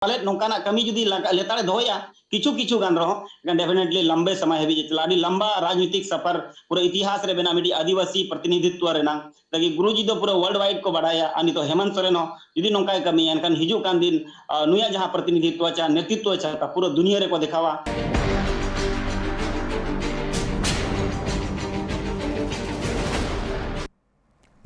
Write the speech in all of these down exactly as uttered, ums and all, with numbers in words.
ᱯᱟᱞᱮᱫ ᱱᱚᱝᱠᱟᱱᱟᱜ ᱠᱟᱹᱢᱤ ᱡᱩᱫᱤ ᱞᱟᱜᱟ-, ᱞᱮᱛᱟᱲᱮ ᱫᱚᱦᱚᱭᱟ, ᱠᱤᱪᱷᱩ ᱠᱤᱪᱷᱩ ᱜᱟᱱ ᱨᱮᱦᱚᱸ, ᱮᱱᱠᱷᱟᱱ definitely ᱞᱟᱢᱵᱮ ᱥᱚᱢᱚᱭ ᱦᱟᱹᱵᱤᱡ ᱮ ᱪᱟᱞᱟᱜᱼᱟ᱾ ᱟᱹᱰᱤ ᱞᱟᱢᱵᱟ ᱨᱟᱡᱽᱱᱤᱛᱤᱠ ᱥᱟᱯᱷᱟᱨ, ᱯᱩᱨᱟᱹ ᱤᱛᱤᱦᱟᱥ ᱨᱮ ᱵᱮᱱᱟᱜ ᱢᱤᱫᱴᱤᱡ ᱟᱹᱫᱤᱵᱟᱹᱥᱤ ᱯᱨᱚᱛᱤᱱᱤᱫᱷᱤᱛᱣᱚ ᱨᱮᱱᱟᱝ᱾ ᱛᱟᱠᱤ ᱜᱩᱨᱩᱡᱤ ᱫᱚ ᱯᱩᱨᱟᱹ world wide ᱠᱚ ᱵᱟᱰᱟᱭᱟ, ᱟᱨ ᱱᱤᱛᱚᱜ ᱦᱮᱢᱚᱱᱛ ᱥᱚᱨᱮᱱ ᱦᱚᱸ ᱡᱩᱫᱤ ᱱᱚᱝᱠᱟᱭ ᱠᱟᱹᱢᱤᱭᱟ, ᱮᱱᱠᱷᱟᱱ ᱦᱤᱡᱩᱜ ᱠᱟᱱ ᱫᱤᱱ, ᱟᱨ, ᱱᱩᱭᱟᱜ ᱡᱟᱦᱟᱸ ᱯᱨᱚᱛᱤᱱᱤᱫᱷᱤᱛᱣᱚ ᱪᱟᱦᱛᱟ ᱯᱩᱨᱟᱹ ᱫᱩᱱᱤᱭᱟᱹ ᱨᱮᱠᱚ ᱫᱮᱠᱷᱟᱣᱟ᱾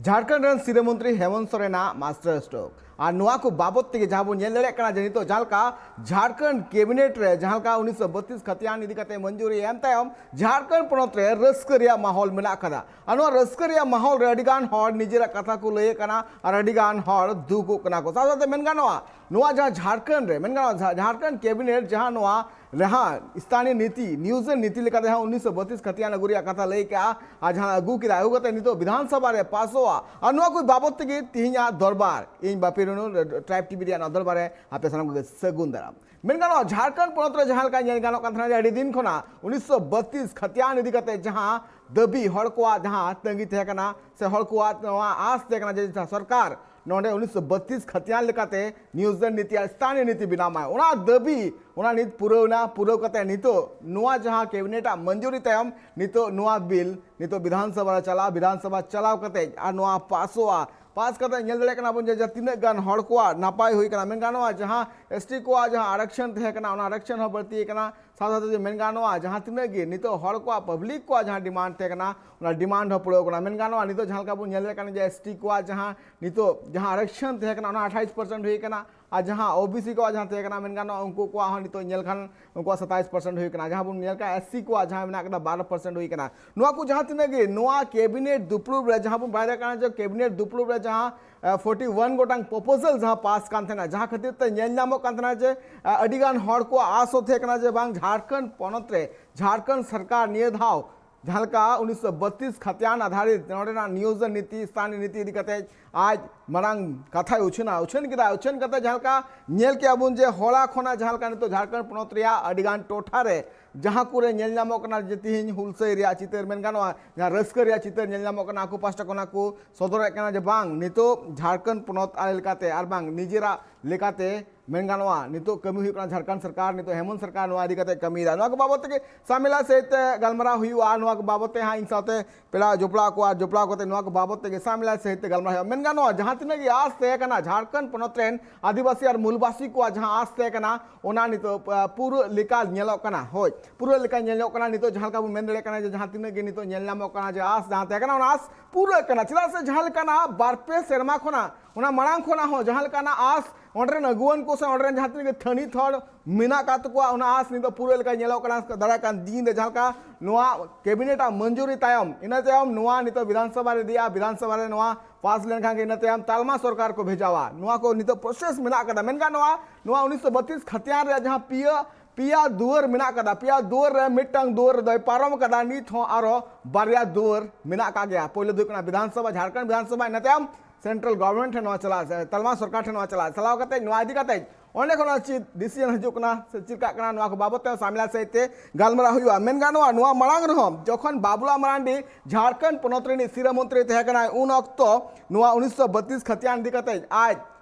ᱡᱷᱟᱲᱠᱷᱚᱸᱰ ᱨᱮᱱ ᱥᱤᱨᱟᱹ ᱢᱚᱱᱛᱨᱤ ᱦᱮᱢᱚᱱᱛ ᱥᱚᱨᱮᱱᱟᱜ master stroke, ᱟᱨ ᱱᱚᱣᱟ ᱠᱚ ᱵᱟᱵᱚᱛ ᱛᱮᱜᱮ ᱡᱟᱦᱟᱸ ᱵᱚᱱ ᱧᱮᱞ ᱫᱟᱲᱮᱭᱟᱜ ᱠᱟᱱᱟ ᱡᱮ ᱱᱤᱛᱚᱜ ᱡᱟᱦᱟᱸ ᱞᱮᱠᱟ ᱡᱷᱟᱲᱠᱷᱚᱸᱰ cabinet ᱨᱮ ᱡᱟᱦᱟᱸ ᱞᱮᱠᱟ ᱩᱱᱤᱥᱥᱚ ᱵᱚᱛᱤᱥ ᱠᱷᱟᱛᱤᱭᱟᱱ ᱤᱫᱤ ᱠᱟᱛᱮ ᱢᱚᱧᱡᱩᱨᱤ ᱮᱢ ᱛᱟᱭᱚᱢ ᱡᱷᱟᱲᱠᱷᱚᱸᱰ ᱯᱚᱱᱚᱛ ᱨᱮ ᱨᱟᱹᱥᱠᱟᱹ ᱨᱮᱭᱟᱜ ᱢᱟᱦᱚᱞ ᱢᱮᱱᱟᱜ ᱟᱠᱟᱫᱟ᱾ ᱟᱨ ᱱᱚᱣᱟ ᱨᱟᱹᱥᱠᱟᱹ ᱨᱮᱭᱟᱜ ᱢᱟᱦᱚᱞ ᱨᱮ ᱟᱹᱰᱤ ᱜᱟᱱ ᱦᱚᱲ ᱱᱤᱡᱮᱨᱟᱜ ᱠᱟᱛᱷᱟ ᱠᱚ ᱞᱟᱹᱭᱮᱫ ᱠᱟᱱᱟ ᱟᱨ ᱟᱹᱰᱤ ᱜᱟᱱ ᱦᱚᱲ ᱫᱩᱠᱚᱜ ᱠᱟᱱᱟ ᱠᱚ᱾ ᱥᱟᱶ ᱥᱟᱶᱛᱮ ᱢᱮᱱ ᱜᱟᱱᱚᱜᱼᱟ, ᱱᱚᱣᱟ ᱡᱟᱦᱟᱸ ᱡᱷᱟᱲᱠᱷᱚᱸᱰ ᱨᱮ ᱢᱮᱱ ᱜᱟᱱᱚᱜᱼᱟ, ᱡᱷᱟ-, ᱡᱷᱟᱲᱠᱷᱚᱸᱰ cabinet ᱡᱟᱦᱟᱸ ᱱᱚᱣᱟ ᱨᱮᱦᱟᱸ ᱥᱛᱷᱟᱱᱤᱭᱚ ᱱᱤᱛᱤ, ᱱᱤᱭᱩᱡᱚᱱ ᱱᱤᱛᱤ ᱞᱮᱠᱟᱛᱮ ᱦᱟᱸᱜ ᱩᱱᱤᱥᱥᱚ ᱵᱚᱛᱤᱥ ᱠᱷᱟᱛᱤᱭᱟᱱ ᱟᱹᱜᱩ ᱨᱮᱭᱟᱜ ᱠᱟᱛᱷᱟ ᱞᱟᱹᱭ ᱠᱟᱜᱼᱟ, ᱟᱨ ᱡᱟᱦᱟᱸ ᱟᱹᱜᱩ ᱠᱮᱫᱟ, ᱟᱹᱜᱩ ᱠᱟᱛᱮ ᱱᱤᱛᱚᱜ ᱵᱤᱫᱷᱟᱱ ᱥᱚᱵᱷᱟ ᱨᱮ ᱯᱟᱥᱚᱜᱼᱟ᱾ ᱟᱨ ᱱᱚᱣᱟ ᱠᱚ ᱵᱟᱵᱚᱛ ᱛᱮᱜᱮ ᱛᱤᱦᱤᱧᱟᱜ ᱫᱚᱨᱵᱟᱨ, ᱤᱧ ᱵᱟᱯᱤ ᱨᱩᱱᱩ, Tribe TV ᱨᱮᱭᱟᱜ ᱱᱚᱣᱟ ᱫᱚᱨᱵᱟᱨ ᱨᱮ ᱟᱯᱮ ᱥᱟᱱᱟᱢ ᱠᱚᱜᱮ ᱥᱟᱹᱜᱩᱱ ᱫᱟᱨᱟᱢ᱾ ᱢᱮᱱ ᱜᱟᱱᱚᱜᱼᱟ, ᱡᱷᱟᱲᱠᱷᱚᱸᱰ ᱯᱚᱱᱚᱛ ᱨᱮ ᱡᱟᱦᱟᱸ ᱞᱮᱠᱟ ᱧᱮᱞ ᱜᱟᱱᱚᱜ ᱠᱟᱱ ᱛᱟᱦᱮᱱᱟ ᱡᱮ ᱟᱹᱰᱤ ᱫᱤᱱ ᱠᱷᱚᱱᱟᱜ ᱩᱱᱤᱥᱥᱚ ᱵᱚᱛᱤᱥ ᱠᱷᱟᱛᱤᱭᱟᱱ ᱤᱫᱤ ᱠᱟᱛᱮ ᱡᱟᱦᱟᱸ ᱫᱟᱹᱵᱤ, ᱦᱚᱲ ᱠᱚᱣᱟᱜ ᱡᱟᱦᱟᱸ ᱛᱟᱺᱜᱤ ᱛᱟᱦᱮᱸ ᱠᱟᱱᱟ ᱥᱮ ᱦᱚᱲ ᱠᱚᱣᱟᱜ ᱱᱚᱣᱟ ᱟᱸᱥ ᱛᱟᱦᱮᱸ ᱠᱟᱱᱟ ᱡᱮ ᱥᱚᱨᱠᱟᱨ ᱱᱚᱰᱮ ᱩᱱᱤᱥᱥᱚ ᱵᱚᱛᱤᱥ ᱠᱷᱟᱛᱤᱭᱟᱱ ᱞᱮᱠᱟᱛᱮ ᱱᱤᱭᱩᱡᱚᱱ ᱱᱤᱛᱤ ᱟᱨ ᱥᱛᱷᱟᱱᱤᱭᱚ ᱱᱤᱛᱤ ᱵᱮᱱᱟᱣ ᱢᱟᱭ, ᱚᱱᱟ ᱫᱟᱹᱵᱤ, ᱚᱱᱟ ᱱᱤᱛ ᱯᱩᱨᱟᱹᱣ ᱮᱱᱟ᱾ ᱯᱩᱨᱟᱹᱣ ᱠᱟᱛᱮ ᱱᱤᱛᱚᱜ ᱱᱚᱣᱟ ᱡᱟᱦᱟᱸ cabinet ᱟᱜ ᱢᱚᱧᱡᱩᱨᱤ ᱛᱟᱭᱚᱢ ᱱᱤᱛᱚᱜ ᱱᱚᱣᱟ ᱵᱤᱞ ᱱᱤᱛᱚᱜ ᱵᱤᱫᱷᱟᱱ ᱥᱚᱵᱷᱟ ᱨᱮ ᱪᱟᱞᱟᱜᱼᱟ, ᱵᱤᱫᱷᱟᱱ ᱥᱚᱵᱷᱟ ᱪᱟᱞᱟᱣ ᱠᱟᱛᱮ ᱟᱨ ᱱᱚᱣᱟ ᱯᱟᱥᱚᱜᱼᱟ᱾ ᱯᱟᱥ ᱠᱟᱛᱮ ᱧᱮᱞ ᱫᱟᱲᱮᱭᱟᱜ ᱠᱟᱱᱟ ᱵᱚᱱ ᱡᱮ, ᱡᱮ ᱛᱤᱱᱟᱹᱜ ᱜᱟᱱ ᱦᱚᱲ ᱠᱚᱣᱟᱜ ᱱᱟᱯᱟᱭ ᱦᱩᱭ ᱠᱟᱱᱟ᱾ ᱢᱮᱱ ᱜᱟᱱᱚᱜᱼᱟ, ᱡᱟᱦᱟᱸ ST ᱠᱚᱣᱟᱜ ᱡᱟᱦᱟᱸ ᱟᱨᱟᱠᱥᱚᱱ ᱛᱟᱦᱮᱸ ᱠᱟᱱᱟ, ᱚᱱᱟ ᱟᱨᱟᱠᱥᱚᱱ ᱦᱚᱸ ᱵᱟᱹᱲᱛᱤ ᱟᱠᱟᱱᱟ᱾ ᱥᱟᱶ ᱥᱟᱶᱛᱮ ᱡᱮ ᱢᱮᱱ ᱜᱟᱱᱚᱜᱼᱟ, ᱡᱟᱦᱟᱸ ᱛᱤᱱᱟᱹᱜ ᱜᱮ ᱱᱤᱛᱚᱜ ᱦᱚᱲ ᱠᱚᱣᱟᱜ, public ᱠᱚᱣᱟᱜ ᱡᱟᱦᱟᱸ demand ᱛᱟᱦᱮᱸ ᱠᱟᱱᱟ, ᱚᱱᱟ demand ᱦᱚᱸ ᱯᱩᱨᱟᱹᱣ ᱠᱟᱱᱟ᱾ ᱢᱮᱱ ᱜᱟᱱᱚᱜᱼᱟ, ᱱᱤᱛᱚᱜ ᱡᱟᱦᱟᱸ ᱞᱮᱠᱟ ᱵᱚᱱ ᱧᱮᱞ ᱫᱟᱲᱮᱭᱟᱜ ᱠᱟᱱᱟ ᱡᱮ ST ᱠᱚᱣᱟᱜ ᱡᱟᱦᱟᱸ ᱱᱤᱛᱚᱜ ᱡᱟᱦᱟᱸ ᱟᱨᱟᱠᱥᱚᱱ ᱛᱟᱦᱮᱸ ᱠᱟᱱᱟ, ᱚᱱᱟ ᱟᱴᱷᱟᱭᱤᱥ percent ᱦᱩᱭ ᱠᱟᱱᱟ, ᱟᱨ ᱡᱟᱦᱟᱸ OBC ᱠᱚᱣᱟᱜ ᱡᱟᱦᱟᱸ ᱛᱟᱦᱮᱸ ᱠᱟᱱᱟ, ᱢᱮᱱ ᱜᱟᱱᱚᱜᱼᱟ, ᱩᱱᱠᱩ ᱠᱚᱣᱟᱜ ᱦᱚᱸ ᱱᱤᱛᱚᱜ ᱧᱮᱞ ᱠᱷᱟᱱ ᱩᱱᱠᱩᱣᱟᱜ ᱥᱟᱛᱟᱭᱤᱥ percent ᱦᱩᱭ ᱠᱟᱱᱟ᱾ ᱡᱟᱦᱟᱸ ᱵᱚᱱ ᱧᱮᱞ ᱠᱟᱜᱼᱟ, SC ᱠᱚᱣᱟᱜ ᱡᱟᱦᱟᱸ ᱢᱮᱱᱟᱜ ᱠᱟᱫᱟ, ᱵᱟᱨᱚ percent ᱦᱩᱭ ᱠᱟᱱᱟ᱾ ᱱᱚᱣᱟ ᱠᱚ ᱡᱟᱦᱟᱸ ᱛᱤᱱᱟᱹᱜ ᱜᱮ ᱱᱚᱣᱟ cabinet ᱫᱩᱯᱲᱩᱵ ᱨᱮ, ᱡᱟᱦᱟᱸ ᱵᱚᱱ ᱵᱟᱲᱟᱭ ᱫᱟᱲᱮᱭᱟᱜ ᱠᱟᱱᱟ ᱡᱮ cabinet ᱫᱩᱯᱲᱩᱵ ᱨᱮ ᱡᱟᱦᱟᱸ, ᱮ, forty one ᱜᱚᱴᱟᱝ proposal ᱡᱟᱦᱟᱸ ᱯᱟᱥ ᱠᱟᱱ ᱛᱟᱦᱮᱱᱟ, ᱡᱟᱦᱟᱸ ᱠᱷᱟᱹᱛᱤᱨ ᱛᱮ ᱧᱮᱞ ᱧᱟᱢᱚᱜ ᱠᱟᱱ ᱛᱟᱦᱮᱱᱟ ᱡᱮ, ᱮ, ᱟᱹᱰᱤ ᱜᱟᱱ ᱦᱚᱲ ᱠᱚᱣᱟᱜ ᱟᱸᱥ ᱦᱚᱸ ᱛᱟᱦᱮᱸ ᱠᱟᱱᱟ ᱡᱮ ᱵᱟᱝ ᱡᱷᱟᱲᱠᱷᱚᱸᱰ ᱯᱚᱱᱚᱛ ᱨᱮ ᱡᱷᱟᱲᱠᱷᱚᱸᱰ ᱥᱚᱨᱠᱟᱨ ᱱᱤᱭᱟᱹ ᱫᱷᱟᱣ ᱡᱟᱦᱟᱸ ᱞᱮᱠᱟ ᱩᱱᱤᱥᱥᱚ ᱵᱚᱛᱤᱥ ᱠᱷᱟᱛᱤᱭᱟᱱ ᱟᱫᱷᱟᱨᱤᱛ ᱱᱚᱰᱮᱱᱟᱜ ᱱᱤᱭᱩᱡᱚᱱ ᱱᱤᱛᱤ, ᱥᱛᱷᱟᱱᱤᱭᱚ ᱱᱤᱛᱤ ᱤᱫᱤ ᱠᱟᱛᱮ ᱟᱡ ᱢᱟᱲᱟᱝ ᱠᱟᱛᱷᱟᱭ ᱩᱪᱷᱟᱹᱱᱟ, ᱩᱪᱷᱟᱹᱱ ᱠᱮᱫᱟ᱾ ᱩᱪᱷᱟᱹᱱ ᱠᱟᱛᱮ ᱡᱟᱦᱟᱸ ᱞᱮᱠᱟ ᱧᱮᱞ ᱠᱮᱜᱼᱟ ᱵᱚᱱ ᱡᱮ ᱦᱚᱞᱟ ᱠᱷᱚᱱᱟᱜ ᱡᱟᱦᱟᱸ ᱞᱮᱠᱟ ᱱᱤᱛᱚᱜ ᱡᱷᱟᱲᱠᱷᱚᱸᱰ ᱯᱚᱱᱚᱛ ᱨᱮᱭᱟᱜ ᱟᱹᱰᱤᱜᱟᱱ ᱴᱚᱴᱷᱟ ᱨᱮ ᱡᱟᱦᱟᱸ ᱠᱚᱨᱮ ᱧᱮᱞ ᱧᱟᱢᱚᱜ ᱠᱟᱱᱟ ᱡᱮ ᱛᱤᱦᱤᱧ ᱦᱩᱞᱥᱟᱹᱭ ᱨᱮᱭᱟᱜ ᱪᱤᱛᱟᱹᱨ ᱢᱮᱱ ᱜᱟᱱᱚᱜᱼᱟ, ᱡᱟᱦᱟᱸ ᱨᱟᱹᱥᱠᱟᱹ ᱨᱮᱭᱟᱜ ᱪᱤᱛᱟᱹᱨ ᱧᱮᱞ ᱧᱟᱢᱚᱜ ᱠᱟᱱᱟ, ᱟᱠᱚ ᱯᱟᱥᱴᱟ ᱠᱷᱚᱱᱟᱜ ᱠᱚ ᱥᱚᱫᱚᱨᱮᱫ ᱠᱟᱱᱟ ᱡᱮ ᱵᱟᱝ, ᱱᱤᱛᱚᱜ ᱡᱷᱟᱲᱠᱷᱚᱸᱰ ᱯᱚᱱᱚᱛ ᱟᱞᱮ ᱞᱮᱠᱟᱛᱮ ᱟᱨ ᱵᱟᱝ ᱱᱤᱡᱮᱨᱟᱜ ᱞᱮᱠᱟᱛᱮ ᱢᱮᱱ ᱜᱟᱱᱚᱜᱼᱟ, ᱱᱤᱛᱚᱜ ᱠᱟᱹᱢᱤ ᱦᱩᱭᱩᱜ ᱠᱟᱱᱟ ᱡᱷᱟᱲᱠᱷᱚᱸᱰ ᱥᱚᱨᱠᱟᱨ, ᱱᱤᱛᱚᱜ ᱦᱮᱢᱚᱱᱛ ᱥᱚᱨᱠᱟᱨ ᱱᱚᱣᱟ ᱤᱫᱤ ᱠᱟᱛᱮ ᱠᱟᱹᱢᱤᱭᱮᱫᱟ᱾ ᱱᱚᱣᱟ ᱠᱚ ᱵᱟᱵᱚᱫ ᱛᱮᱜᱮ ᱥᱟᱢᱮᱞᱟ ᱥᱟᱹᱦᱤᱡ ᱛᱮ ᱜᱟᱞᱢᱟᱨᱟᱣ ᱦᱩᱭᱩᱜᱼᱟ᱾ ᱱᱚᱣᱟ ᱠᱚ ᱵᱟᱵᱚᱫ ᱛᱮ ᱦᱟᱸᱜ ᱤᱧ ᱥᱟᱶᱛᱮ ᱯᱮᱲᱟ ᱡᱚᱯᱲᱟᱣ ᱠᱚ ᱟᱨ ᱡᱚᱯᱲᱟᱣ ᱠᱟᱛᱮ ᱱᱚᱣᱟ ᱠᱚ ᱵᱟᱵᱚᱫ ᱛᱮᱜᱮ ᱥᱟᱢᱮᱞᱟ ᱥᱟᱹᱦᱤᱡ ᱛᱮ ᱜᱟᱞᱢᱟᱨᱟᱣ ᱦᱩᱭᱩᱜᱼᱟ᱾ ᱢᱮᱱ ᱜᱟᱱᱚᱜᱼᱟ, ᱡᱟᱦᱟᱸ ᱛᱤᱱᱟᱹᱜ ᱜᱮ ᱟᱸᱥ ᱛᱟᱦᱮᱸ ᱠᱟᱱᱟ ᱡᱷᱟᱲᱠᱷᱚᱸᱰ ᱯᱚᱱᱚᱛ ᱨᱮᱱ ᱟᱹᱫᱤᱵᱟᱹᱥᱤ ᱟᱨ ᱢᱩᱞᱵᱟᱹᱥᱤ ᱠᱚᱣᱟᱜ ᱡᱟᱦᱟᱸ ᱟᱸᱥ ᱛᱟᱦᱮᱸ ᱠᱟᱱᱟ, ᱚᱱᱟ ᱱᱤᱛᱚᱜ, ᱟ, ᱯᱩᱨᱟᱹ ᱞᱮᱠᱟ ᱧᱮᱞᱚᱜ ᱠᱟᱱᱟ᱾ ᱦᱳᱭ, ᱯᱩᱨᱟᱹ ᱞᱮᱠᱟ ᱧᱮᱞᱚᱜ ᱠᱟᱱᱟ᱾ ᱱᱤᱛᱚᱜ ᱡᱟᱦᱟᱸ ᱞᱮᱠᱟ ᱵᱚᱱ ᱢᱮᱱ ᱫᱟᱲᱮᱭᱟᱜ ᱠᱟᱱᱟ ᱡᱮ ᱡᱟᱦᱟᱸ ᱛᱤᱱᱟᱹᱜ ᱜᱮ ᱱᱤᱛᱚᱜ ᱧᱮᱞ ᱧᱟᱢᱚᱜ ᱠᱟᱱᱟ ᱡᱮ ᱟᱸᱥ ᱡᱟᱦᱟᱸ ᱛᱟᱦᱮᱸ ᱠᱟᱱᱟ, ᱚᱱᱟ ᱟᱸᱥ ᱯᱩᱨᱟᱹᱜ ᱠᱟᱱᱟ᱾ ᱪᱮᱫᱟᱜ ᱥᱮ ᱡᱟᱦᱟᱸ ᱞᱮᱠᱟᱱᱟᱜ ᱵᱟᱨ ᱯᱮ ᱥᱮᱨᱢᱟ ᱠᱷᱚᱱᱟᱜ, ᱚᱱᱟ ᱢᱟᱲᱟᱝ ᱠᱷᱚᱱᱟᱜ ᱦᱚᱸ ᱡᱟᱦᱟᱸ ᱞᱮᱠᱟᱱᱟᱜ ᱟᱸᱥ ᱚᱸᱰᱮ ᱨᱮᱱ ᱟᱹᱜᱩᱣᱟᱹᱱ ᱠᱚ ᱥᱮ ᱚᱸᱰᱮ ᱨᱮᱱ ᱡᱟᱦᱟᱸ ᱛᱤᱱᱟᱹᱜ ᱜᱮ ᱛᱷᱟᱹᱱᱤᱛ ᱦᱚᱲ ᱢᱮᱱᱟᱜ ᱟᱠᱟᱫ ᱛᱟᱠᱚᱣᱟ, ᱚᱱᱟ ᱟᱸᱥ ᱱᱤᱛᱚᱜ ᱯᱩᱨᱟᱹᱜ ᱞᱮᱠᱟ ᱧᱮᱞᱚᱜ ᱠᱟᱱᱟ᱾ ᱫᱟᱨᱟᱭ ᱠᱟᱱ ᱫᱤᱱ ᱨᱮ ᱡᱟᱦᱟᱸ ᱞᱮᱠᱟ ᱱᱚᱣᱟ ᱠᱮᱵᱤᱱᱮᱴ ᱟᱜ ᱢᱚᱧᱡᱩᱨᱤ ᱛᱟᱭᱚᱢ, ᱤᱱᱟᱹ ᱛᱟᱭᱚᱢ ᱱᱚᱣᱟ ᱱᱤᱛᱚᱜ ᱵᱤᱫᱷᱟᱱ ᱥᱚᱵᱷᱟ ᱨᱮ ᱤᱫᱤᱜᱼᱟ, ᱵᱤᱫᱷᱟᱱ ᱥᱚᱵᱷᱟ ᱨᱮ ᱱᱚᱣᱟ ᱯᱟᱥ ᱞᱮᱱᱠᱷᱟᱱ ᱜᱮ ᱤᱱᱟᱹ ᱛᱟᱭᱚᱢ ᱛᱟᱞᱢᱟ ᱥᱚᱨᱠᱟᱨ ᱠᱚ ᱵᱷᱮᱡᱟᱣᱟ᱾ ᱱᱚᱣᱟ ᱠᱚ ᱱᱤᱛᱚᱜ ᱯᱨᱚᱥᱮᱥ ᱢᱮᱱᱟᱜ ᱟᱠᱟᱫᱟ᱾ ᱢᱮᱱᱠᱷᱟᱱ ᱱᱚᱣᱟ, ᱱᱚᱣᱟ ᱩᱱᱤᱥᱥᱚ ᱵᱟᱛᱤᱥ ᱠᱷᱟᱛᱤᱭᱟᱱ ᱨᱮᱭᱟᱜ ᱡᱟᱦᱟᱸ ᱯᱤᱭᱟᱹ ᱯᱮᱭᱟ ᱫᱩᱣᱟᱹᱨ ᱢᱮᱱᱟᱜ ᱠᱟᱫᱟ, ᱯᱮᱭᱟ ᱫᱩᱣᱟᱹᱨ ᱨᱮ ᱢᱤᱫᱴᱟᱝ ᱫᱩᱣᱟᱹᱨ ᱫᱚᱭ ᱯᱟᱨᱚᱢ ᱠᱟᱫᱟ, ᱱᱤᱛ ᱦᱚᱸ ᱟᱨᱚ ᱵᱟᱨᱭᱟ ᱫᱩᱣᱟᱹᱨ ᱢᱮᱱᱟᱜ ᱟᱠᱟᱫ ᱜᱮᱭᱟ᱾ ᱯᱳᱭᱞᱳ ᱫᱚ ᱦᱩᱭᱩᱜ ᱠᱟᱱᱟ ᱵᱤᱫᱷᱟᱱ ᱥᱚᱵᱷᱟ, ᱡᱷᱟᱲᱠᱷᱚᱸᱰ ᱵᱤᱫᱷᱟᱱ ᱥᱚᱵᱷᱟ, ᱤᱱᱟᱹ ᱛᱟᱭᱚᱢ ᱥᱮᱱᱴᱨᱟᱞ ᱜᱚᱵᱷᱚᱨᱱᱢᱮᱱᱴ ᱴᱷᱮᱱ ᱱᱚᱣᱟ ᱪᱟᱞᱟᱜᱼᱟ, ᱥᱮ ᱛᱟᱞᱢᱟ ᱥᱚᱨᱠᱟᱨ ᱴᱷᱮᱱ ᱱᱚᱣᱟ ᱪᱟᱞᱟᱜᱼᱟ᱾ ᱪᱟᱞᱟᱣ ᱠᱟᱛᱮ ᱱᱚᱣᱟ ᱤᱫᱤ ᱠᱟᱛᱮ ᱚᱸᱰᱮ ᱠᱷᱚᱱ ᱪᱮᱫ ᱰᱤᱥᱤᱡᱚᱱ ᱦᱤᱡᱩᱜ ᱠᱟᱱᱟ ᱥᱮ ᱪᱮᱫ ᱠᱟᱜ ᱠᱟᱱᱟ, ᱱᱚᱣᱟ ᱠᱚ ᱵᱟᱵᱚᱛ ᱛᱮ ᱥᱟᱢᱮᱞᱟ ᱥᱟᱹᱦᱤᱡ ᱛᱮ ᱜᱟᱞᱢᱟᱨᱟᱣ ᱦᱩᱭᱩᱜᱼᱟ᱾ ᱢᱮᱱ ᱜᱟᱱᱚᱜᱼᱟ, ᱱᱚᱣᱟ ᱢᱟᱲᱟᱝ ᱨᱮᱦᱚᱸ ᱡᱚᱠᱷᱚᱱ ᱵᱟᱵᱩᱞᱟ ᱢᱟᱨᱟᱱᱰᱤ ᱡᱷᱟᱲᱠᱷᱚᱸᱰ ᱯᱚᱱᱚᱛ ᱨᱤᱱᱤᱡ ᱥᱤᱨᱟᱹ ᱢᱚᱱᱛᱨᱤ ᱛᱟᱦᱮᱸ ᱠᱟᱱᱟᱭ, ᱩᱱ ᱚᱠᱛᱚ ᱱᱚᱣᱟ ᱩᱱᱤᱥᱥᱚ ᱵᱟᱛᱤᱥ ᱠᱷᱟᱛᱤᱭᱟᱱ ᱤᱫᱤ ᱠᱟᱛᱮ ᱟᱡ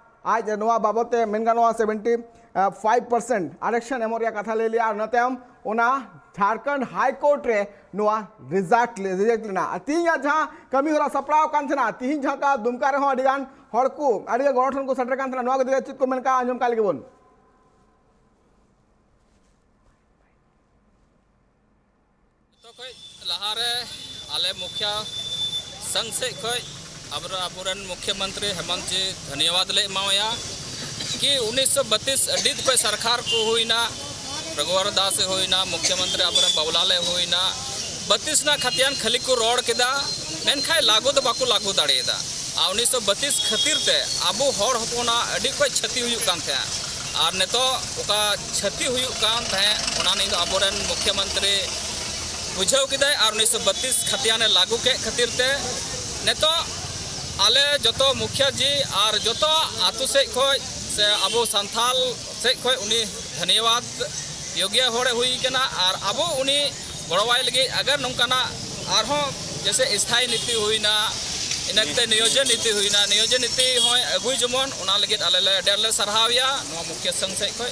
ᱟᱡ ᱱᱚᱣᱟ ᱵᱟᱵᱚᱛ ᱛᱮ ᱢᱮᱱ ᱜᱟᱱᱚᱜᱼᱟ ᱥᱮᱵᱷᱮᱱᱴᱤ ᱯᱷᱟᱭᱤᱵᱷ ᱯᱟᱨᱥᱮᱱᱴ ᱟᱨᱮᱠᱥᱚᱱ ᱮᱢᱚᱜ ᱨᱮᱭᱟᱜ ᱠᱟᱛᱷᱟ ᱞᱟᱹᱭ ᱞᱮᱜᱼᱟ᱾ ᱟᱨ ᱚᱱᱟ ᱛᱟᱭᱚᱢ ᱚᱱᱟ ᱡᱷᱟᱲᱠᱷᱚᱸᱰ ᱦᱟᱭ ᱠᱳᱨᱴ ᱨᱮ ᱱᱚᱣᱟ ᱨᱤᱡᱮᱠᱴ ᱨᱤᱡᱮᱠᱴ ᱞᱮᱱᱟ᱾ ᱟᱨ ᱛᱤᱦᱤᱧᱟᱜ ᱡᱟᱦᱟᱸ ᱠᱟᱹᱢᱤ ᱦᱚᱨᱟ ᱥᱟᱯᱲᱟᱣ ᱟᱠᱟᱱ ᱛᱟᱦᱮᱱᱟ, ᱛᱤᱦᱤᱧ ᱡᱟᱦᱟᱸ ᱞᱮᱠᱟ ᱫᱩᱢᱠᱟ ᱨᱮᱦᱚᱸ ᱟᱹᱰᱤ ᱜᱟᱱ ᱦᱚᱲ ᱠᱚ, ᱟᱹᱰᱤ ᱜᱟᱱ ᱜᱚᱱᱚᱴᱷᱚᱱ ᱠᱚ ᱥᱮᱴᱮᱨ ᱠᱟᱱ ᱛᱟᱦᱮᱱᱟ, ᱱᱚᱣᱟ ᱠᱚ ᱤᱫᱤ ᱠᱟᱛᱮ ᱪᱮᱫ ᱠᱚ ᱢᱮᱱ ᱠᱟᱜᱼᱟ, ᱟᱸᱡᱚᱢ ᱠᱟᱜ ᱞᱮᱜᱮ ᱵᱚᱱ᱾ ᱡᱚᱛᱚ ᱠᱷᱚᱡ ᱞᱟᱦᱟᱨᱮ ᱟᱞᱮ ᱢᱩᱠᱷᱤᱭᱟᱹ ᱥᱚᱝᱜᱷ ᱥᱮᱫ ᱠᱷᱚᱡ ᱟᱵᱚ, ᱟᱵᱚᱨᱮᱱ ᱢᱩᱠᱷᱭᱚᱢᱚᱱᱛᱨᱤ ᱦᱮᱢᱚᱱᱛ ᱡᱤ ᱫᱷᱚᱱᱭᱚᱵᱟᱫ ᱞᱮ ᱮᱢᱟᱣᱟᱭᱟ ᱠᱤ ᱩᱱᱤᱥᱥᱚ ᱵᱟᱛᱤᱥ ᱟᱹᱰᱤ ᱠᱷᱚᱡ ᱥᱚᱨᱠᱟᱨ ᱠᱚ ᱦᱩᱭᱱᱟ, ᱨᱚᱜᱷᱩᱵᱚᱨ ᱫᱟᱥ ᱮ ᱦᱩᱭᱱᱟ, ᱢᱩᱠᱷᱭᱚᱢᱚᱱᱛᱨᱤ ᱟᱵᱚᱨᱮᱱ ᱵᱟᱵᱩᱞᱟᱞ ᱮ ᱦᱩᱭᱱᱟ, ᱵᱟᱛᱤᱥ ᱨᱮᱱᱟᱜ ᱠᱷᱟᱛᱤᱭᱟᱱ ᱠᱷᱟᱹᱞᱤ ᱠᱚ ᱨᱚᱲ ᱠᱮᱫᱟ, ᱢᱮᱱᱠᱷᱟᱱ ᱞᱟᱹᱜᱩ ᱫᱚ ᱵᱟᱠᱚ ᱞᱟᱹᱜᱩ ᱫᱟᱲᱮᱭᱟᱫᱟ᱾ ᱟᱨ ᱩᱱᱤᱥᱥᱚ ᱵᱟᱛᱤᱥ ᱠᱷᱟᱹᱛᱤᱨ ᱛᱮ ᱟᱵᱚ ᱦᱚᱲ ᱦᱚᱯᱚᱱᱟᱜ ᱟᱹᱰᱤ ᱠᱷᱚᱡ ᱪᱷᱟᱹᱛᱤ ᱦᱩᱭᱩᱜ ᱠᱟᱱ ᱛᱟᱦᱮᱸᱫ᱾ ᱟᱨ ᱱᱤᱛᱚᱜ ᱚᱠᱟ ᱪᱷᱟᱹᱛᱤ ᱦᱩᱭᱩᱜ ᱠᱟᱱ ᱛᱟᱦᱮᱸᱫ, ᱚᱱᱟ ᱱᱤᱛ ᱟᱵᱚᱨᱮᱱ ᱢᱩᱠᱷᱭᱚᱢᱚᱱᱛᱨᱤ ᱵᱩᱡᱷᱟᱹᱣ ᱠᱮᱫᱟᱭ ᱟᱨ ᱩᱱᱤᱥᱥᱚ ᱵᱟᱛᱤᱥ ᱠᱷᱟᱛᱤᱭᱟᱱᱮ ᱞᱟᱹᱜᱩ ᱠᱮᱫ ᱠᱷᱟᱹᱛᱤᱨ ᱛᱮ ᱱᱤᱛᱚᱜ ᱟᱞᱮ ᱡᱚᱛᱚ ᱢᱩᱠᱷᱤᱭᱟᱹ ᱡᱤ ᱟᱨ ᱡᱚᱛᱚ ᱟᱹᱛᱩ ᱥᱮᱫ ᱠᱷᱚᱱ ᱥᱮ ᱟᱵᱚ ᱥᱟᱱᱛᱟᱞ ᱥᱮᱫ ᱠᱷᱚᱱ ᱩᱱᱤ ᱫᱷᱟᱱᱤᱭᱟᱵᱟᱫ ᱭᱳᱜᱭᱚ ᱦᱚᱲᱮ ᱦᱩᱭ ᱠᱟᱱᱟ᱾ ᱟᱨ ᱟᱵᱚ ᱩᱱᱤ ᱜᱚᱲᱚᱣᱟᱭ ᱞᱟᱹᱜᱤᱫ ᱟᱜᱟᱨ ᱱᱚᱝᱠᱟᱱᱟᱜ ᱟᱨᱦᱚᱸ ᱡᱮᱥᱮ ᱥᱛᱷᱟᱭᱤ ᱱᱤᱛᱤ ᱦᱩᱭᱱᱟ, ᱤᱱᱟᱹ ᱠᱟᱛᱮ ᱱᱤᱭᱳᱡᱚᱱ ᱱᱤᱛᱤ ᱦᱩᱭᱱᱟ, ᱱᱤᱭᱳᱡᱚᱱ ᱱᱤᱛᱤ ᱦᱚᱸᱭ ᱟᱹᱜᱩᱭ ᱡᱮᱢᱚᱱ, ᱚᱱᱟ ᱞᱟᱹᱜᱤᱫ ᱟᱞᱮ ᱞᱮ ᱟᱹᱰᱤ ᱟᱸᱴ ᱞᱮ ᱥᱟᱨᱦᱟᱣᱮᱭᱟ ᱱᱚᱣᱟ ᱢᱩᱠᱷᱤᱭᱟᱹ ᱥᱚᱝ ᱥᱮᱫ ᱠᱷᱚᱱ᱾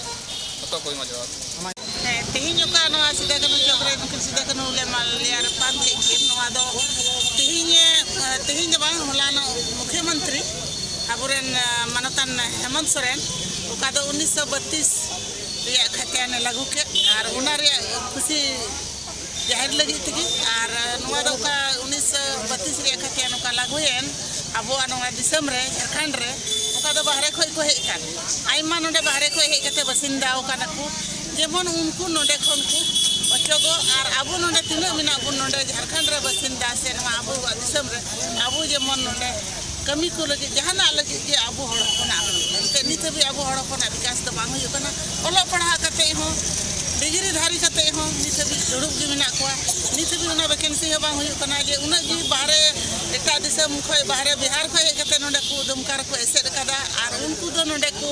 ᱡᱚᱛᱚ ᱠᱚ ᱢᱚᱡᱽ ᱵᱟᱲᱟ᱾ ᱦᱮᱸ, ᱛᱮᱦᱮᱧ ᱚᱠᱟ ᱱᱚᱣᱟ ᱥᱤᱫᱩ ᱠᱟᱹᱱᱦᱩ ᱪᱚᱠ ᱨᱮ ᱱᱩᱠᱤᱱ ᱥᱤᱫᱩ ᱠᱟᱹᱱᱦᱩ ᱞᱮ ᱢᱟᱞ-, ᱞᱮᱭᱟ ᱨᱮ ᱯᱟᱱ ᱠᱮᱫ ᱠᱤᱱ, ᱱᱚᱣᱟ ᱫᱚ ᱛᱮᱦᱮᱧ, ᱛᱮᱦᱮᱧ ᱫᱚ ᱵᱟᱝ, ᱦᱚᱞᱟᱱᱚᱜ ᱢᱩᱠᱷᱭᱚᱢᱚᱱᱛᱨᱤ ᱟᱵᱚᱨᱮᱱ, ᱟ, ᱢᱟᱱᱚᱛᱟᱱ ᱦᱮᱢᱚᱱᱛ ᱥᱚᱨᱮᱱ ᱚᱠᱟ ᱫᱚ ᱩᱱᱤᱥᱥᱚ ᱵᱟᱛᱤᱥ ᱨᱮᱭᱟᱜ ᱠᱷᱟᱛᱤᱭᱟᱱᱮ ᱞᱟᱹᱜᱩ ᱠᱮᱫ, ᱟᱨ ᱚᱱᱟ ᱨᱮᱭᱟᱜ ᱠᱷᱩᱥᱤ ᱡᱟᱦᱮᱨ ᱞᱟᱹᱜᱤᱫ ᱛᱮᱜᱮ᱾ ᱟᱨ ᱱᱚᱣᱟ ᱫᱚ ᱚᱠᱟ ᱩᱱᱤᱥᱥᱚ ᱵᱟᱛᱤᱥ ᱨᱮᱭᱟᱜ ᱠᱷᱟᱛᱤᱭᱟ ᱱᱚᱝᱠᱟ ᱞᱟᱹᱜᱩᱭᱮᱱ ᱟᱵᱚᱣᱟᱜ ᱱᱚᱣᱟ ᱫᱤᱥᱚᱢ ᱨᱮ, ᱡᱷᱟᱲᱠᱷᱚᱸᱰ ᱨᱮ, ᱚᱠᱟ ᱫᱚ ᱵᱟᱦᱨᱮ ᱠᱷᱚᱱ ᱠᱚ ᱦᱮᱡ ᱟᱠᱟᱱ, ᱟᱭᱢᱟ ᱱᱚᱰᱮ ᱵᱟᱦᱨᱮ ᱠᱷᱚᱱ ᱦᱮᱡ ᱠᱟᱛᱮ ᱵᱟᱥᱤᱱᱫᱟ ᱟᱠᱟᱱᱟ ᱠᱚ, ᱡᱮᱢᱚᱱ ᱩᱱᱠᱩ ᱱᱚᱰᱮ ᱠᱷᱚᱱ ᱠᱚ ᱚᱪᱚᱜᱚᱜ ᱟᱨ ᱟᱵᱚ ᱱᱚᱰᱮ ᱛᱤᱱᱟᱹᱜ ᱢᱮᱱᱟᱜ ᱵᱚᱱ ᱱᱚᱰᱮ ᱡᱷᱟᱲᱠᱷᱚᱸᱰ ᱨᱮ ᱵᱟᱥᱤᱱᱫᱟ ᱥᱮ ᱱᱚᱣᱟ ᱟᱵᱚᱣᱟᱜ ᱫᱤᱥᱚᱢ ᱨᱮ, ᱟᱵᱚ ᱡᱮᱢᱚᱱ ᱱᱚᱰᱮ ᱠᱟᱹᱢᱤ ᱠᱚ ᱞᱟᱹᱜᱤᱫ, ᱡᱟᱦᱟᱱᱟᱜ ᱞᱟᱹᱜᱤᱫ ᱜᱮ ᱟᱵᱚ ᱦᱚᱲ ᱦᱚᱯᱚᱱᱟᱜ ᱦᱩᱭᱩᱜᱼᱟ᱾ ᱮᱱᱛᱮᱫ ᱱᱤᱛ ᱦᱟᱹᱵᱤᱡ ᱟᱵᱚ ᱦᱚᱲ ᱦᱚᱯᱚᱱᱟᱜ ᱵᱤᱠᱟᱥ ᱫᱚ ᱵᱟᱝ ᱦᱩᱭᱩᱜ ᱠᱟᱱᱟ᱾ ᱚᱞᱚᱜ ᱯᱟᱲᱦᱟᱜ ᱠᱟᱛᱮ ᱦᱚᱸ, ᱰᱤᱜᱽᱨᱤ ᱫᱷᱟᱨᱤ ᱠᱟᱛᱮ ᱦᱚᱸ ᱱᱤᱛ ᱦᱟᱹᱵᱤᱡ ᱫᱩᱲᱩᱵ ᱜᱮ ᱢᱮᱱᱟᱜ ᱠᱚᱣᱟ᱾ ᱱᱤᱛ ᱦᱟᱹᱵᱤᱡ ᱚᱱᱟ ᱵᱷᱮᱠᱮᱱᱥᱤ ᱦᱚᱸ ᱵᱟᱝ ᱦᱩᱭᱩᱜ ᱠᱟᱱᱟ ᱡᱮ ᱩᱱᱟᱹᱜ ᱜᱮ ᱵᱟᱦᱨᱮ, ᱮᱴᱟᱜ ᱫᱤᱥᱚᱢ ᱠᱷᱚᱱ, ᱵᱟᱦᱨᱮ ᱵᱤᱦᱟᱨ ᱠᱷᱚᱱ ᱦᱮᱡ ᱠᱟᱛᱮ ᱱᱚᱰᱮ ᱠᱚ ᱫᱩᱢᱠᱟ ᱨᱮᱠᱚ ᱮᱥᱮᱫ ᱟᱠᱟᱫᱟ ᱟᱨ ᱩᱱᱠᱩ ᱫᱚ ᱱᱚᱰᱮ ᱠᱚ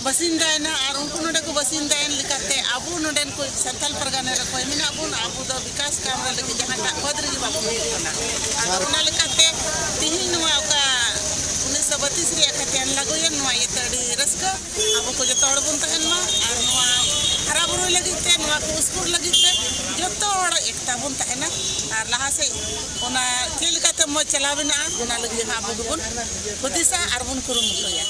ᱵᱟᱥᱤᱱᱫᱟᱭᱮᱱᱟ ᱟᱨ ᱩᱱᱠᱩ ᱱᱚᱰᱮ ᱠᱚ ᱵᱟᱥᱤᱱᱫᱟᱭᱮᱱ ᱞᱮᱠᱟᱛᱮ ᱟᱵᱚ ᱱᱚᱰᱮᱱ ᱠᱚ ᱥᱟᱱᱛᱟᱞ ᱯᱟᱨᱜᱟᱱᱟ ᱨᱮ ᱚᱠᱚᱭ ᱢᱮᱱᱟᱜ ᱵᱚᱱ, ᱟᱵᱚ ᱫᱚ ᱵᱤᱠᱟᱥ ᱠᱟᱢ ᱨᱮ ᱞᱟᱹᱜᱤᱫ ᱡᱟᱦᱟᱸᱴᱟᱜ ᱯᱚᱫᱽ ᱨᱮᱜᱮ ᱵᱟᱵᱚᱱ ᱦᱩᱭᱩᱜ ᱠᱟᱱᱟ᱾ ᱟᱫᱚ ᱚᱱᱟ ᱞᱮᱠᱟᱛᱮ ᱛᱤᱦᱤᱧ ᱱᱚᱣᱟ ᱚᱠᱟ ᱩᱱᱤᱥᱥᱚ ᱵᱟᱛᱤᱥ ᱨᱮᱭᱟᱜ ᱠᱷᱟᱛᱤᱭᱟᱱ ᱞᱟᱹᱜᱩᱭᱮᱱ, ᱱᱚᱣᱟ ᱤᱭᱟᱹᱛᱮ ᱟᱹᱰᱤ ᱨᱟᱹᱥᱠᱟᱹ᱾ ᱟᱵᱚ ᱠᱚ ᱡᱚᱛᱚ ᱦᱚᱲ ᱵᱚᱱ ᱛᱟᱦᱮᱱ ᱢᱟ ᱟᱨ ᱱᱚᱣᱟ ᱦᱟᱨᱟ ᱵᱩᱨᱩᱭ ᱞᱟᱹᱜᱤᱫ ᱛᱮ, ᱱᱚᱣᱟ ᱠᱚ ᱩᱥᱠᱩᱨ ᱞᱟᱹᱜᱤᱫ ᱛᱮ ᱡᱚᱛᱚ ᱦᱚᱲ ᱮᱠᱛᱟ ᱵᱚᱱ ᱛᱟᱦᱮᱱᱟ ᱟᱨ ᱞᱟᱦᱟ ᱥᱮᱫ ᱚᱱᱟ ᱪᱮᱫ ᱞᱮᱠᱟᱛᱮ ᱢᱚᱡᱽ ᱪᱟᱞᱟᱣ ᱢᱮᱱᱟᱜᱼᱟ, ᱚᱱᱟ ᱞᱟᱹᱜᱤᱫ ᱦᱚᱸ ᱟᱵᱚ ᱫᱚᱵᱚᱱ ᱦᱩᱫᱤᱥᱟ ᱟᱨ ᱵᱚᱱ ᱠᱩᱨᱩᱢᱩᱴᱩᱭᱟ᱾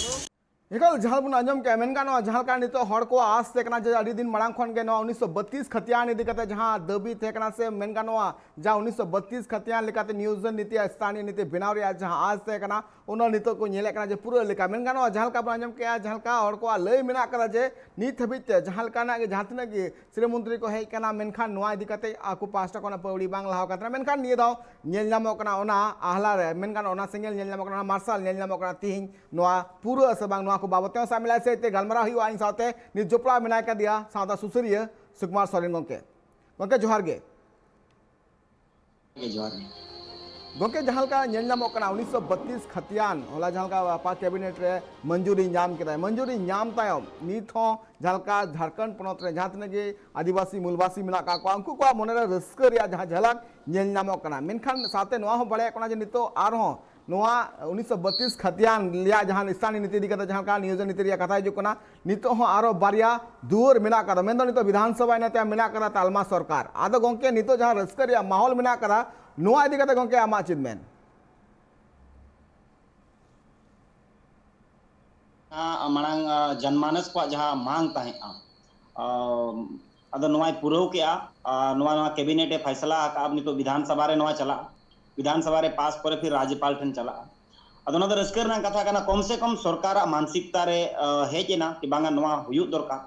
ᱮᱠᱟᱞ, ᱡᱟᱦᱟᱸ ᱵᱚᱱ ᱟᱸᱡᱚᱢ ᱠᱮᱜᱼᱟ, ᱢᱮᱱ ᱜᱟᱱᱚᱜᱼᱟ, ᱡᱟᱦᱟᱸ ᱞᱮᱠᱟ ᱱᱤᱛᱚᱜ ᱦᱚᱲ ᱠᱚᱣᱟᱜ ᱟᱸᱥ ᱛᱟᱦᱮᱸ ᱠᱟᱱᱟ ᱡᱮ ᱟᱹᱰᱤ ᱫᱤᱱ ᱢᱟᱲᱟᱝ ᱠᱷᱚᱱ ᱜᱮ ᱱᱚᱣᱟ ᱩᱱᱤᱥᱥᱚ ᱵᱟᱛᱤᱥ ᱠᱷᱟᱛᱤᱭᱟᱱ ᱤᱫᱤ ᱠᱟᱛᱮ ᱡᱟᱦᱟᱸ ᱫᱟᱹᱵᱤ ᱛᱟᱦᱮᱸ ᱠᱟᱱᱟ, ᱥᱮ ᱢᱮᱱ ᱜᱟᱱᱚᱜᱼᱟ, ᱡᱟᱦᱟᱸ ᱩᱱᱤᱥᱥᱚ ᱵᱟᱛᱤᱥ ᱠᱷᱟᱛᱤᱭᱟᱱ ᱞᱮᱠᱟᱛᱮ ᱱᱤᱭᱳᱡᱚᱱ ᱱᱤᱛᱤ ᱟᱨ ᱥᱛᱷᱟᱱᱤᱭᱚ ᱱᱤᱛᱤ ᱵᱮᱱᱟᱣ ᱨᱮᱭᱟᱜ ᱡᱟᱦᱟᱸ ᱟᱸᱥ ᱛᱟᱦᱮᱸ ᱠᱟᱱᱟ, ᱚᱱᱟ ᱱᱤᱛᱚᱜ ᱠᱚ ᱧᱮᱞᱮᱫ ᱠᱟᱱᱟ ᱡᱮ ᱯᱩᱨᱟᱹ ᱞᱮᱠᱟ᱾ ᱢᱮᱱ ᱜᱟᱱᱚᱜᱼᱟ, ᱡᱟᱦᱟᱸ ᱞᱮᱠᱟ ᱵᱚᱱ ᱟᱸᱡᱚᱢ ᱠᱮᱜᱼᱟ, ᱡᱟᱦᱟᱸ ᱞᱮᱠᱟ ᱦᱚᱲ ᱠᱚᱣᱟᱜ ᱞᱟᱹᱭ ᱢᱮᱱᱟᱜ ᱠᱟᱫᱟ ᱡᱮ ᱱᱤᱛ ᱦᱟᱹᱵᱤᱡ ᱛᱮ ᱡᱟᱦᱟᱸ ᱞᱮᱠᱟᱱᱟᱜ ᱜᱮ ᱡᱟᱦᱟᱸ ᱛᱤᱱᱟᱹᱜ ᱜᱮ ᱥᱤᱨᱟᱹ ᱢᱚᱱᱛᱨᱤ ᱠᱚ ᱦᱮᱡ ᱠᱟᱱᱟ, ᱢᱮᱱᱠᱷᱟᱱ ᱱᱚᱣᱟ ᱤᱫᱤ ᱠᱟᱛᱮ ᱟᱠᱚ ᱯᱟᱦᱴᱟ ᱠᱷᱚᱱᱟᱜ ᱯᱟᱹᱣᱲᱤ ᱵᱟᱝ ᱞᱟᱦᱟᱣ ᱠᱟᱱ ᱛᱟᱦᱮᱱᱟ᱾ ᱢᱮᱱᱠᱷᱟᱱ ᱱᱤᱭᱟᱹ ᱫᱷᱟᱣ ᱧᱮᱞ ᱧᱟᱢᱚᱜ ᱠᱟᱱᱟ ᱚᱱᱟ ᱟᱦᱞᱟ ᱨᱮ, ᱢᱮᱱ ᱜᱟᱱᱚᱜᱼᱟ, ᱚᱱᱟ ᱥᱮᱸᱜᱮᱞ ᱧᱮᱞ ᱧᱟᱢᱚᱜ ᱠᱟᱱᱟ, ᱚᱱᱟ ᱢᱟᱨᱥᱟᱞ ᱧᱮᱞ ᱧᱟᱢᱚᱜ ᱠᱟᱱᱟ ᱛᱤᱦᱤᱧ ᱱᱚᱣᱟ ᱯᱩᱨᱟᱹ ᱥᱮ ᱵᱟᱝ, ᱱᱚᱣᱟ ᱠᱚ ᱵᱟᱵᱚᱛ ᱛᱮᱦᱚᱸ ᱥᱟᱢᱤᱞᱟᱭ ᱥᱮᱫ ᱛᱮ ᱜᱟᱞᱢᱟᱨᱟᱣ ᱦᱩᱭᱩᱜᱼᱟ ᱤᱧ ᱥᱟᱶᱛᱮ᱾ ᱱᱤᱛ ᱡᱚᱯᱲᱟᱣ ᱢᱮᱱᱟᱭ ᱠᱟᱫᱮᱭᱟ ᱥᱟᱶᱛᱟ ᱥᱩᱥᱟᱹᱨᱤᱭᱟᱹ ᱥᱩᱠᱩᱢᱟᱨ ᱥᱚᱨᱮᱱ ᱜᱚᱢᱠᱮ᱾ ᱜᱚᱢᱠᱮ, ᱡᱚᱦᱟᱨ ᱜᱮ᱾ ᱜᱮ ᱡᱚᱦᱟᱨ ᱜᱮ᱾ ᱜᱚᱢᱠᱮ, ᱡᱟᱦᱟᱸ ᱞᱮᱠᱟ ᱧᱮᱞ ᱧᱟᱢᱚᱜ ᱠᱟᱱᱟ, ᱩᱱᱤᱥᱥᱚ ᱵᱟᱛᱤᱥ ᱠᱷᱟᱛᱤᱭᱟᱱ ᱦᱚᱞᱟ ᱡᱟᱦᱟᱸ ᱞᱮᱠᱟ ᱟᱯᱟ ᱠᱮᱵᱤᱱᱮᱴ ᱨᱮ ᱢᱚᱧᱡᱩᱨᱤ ᱧᱟᱢ ᱠᱮᱫᱟᱭ, ᱢᱚᱧᱡᱩᱨᱤ ᱧᱟᱢ ᱛᱟᱭᱚᱢ ᱱᱤᱛ ᱦᱚᱸ ᱡᱟᱦᱟᱸ ᱞᱮᱠᱟ ᱡᱷᱟᱲᱠᱷᱚᱸᱰ ᱯᱚᱱᱚᱛ ᱨᱮ ᱡᱟᱦᱟᱸ ᱛᱤᱱᱟᱹᱜ ᱜᱮ ᱟᱹᱫᱤᱵᱟᱹᱥᱤ ᱢᱩᱞᱵᱟᱥᱤ ᱢᱮᱱᱟᱜ ᱟᱠᱟᱫ ᱠᱚᱣᱟ, ᱩᱱᱠᱩ ᱠᱚᱣᱟᱜ ᱢᱚᱱᱮᱨᱮ ᱨᱟᱹᱥᱠᱟᱹ ᱨᱮᱭᱟᱜ ᱡᱟᱦᱟᱸ ᱡᱷᱟᱞᱟᱠ ᱧᱮᱞ ᱧᱟᱢᱚᱜ ᱠᱟᱱᱟ᱾ ᱢᱮᱱᱠᱷᱟᱱ ᱥᱟᱶᱛᱮ ᱱᱚᱣᱟ ᱦᱚᱸ ᱵᱟᱲᱟᱭᱚᱜ ᱠᱟᱱᱟ ᱡᱮ ᱱᱤᱛᱚᱜ ᱟᱨᱦᱚᱸ ᱱᱚᱣᱟ ᱩᱱᱤᱥᱥᱚ ᱵᱟᱛᱤᱥ ᱠᱷᱟᱛᱤᱭᱟᱱ ᱨᱮᱭᱟᱜ ᱡᱟᱦᱟᱸ ᱥᱛᱷᱟᱱᱤᱭᱚ ᱱᱤᱛᱤ ᱤᱫᱤ ᱠᱟᱛᱮ ᱡᱟᱦᱟᱸ ᱞᱮᱠᱟ ᱱᱤᱭᱳᱡᱚᱱ ᱱᱤᱛᱤ ᱨᱮᱭᱟᱜ ᱠᱟᱛᱷᱟ ᱦᱤᱡᱩᱜ ᱠᱟᱱᱟ, ᱱᱤᱛᱚᱜ ᱦᱚᱸ ᱟᱨᱚ ᱵᱟᱨᱭᱟ ᱫᱩᱣᱟᱹᱨ ᱢᱮᱱᱟᱜ ᱟᱠᱟᱫᱟ, ᱢᱮᱱᱫᱚ ᱱᱤᱛᱚᱜ ᱵᱤᱫᱷᱟᱱ ᱥᱚᱵᱷᱟ, ᱤᱱᱟᱹ ᱛᱟᱭᱚᱢ ᱢᱮᱱᱟᱜ ᱟᱠᱟᱫᱟ ᱛᱟᱞᱢᱟ ᱥᱚᱨᱠᱟᱨ᱾ ᱟᱫᱚ ᱜᱚᱢᱠᱮ, ᱱᱤᱛᱚᱜ ᱡᱟᱦᱟᱸ ᱨᱟᱹᱥᱠᱟᱹ ᱨᱮᱭᱟᱜ ᱢᱟᱦᱚᱞ ᱢᱮᱱᱟᱜ ᱟᱠᱟᱫᱟ, ᱱᱚᱣᱟ ᱤᱫᱤ ᱠᱟᱛᱮ ᱜᱚᱢᱠᱮ, ᱟᱢᱟᱜ ᱪᱮᱫ ᱢᱮᱱ? ᱟᱸ, ᱢᱟᱲᱟᱝ, ᱟᱸ, ᱡᱟᱱᱢᱟᱱᱚᱥ ᱠᱚᱣᱟᱜ ᱡᱟᱦᱟᱸ ᱢᱟᱝ ᱛᱟᱦᱮᱸᱜᱼᱟ, ᱟᱸ, ᱟᱫᱚ ᱱᱚᱣᱟᱭ ᱯᱩᱨᱟᱹᱣ ᱠᱮᱜᱼᱟ᱾ ᱟᱨ ᱱᱚᱣᱟ, ᱱᱚᱣᱟ ᱠᱮᱵᱤᱱᱮᱴ ᱮ ᱯᱷᱟᱭᱥᱟᱞᱟ ᱟᱠᱟᱫᱼᱟ, ᱱᱤᱛᱚᱜ ᱵᱤᱫᱷᱟᱱ ᱥᱚᱵᱷᱟ ᱨᱮ ᱱᱚᱣᱟ ᱪᱟᱞᱟᱜᱼᱟ, ᱵᱤᱫᱷᱟᱱ ᱥᱚᱵᱷᱟ ᱨᱮ ᱯᱟᱥ ᱯᱚᱨᱮ ᱯᱷᱤᱨ ᱨᱟᱡᱽᱡᱚᱯᱟᱞ ᱴᱷᱮᱱ ᱪᱟᱞᱟᱜᱼᱟ᱾ ᱟᱫᱚ ᱱᱚᱣᱟ ᱫᱚ ᱨᱟᱹᱥᱠᱟᱹ ᱨᱮᱱᱟᱜ ᱠᱟᱛᱷᱟ ᱠᱟᱱᱟ, ᱠᱚᱢ ᱥᱮ ᱠᱚᱢ ᱥᱚᱨᱠᱟᱨᱟᱜ ᱢᱟᱱᱥᱤᱠᱛᱟ ᱨᱮ, ᱟᱸ, ᱦᱮᱡ ᱮᱱᱟ ᱠᱤ ᱵᱟᱝᱟ ᱱᱚᱣᱟ ᱦᱩᱭᱩᱜ ᱫᱚᱨᱠᱟᱨ᱾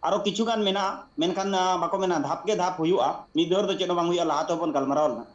ᱟᱨᱚ ᱠᱤᱪᱷᱩ ᱜᱟᱱ ᱢᱮᱱᱟᱜᱼᱟ, ᱢᱮᱱᱠᱷᱟᱱ, ᱟᱸ, ᱵᱟᱠᱚ ᱢᱮᱱᱟ ᱫᱷᱟᱯ ᱠᱮ ᱫᱷᱟᱯ ᱦᱩᱭᱩᱜᱼᱟ, ᱢᱤᱫ ᱫᱷᱟᱣ ᱨᱮᱫᱚ ᱪᱮᱫ ᱦᱚᱸ ᱵᱟᱝ ᱦᱩᱭᱩᱜᱼᱟ, ᱞᱟᱦᱟ ᱛᱮᱦᱚᱸ ᱵᱚᱱ ᱜᱟᱞᱢᱟᱨᱟᱣ ᱞᱮᱱᱟ᱾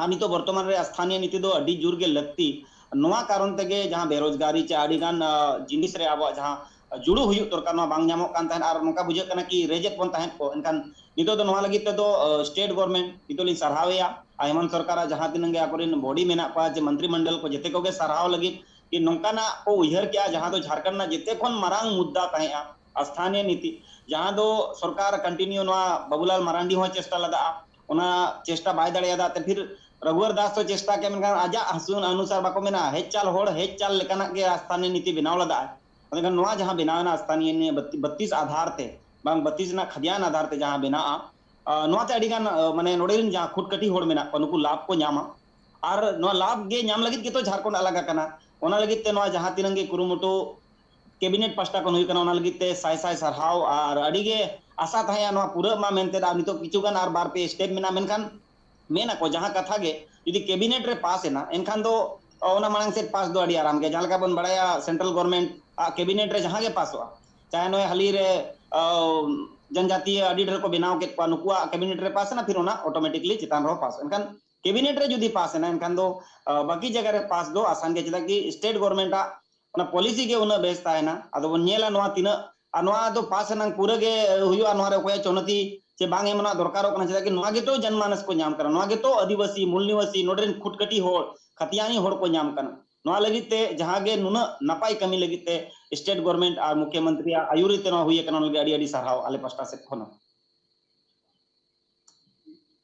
ᱟᱨ ᱱᱤᱛᱚᱜ ᱵᱚᱨᱛᱚᱢᱟᱱ ᱨᱮ ᱥᱛᱷᱟᱱᱤᱭᱚ ᱱᱤᱛᱤ ᱫᱚ ᱟᱹᱰᱤ ᱡᱳᱨ ᱜᱮ ᱞᱟᱹᱠᱛᱤ᱾ ᱱᱚᱣᱟ ᱠᱟᱨᱚᱱ ᱛᱮᱜᱮ ᱡᱟᱦᱟᱸ ᱵᱮᱨᱳᱡᱽᱜᱟᱨᱤ ᱪᱮ ᱟᱹᱰᱤ ᱜᱟᱱ, ᱟᱸ, ᱡᱤᱱᱤᱥ ᱨᱮ ᱟᱵᱚᱣᱟᱜ ᱡᱟᱦᱟᱸ ᱡᱩᱲᱩ ᱦᱩᱭᱩᱜ ᱫᱚᱨᱠᱟᱨ, ᱱᱚᱣᱟ ᱵᱟᱝ ᱧᱟᱢᱚᱜ ᱠᱟᱱ ᱛᱟᱦᱮᱸᱫ ᱟᱨ ᱱᱚᱝᱠᱟ ᱵᱩᱡᱷᱟᱹᱜ ᱠᱟᱱᱟ ᱠᱤ ᱨᱮᱡᱮᱫ ᱵᱚᱱ ᱛᱟᱦᱮᱸᱫ ᱠᱚ᱾ ᱮᱱᱠᱷᱟᱱ ᱱᱤᱛᱚᱜ ᱫᱚ ᱱᱚᱣᱟ ᱞᱟᱹᱜᱤᱫ ᱛᱮᱫᱚ, ᱟᱸ, ᱥᱴᱮᱴ ᱜᱚᱵᱷᱚᱨᱱᱢᱮᱱᱴ ᱱᱤᱛᱚᱜ ᱞᱤᱧ ᱥᱟᱨᱦᱟᱣᱮᱭᱟ ᱟᱨ ᱦᱮᱢᱚᱱᱛ ᱥᱚᱨᱠᱟᱨᱟᱜ ᱡᱟᱦᱟᱸ ᱛᱤᱱᱟᱹᱜ ᱜᱮ ᱟᱠᱚᱨᱮᱱ ᱵᱚᱰᱤ ᱢᱮᱱᱟᱜ ᱠᱚᱣᱟ ᱪᱮ ᱢᱚᱱᱛᱨᱤ ᱢᱚᱱᱰᱚᱞ ᱠᱚ, ᱡᱮᱛᱮ ᱠᱚᱜᱮ ᱥᱟᱨᱦᱟᱣ ᱞᱟᱹᱜᱤᱫ ᱠᱤ ᱱᱚᱝᱠᱟᱱᱟᱜ ᱠᱚ ᱩᱭᱦᱟᱹᱨ ᱠᱮᱜᱼᱟ ᱡᱟᱦᱟᱸ ᱫᱚ ᱡᱷᱟᱲᱠᱷᱚᱸᱰ ᱨᱮᱱᱟᱜ ᱡᱮᱛᱮ ᱠᱷᱚᱱ ᱢᱟᱨᱟᱝ ᱢᱩᱫᱽᱫᱟ ᱛᱟᱦᱮᱸᱜᱼᱟ ᱥᱛᱷᱟᱱᱤᱭᱚ ᱱᱤᱛᱤ, ᱡᱟᱦᱟᱸ ᱫᱚ ᱥᱚᱨᱠᱟᱨ ᱠᱚᱱᱴᱤᱱᱤᱭᱩ ᱱᱚᱣᱟ ᱵᱟᱵᱩᱞᱟᱞ ᱢᱟᱨᱟᱱᱰᱤ ᱦᱚᱸ ᱪᱮᱥᱴᱟ ᱞᱮᱫᱟ, ᱚᱱᱟ ᱪᱮᱥᱴᱟ ᱵᱟᱭ ᱫᱟᱲᱮᱭᱟᱫᱟ᱾ ᱛᱮ ᱯᱷᱤᱨ ᱨᱚᱜᱷᱩᱣᱟᱨ ᱫᱟᱥ ᱫᱚ ᱪᱮᱥᱴᱟ ᱠᱮᱫ, ᱢᱮᱱᱠᱷᱟᱱ ᱟᱡᱟᱜ ᱦᱟᱹᱥᱩ ᱚᱱᱩᱥᱟᱨ ᱵᱟᱠᱚ ᱢᱮᱱᱟ, ᱦᱮᱡ ᱪᱟᱞ ᱦᱚᱲ ᱦᱮᱡ ᱪᱟᱞ ᱞᱮᱠᱟᱱᱟᱜ ᱜᱮ ᱥᱛᱷᱟᱱᱤᱭᱚ ᱱᱤᱛᱤ ᱵᱮᱱᱟᱣ ᱞᱮᱫᱟ᱾ ᱢᱮᱱᱠᱷᱟᱱ ᱱᱚᱣᱟ ᱡᱟᱦᱟᱸ ᱵᱮᱱᱟᱣ ᱮᱱᱟ ᱥᱛᱷᱟᱱᱤᱭᱚ ᱱᱤᱭᱚᱢ ᱵᱟᱛᱤᱥ ᱟᱫᱷᱟᱨ ᱛᱮ, ᱵᱟᱝ ᱵᱟᱛᱤᱥ ᱨᱮᱱᱟᱜ ᱠᱷᱟᱫᱤᱭᱟᱱ ᱟᱫᱷᱟᱨ ᱛᱮ ᱡᱟᱦᱟᱸ ᱵᱮᱱᱟᱜᱼᱟ, ᱟᱸ, ᱱᱚᱣᱟᱛᱮ ᱟᱹᱰᱤ ᱜᱟᱱ, ᱟᱸ, ᱢᱟᱱᱮ ᱱᱚᱰᱮ ᱨᱮᱱ ᱡᱟᱦᱟᱸ ᱠᱷᱩᱴᱠᱟᱹᱴᱤ ᱦᱚᱲ ᱢᱮᱱᱟᱜ ᱠᱚᱣᱟ, ᱱᱩᱠᱩ ᱞᱟᱵᱷ ᱠᱚ ᱧᱟᱢᱟ᱾ ᱟᱨ ᱱᱚᱣᱟ ᱞᱟᱵᱷ ᱜᱮ ᱧᱟᱢ ᱞᱟᱹᱜᱤᱫ ᱜᱮᱛᱚ ᱡᱷᱟᱲᱠᱷᱚᱸᱰ ᱟᱞᱟᱜᱽ ᱟᱠᱟᱱᱟ᱾ ᱚᱱᱟ ᱞᱟᱹᱜᱤᱫ ᱛᱮ ᱱᱚᱣᱟ ᱡᱟᱦᱟᱸ ᱛᱤᱱᱟᱹᱝ ᱜᱮ ᱠᱩᱨᱩᱢᱩᱴᱩ ᱠᱮᱵᱤᱱᱮᱴ ᱯᱟᱥᱴᱟ ᱠᱷᱚᱱ ᱦᱩᱭᱩᱜ ᱠᱟᱱᱟ, ᱚᱱᱟ ᱞᱟᱹᱜᱤᱫ ᱛᱮ ᱥᱟᱭ ᱥᱟᱭ ᱥᱟᱨᱦᱟᱣ᱾ ᱟᱨ ᱟᱹᱰᱤ ᱜᱮ ᱟᱥᱟ ᱛᱟᱦᱮᱸᱜᱼᱟ ᱱᱚᱣᱟ ᱯᱩᱨᱟᱹᱜ ᱢᱟ ᱢᱮᱱᱛᱮ᱾ ᱟᱨ ᱱᱤᱛᱚᱜ ᱠᱤᱪᱷᱩ ᱜᱟᱱ ᱟᱨ ᱵᱟᱨ ᱯᱮ ᱥᱴᱮᱯ ᱢᱮᱱᱟᱜᱼᱟ, ᱢᱮᱱᱠᱷᱟᱱ ᱢᱮᱱ ᱟᱠᱚ ᱡᱟᱦᱟᱸ ᱠᱟᱛᱷᱟ ᱜᱮ ᱡᱩᱫᱤ ᱠᱮᱵᱤᱱᱮᱴ ᱨᱮ ᱯᱟᱥ ᱮᱱᱟ, ᱮᱱᱠᱷᱟᱱ ᱫᱚ, ᱚ, ᱚᱱᱟ ᱢᱟᱲᱟᱝ ᱥᱮᱫ ᱯᱟᱥ ᱫᱚ ᱟᱹᱰᱤ ᱟᱨᱟᱢ ᱜᱮᱭᱟ᱾ ᱡᱟᱦᱟᱸ ᱞᱮᱠᱟ ᱵᱚᱱ ᱵᱟᱲᱟᱭᱟ ᱥᱮᱱᱴᱨᱟᱞ ᱜᱚᱵᱷᱚᱨᱱᱢᱮᱱᱴ ᱟᱜ ᱠᱮᱵᱤᱱᱮᱴ ᱨᱮ ᱡᱟᱦᱟᱸ ᱜᱮ ᱯᱟᱥᱚᱜᱼᱟ, ᱪᱟᱦᱮ ᱱᱚᱜᱼᱚᱭ ᱦᱟᱹᱞᱤ ᱨᱮ, ᱚ, ᱡᱚᱱᱡᱟᱛᱤᱭᱚ ᱟᱹᱰᱤ ᱰᱷᱮᱨ ᱠᱚ ᱵᱮᱱᱟᱣ ᱠᱮᱫ ᱠᱚᱣᱟ, ᱱᱩᱠᱩᱣᱟᱜ ᱠᱮᱵᱤᱱᱮᱴ ᱨᱮ ᱯᱟᱥ ᱮᱱᱟ, ᱯᱷᱤᱨ ᱚᱱᱟ ᱚᱴᱳᱢᱮᱴᱤᱠᱞᱤ ᱪᱮᱛᱟᱱ ᱨᱮᱦᱚᱸ ᱯᱟᱥ᱾ ᱮᱱᱠᱷᱟᱱ ᱠᱮᱵᱤᱱᱮᱴ ᱨᱮ ᱡᱩᱫᱤ ᱯᱟᱥ ᱮᱱᱟ, ᱮᱱᱠᱷᱟᱱ ᱫᱚ, ᱚ, ᱵᱟᱹᱠᱤ ᱡᱟᱭᱜᱟ ᱨᱮ ᱯᱟᱥ ᱫᱚ ᱟᱥᱟᱱ ᱜᱮᱭᱟ, ᱪᱮᱫᱟᱜ ᱠᱤ ᱥᱴᱮᱴ ᱜᱚᱵᱷᱚᱨᱱᱢᱮᱱᱴ ᱟᱜ ᱚᱱᱟ ᱯᱚᱞᱤᱥᱤ ᱜᱮ ᱩᱱᱟᱹᱜ ᱵᱮᱥ ᱛᱟᱦᱮᱱᱟ᱾ ᱟᱫᱚ ᱵᱚᱱ ᱧᱮᱞᱟ ᱱᱚᱣᱟ ᱛᱤᱱᱟᱹᱜ, ᱟᱨ ᱱᱚᱣᱟ ᱫᱚ ᱯᱟᱥ ᱮᱱᱟᱝ ᱯᱩᱨᱟᱹ ᱜᱮ ᱦᱩᱭᱩᱜᱼᱟ, ᱱᱚᱣᱟ ᱨᱮ ᱚᱠᱚᱭᱟᱜ ᱪᱚᱱᱚᱛᱤ ᱥᱮ ᱵᱟᱝ ᱮᱢ ᱨᱮᱱᱟᱜ ᱫᱚᱨᱠᱟᱨᱚᱜ ᱠᱟᱱᱟ, ᱪᱮᱫᱟᱜ ᱠᱤ ᱱᱚᱣᱟ ᱜᱮᱛᱚ ᱡᱟᱱᱢᱟᱱᱟᱥ ᱠᱚ ᱧᱟᱢ ᱠᱟᱱᱟ, ᱱᱚᱣᱟ ᱜᱮᱛᱚ ᱟᱹᱫᱤᱵᱟᱹᱥᱤ, ᱢᱩᱞ ᱱᱤᱵᱟᱹᱥᱤ, ᱱᱚᱰᱮ ᱨᱮᱱ ᱠᱷᱩᱴᱠᱟᱹᱴᱤ ᱦᱚᱲ, ᱠᱷᱟᱛᱤᱭᱟᱱᱤ ᱦᱚᱲ ᱠᱚ ᱧᱟᱢ ᱠᱟᱱᱟ᱾ ᱱᱚᱣᱟ ᱞᱟᱹᱜᱤᱫ ᱛᱮ ᱡᱟᱦᱟᱸ ᱜᱮ ᱱᱩᱱᱟᱹᱜ ᱱᱟᱯᱟᱭ ᱠᱟᱹᱢᱤ ᱞᱟᱹᱜᱤᱫ ᱛᱮ state government ᱟᱨ ᱢᱩᱠᱷᱭᱚᱢᱚᱱᱛᱨᱤᱭᱟᱜ ᱟᱹᱭᱩᱨᱤ ᱛᱮ ᱱᱚᱣᱟ ᱦᱩᱭ ᱟᱠᱟᱱᱟ, ᱚᱱᱟ ᱞᱟᱹᱜᱤᱫ ᱟᱹᱰᱤ ᱟᱹᱰᱤ ᱥᱟᱨᱦᱟᱣ ᱟᱞᱮ ᱯᱟᱥᱴᱟ ᱥᱮᱫ ᱠᱷᱚᱱ ᱦᱚᱸ᱾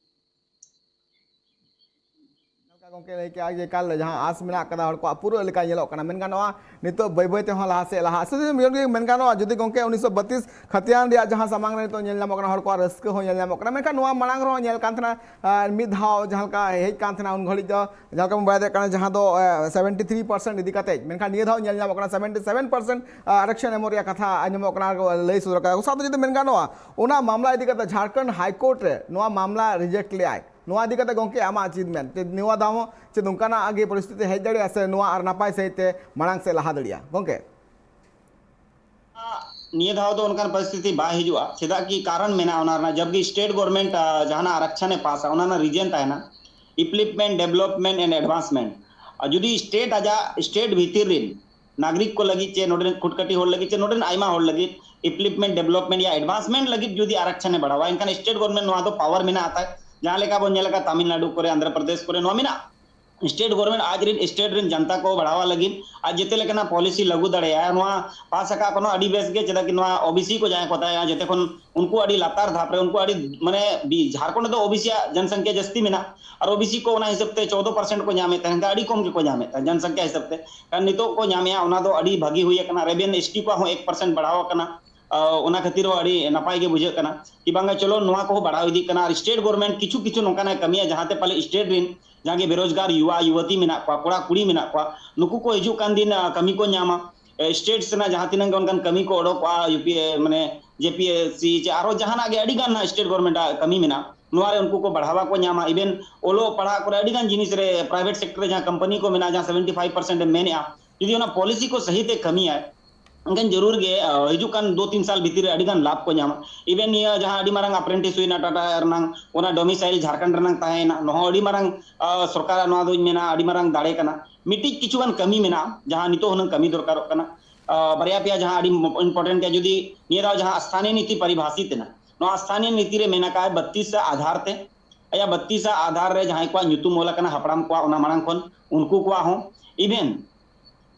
ᱚᱱᱠᱟ ᱜᱚᱝᱠᱮ ᱞᱟᱹᱭ ᱠᱮᱜᱼᱟ ᱡᱮ ᱮᱠᱟᱞ ᱡᱟᱦᱟᱸ ᱟᱸᱥ ᱢᱮᱱᱟᱜ ᱠᱟᱫᱟ ᱦᱚᱲ ᱠᱚᱣᱟᱜ ᱯᱩᱨᱟᱹᱜ ᱞᱮᱠᱟ ᱧᱮᱞᱚᱜ ᱠᱟᱱᱟ, ᱢᱮᱱ ᱜᱟᱱᱚᱜᱼᱟ ᱱᱤᱛᱚᱜ ᱵᱟᱹᱭ ᱵᱟᱹᱭ ᱛᱮᱦᱚᱸ ᱞᱟᱦᱟ ᱥᱮᱫ ᱞᱟᱦᱟ ᱥᱮᱫ ᱢᱮᱱ ᱜᱟᱱᱚᱜᱼᱟ᱾ ᱡᱩᱫᱤ ᱜᱚᱝᱠᱮ ᱩᱱᱤᱥᱥᱚ ᱵᱟᱛᱤᱥ ᱠᱷᱟᱛᱤᱭᱟᱱ ᱨᱮᱭᱟᱜ ᱡᱟᱦᱟᱸ ᱥᱟᱢᱟᱝ ᱨᱮ ᱱᱤᱛᱚᱜ ᱧᱮᱞ ᱧᱟᱢᱚᱜ ᱠᱟᱱᱟ, ᱦᱚᱲ ᱠᱚᱣᱟᱜ ᱨᱟᱹᱥᱠᱟᱹ ᱦᱚᱸ ᱧᱮᱞ ᱧᱟᱢᱚᱜ ᱠᱟᱱᱟ, ᱢᱮᱱᱠᱷᱟᱱ ᱱᱚᱣᱟ ᱢᱟᱲᱟᱝ ᱨᱮᱦᱚᱸ ᱧᱮᱞ ᱠᱟᱱ ᱛᱟᱦᱮᱱᱟ, ᱟᱨ ᱢᱤᱫ ᱫᱷᱟᱣ ᱡᱟᱦᱟᱸ ᱞᱮᱠᱟ ᱦᱮᱡ ᱠᱟᱱ ᱛᱟᱦᱮᱱᱟ ᱩᱱ ᱜᱷᱟᱹᱲᱤᱡ ᱫᱚ ᱡᱟᱦᱟᱸ ᱞᱮᱠᱟ ᱵᱚᱱ ᱵᱟᱲᱟᱭ ᱫᱟᱲᱮᱭᱟᱜ ᱠᱟᱱᱟ, ᱡᱟᱦᱟᱸ ᱫᱚ seventy three percent ᱤᱫᱤ ᱠᱟᱛᱮ, ᱢᱮᱱᱠᱷᱟᱱ ᱱᱤᱭᱟᱹ ᱫᱷᱟᱣ ᱧᱮᱞ ᱧᱟᱢᱚᱜ ᱠᱟᱱᱟ seventy seven percent ᱟᱨᱟᱠᱥᱚᱱ ᱮᱢᱚᱜ ᱨᱮᱭᱟᱜ ᱠᱟᱛᱷᱟ ᱟᱸᱡᱚᱢᱚᱜ ᱠᱟᱱᱟ ᱟᱨ ᱠᱚ ᱞᱟᱹᱭ ᱥᱚᱫᱚᱨ ᱠᱟᱫᱟ᱾ ᱥᱟᱶᱛᱮ ᱡᱩᱫᱤ ᱢᱮᱱ ᱜᱟᱱᱚᱜᱼᱟ, ᱚᱱᱟ ᱢᱟᱢᱞᱟ ᱤᱫᱤ ᱠᱟᱛᱮ ᱡᱷᱟᱲᱠᱷᱚᱸᱰ ᱦᱟᱭ ᱠᱳᱨᱴ ᱨᱮ ᱱᱚᱣᱟ ᱢᱟᱢᱞᱟ ᱨᱤᱡᱮᱠᱴ ᱞᱮᱜᱼᱟᱭ᱾ ᱱᱚᱣᱟ ᱤᱫᱤ ᱠᱟᱛᱮ ᱜᱚᱝᱠᱮ ᱟᱢᱟᱜ ᱪᱮᱫ ᱢᱮᱱ? ᱪᱮᱫ ᱱᱚᱣᱟ ᱫᱷᱟᱣ ᱦᱚᱸ ᱪᱮᱫ ᱚᱱᱠᱟᱱᱟᱜ ᱜᱮ ᱯᱚᱨᱤᱥᱛᱷᱤᱛᱤ ᱦᱮᱡ ᱫᱟᱲᱮᱭᱟᱜᱼᱟ ᱥᱮ ᱱᱚᱣᱟ ᱟᱨ ᱱᱟᱯᱟᱭ ᱥᱟᱺᱦᱤᱡ ᱛᱮ ᱢᱟᱲᱟᱝ ᱥᱮᱫ ᱞᱟᱦᱟ ᱫᱟᱲᱮᱭᱟᱜᱼᱟ ᱜᱚᱝᱠᱮ? ᱱᱤᱭᱟᱹ ᱫᱷᱟᱣ ᱫᱚ ᱚᱱᱠᱟᱱ ᱯᱚᱨᱤᱥᱛᱷᱤᱛᱤ ᱵᱟᱭ ᱦᱤᱡᱩᱜᱼᱟ᱾ ᱪᱮᱫᱟᱜ ᱠᱤ ᱠᱟᱨᱚᱱ ᱢᱮᱱᱟᱜᱼᱟ ᱚᱱᱟ ᱨᱮᱱᱟᱜ, ᱡᱚᱵᱠᱤ state government ᱡᱟᱦᱟᱱᱟᱜ ᱟᱨᱟᱠᱪᱷᱟᱱ ᱮ ᱯᱟᱥᱟ, ᱚᱱᱟ ᱨᱮᱱᱟᱜ reason ᱛᱟᱦᱮᱱᱟ upliftment, development and advancement᱾ ᱟᱨ ᱡᱩᱫᱤ state ᱟᱡᱟᱜ state ᱵᱷᱤᱛᱤᱨ ᱨᱮᱱ ᱱᱟᱜᱚᱨᱤᱠ ᱠᱚ ᱞᱟᱹᱜᱤᱫ ᱪᱮ ᱱᱚᱰᱮ ᱨᱮᱱ ᱠᱷᱩᱴᱠᱟᱹᱴᱤ ᱦᱚᱲ ᱞᱟᱹᱜᱤᱫ ᱪᱮ ᱱᱚᱰᱮ ᱨᱮᱱ ᱟᱭᱢᱟ ᱦᱚᱲ ᱞᱟᱹᱜᱤᱫ upliftment, development ᱭᱟ advancement ᱞᱟᱹᱜᱤᱫ ᱡᱩᱫᱤ ᱟᱨᱟᱠᱪᱷᱟᱱ ᱮ ᱵᱟᱲᱟᱣᱟ, ᱮᱱᱠᱷᱟᱱ state government ᱱᱚᱣᱟ ᱫᱚ power ᱢᱮᱱᱟᱜ ᱛᱟᱭ᱾ ᱡᱟᱦᱟᱸ ᱞᱮᱠᱟ ᱵᱚᱱ ᱧᱮᱞ ᱟᱠᱟᱫ ᱛᱟᱢᱤᱞᱱᱟᱰᱩ ᱠᱚᱨᱮ, ᱟᱱᱫᱷᱨᱚ ᱯᱨᱚᱫᱮᱥ ᱠᱚᱨᱮ ᱱᱚᱣᱟ ᱢᱮᱱᱟᱜᱼᱟ᱾ State government ᱟᱡ ᱨᱮᱱ state ᱨᱮᱱ ᱡᱟᱱᱛᱟ ᱠᱚ ᱵᱟᱲᱦᱟᱣᱟ ᱞᱟᱹᱜᱤᱫ ᱟᱡ ᱡᱮᱛᱮ ᱞᱮᱠᱟᱱᱟᱜ policy ᱞᱟᱹᱜᱩ ᱫᱟᱲᱮᱭᱟᱜᱼᱟ᱾ ᱱᱚᱣᱟ ᱯᱟᱥ ᱟᱠᱟᱫ ᱠᱚ ᱱᱚᱣᱟ ᱟᱹᱰᱤ ᱵᱮᱥ ᱜᱮ, ᱪᱮᱫᱟᱜ ᱠᱤ ᱱᱚᱣᱟ OBC ᱠᱚ ᱡᱟᱦᱟᱸᱭ ᱠᱚ ᱛᱟᱦᱮᱸᱭᱟ, ᱡᱮᱛᱮ ᱠᱷᱚᱱ ᱩᱱᱠᱩ ᱟᱹᱰᱤ ᱞᱟᱛᱟᱨ ᱫᱷᱟᱯ ᱨᱮ, ᱩᱱᱠᱩ ᱟᱹᱰᱤ ᱢᱟᱱᱮ ᱵᱤ-, ᱡᱷᱟᱲᱠᱷᱚᱸᱰ ᱨᱮᱫᱚ OBC ᱭᱟᱜ ᱡᱚᱱᱥᱚᱝᱠᱷᱭᱟ ᱡᱟᱹᱥᱛᱤ ᱢᱮᱱᱟᱜᱼᱟ, ᱟᱨ OBC ᱠᱚ ᱚᱱᱟ ᱦᱤᱥᱟᱹᱵ ᱛᱮ ᱪᱳᱫᱽᱫᱳ percent ᱠᱚ ᱧᱟᱢᱮᱫ ᱛᱟᱦᱮᱸ, ᱮᱱᱠᱷᱟᱱ ᱟᱹᱰᱤ ᱠᱚᱢ ᱜᱮᱠᱚ ᱧᱟᱢᱮᱫ ᱛᱟᱦᱮᱸ ᱡᱚᱱᱥᱚᱝᱠᱷᱭᱟ ᱦᱤᱥᱟᱹᱵ ᱛᱮ᱾ ᱟᱨ ᱱᱤᱛᱚᱜ ᱠᱚ ᱧᱟᱢᱮᱜᱼᱟ, ᱚᱱᱟ ᱫᱚ ᱟᱹᱰᱤ ᱵᱷᱟᱹᱜᱤ ᱦᱩᱭ ᱟᱠᱟᱱᱟ᱾ ᱨᱮᱵᱮᱱ ST ᱠᱚᱣᱟᱜ ᱦᱚᱸ ᱮᱠ percent ᱵᱟᱲᱦᱟᱣ ᱟᱠᱟᱱᱟ᱾ ᱟᱸ, ᱚᱱᱟ ᱠᱷᱟᱹᱛᱤᱨ ᱦᱚᱸ ᱟᱹᱰᱤ ᱱᱟᱯᱟᱭ ᱜᱮ ᱵᱩᱡᱷᱟᱹᱜ ᱠᱟᱱᱟ ᱠᱤ ᱵᱟᱝᱟ, ᱪᱚᱞᱚ ᱱᱚᱣᱟ ᱠᱚᱦᱚᱸ ᱵᱟᱲᱦᱟᱣ ᱤᱫᱤᱜ ᱠᱟᱱᱟ᱾ ᱟᱨ state government ᱠᱤᱪᱷᱩ ᱠᱤᱪᱷᱩ ᱱᱚᱝᱠᱟᱱᱟᱜ ᱠᱟᱹᱢᱤᱭᱟ ᱡᱟᱦᱟᱸᱛᱮ ᱯᱟᱞᱮ state ᱨᱮᱱ ᱡᱟᱦᱟᱸ ᱜᱮ ᱵᱮᱨᱳᱡᱽᱜᱟᱨ ᱭᱩᱣᱟ ᱭᱩᱣᱟᱛᱤ ᱢᱮᱱᱟᱜ ᱠᱚᱣᱟ, ᱠᱚᱲᱟ ᱠᱩᱲᱤ ᱢᱮᱱᱟᱜ ᱠᱚᱣᱟ, ᱱᱩᱠᱩ ᱠᱚ ᱦᱤᱡᱩᱜ ᱠᱟᱱ ᱫᱤᱱ, ᱟᱸ, ᱠᱟᱹᱢᱤ ᱠᱚ ᱧᱟᱢᱟ᱾ ᱮ, states ᱨᱮᱱᱟᱜ ᱡᱟᱦᱟᱸ ᱛᱤᱱᱟᱹᱜ ᱜᱮ ᱚᱱᱠᱟᱱ ᱠᱟᱹᱢᱤ ᱠᱚ ᱚᱰᱚᱠᱚᱜᱼᱟ, UPA, ᱢᱟᱱᱮ JPSC ᱪᱮ ᱟᱨᱦᱚᱸ ᱡᱟᱦᱟᱱᱟᱜ ᱜᱮ ᱟᱹᱰᱤ ᱜᱟᱱ ᱱᱟᱜ state government ᱟᱜ ᱠᱟᱹᱢᱤ ᱢᱮᱱᱟᱜᱼᱟ, ᱱᱚᱣᱟ ᱨᱮ ᱩᱱᱠᱩ ᱠᱚ ᱵᱟᱲᱦᱟᱣᱟ ᱠᱚ ᱧᱟᱢᱟ᱾ Even ᱚᱞᱚᱜ ᱯᱟᱲᱦᱟᱜ ᱠᱚᱨᱮ ᱟᱹᱰᱤ ᱜᱟᱱ ᱡᱤᱱᱤᱥ ᱨᱮ private sector ᱨᱮ ᱡᱟᱦᱟᱸ company ᱠᱚ ᱢᱮᱱᱟᱜᱼᱟ, ᱡᱟᱦᱟᱸ seventy five percent ᱮ ᱢᱮᱱᱮᱜᱼᱟ, ᱡᱩᱫᱤ ᱚᱱᱟ policy ᱠᱚ ᱥᱟᱹᱦᱤ ᱛᱮ ᱠᱟᱹᱢᱤᱭᱟᱭ, ᱮᱱᱠᱷᱟᱱ ᱡᱟᱹᱨᱩᱲ ᱜᱮ, ᱟ, ᱦᱤᱡᱩᱜ ᱠᱟᱱ ᱫᱩ ᱛᱤᱱ ᱥᱟᱞ ᱵᱷᱤᱛᱤᱨ ᱨᱮ ᱟᱹᱰᱤ ᱜᱟᱱ ᱞᱟᱵᱷ ᱠᱚ ᱧᱟᱢᱟ᱾ Even ᱱᱤᱭᱟᱹ ᱡᱟᱦᱟᱸ ᱟᱹᱰᱤ ᱢᱟᱨᱟᱝ apprentice ᱦᱩᱭᱱᱟ ᱴᱟᱴᱟ ᱨᱮᱱᱟᱝ, ᱚᱱᱟ domicile ᱡᱷᱟᱲᱠᱷᱚᱸᱰ ᱨᱮᱱᱟᱝ ᱛᱟᱦᱮᱸᱭᱮᱱᱟ, ᱱᱚᱣᱟ ᱦᱚᱸ ᱟᱹᱰᱤ ᱢᱟᱨᱟᱝ, ᱟ, ᱥᱚᱨᱠᱟᱨᱟᱜ ᱱᱚᱣᱟ ᱫᱚᱧ ᱢᱮᱱᱟ ᱟᱹᱰᱤ ᱢᱟᱨᱟᱝ ᱫᱟᱲᱮ ᱠᱟᱱᱟ᱾ ᱢᱤᱫᱴᱤᱡ ᱠᱤᱪᱷᱩ ᱜᱟᱱ ᱠᱟᱹᱢᱤ ᱢᱮᱱᱟᱜᱼᱟ, ᱡᱟᱦᱟᱸ ᱱᱤᱛᱚᱜ ᱦᱩᱱᱟᱹᱝ ᱠᱟᱹᱢᱤ ᱫᱚᱨᱠᱟᱨᱚᱜ ᱠᱟᱱᱟ᱾ ᱟ, ᱵᱟᱨᱭᱟ ᱯᱮᱭᱟ ᱡᱟᱦᱟᱸ ᱟᱹᱰᱤ important ᱜᱮᱭᱟ, ᱡᱩᱫᱤ ᱱᱤᱭᱟᱹ ᱫᱷᱟᱣ ᱡᱟᱦᱟᱸ ᱥᱛᱷᱟᱱᱤᱭ ᱱᱤᱛᱤ ᱯᱚᱨᱤᱵᱷᱟᱥᱤᱛ ᱮᱱᱟ, ᱱᱚᱣᱟ ᱥᱛᱷᱟᱱᱤᱭᱚ ᱱᱤᱛᱤ ᱨᱮ ᱢᱮᱱ ᱟᱠᱟᱫ ᱵᱟᱛᱤᱥ ᱟᱜ ᱟᱫᱷᱟᱨ ᱛᱮ, ᱟᱭᱟᱜ ᱵᱟᱛᱤᱥ ᱟᱜ ᱟᱫᱷᱟᱨ ᱨᱮ ᱡᱟᱦᱟᱸᱭ ᱠᱚᱣᱟᱜ ᱧᱩᱛᱩᱢ ᱚᱞ ᱟᱠᱟᱱᱟ ᱦᱟᱯᱲᱟᱢ ᱠᱚᱣᱟᱜ, ᱚᱱᱟ ᱢᱟᱲᱟᱝ ᱠᱷᱚᱱ ᱩᱱᱠᱩ ᱠᱚᱣᱟᱜ ᱦᱚᱸ, even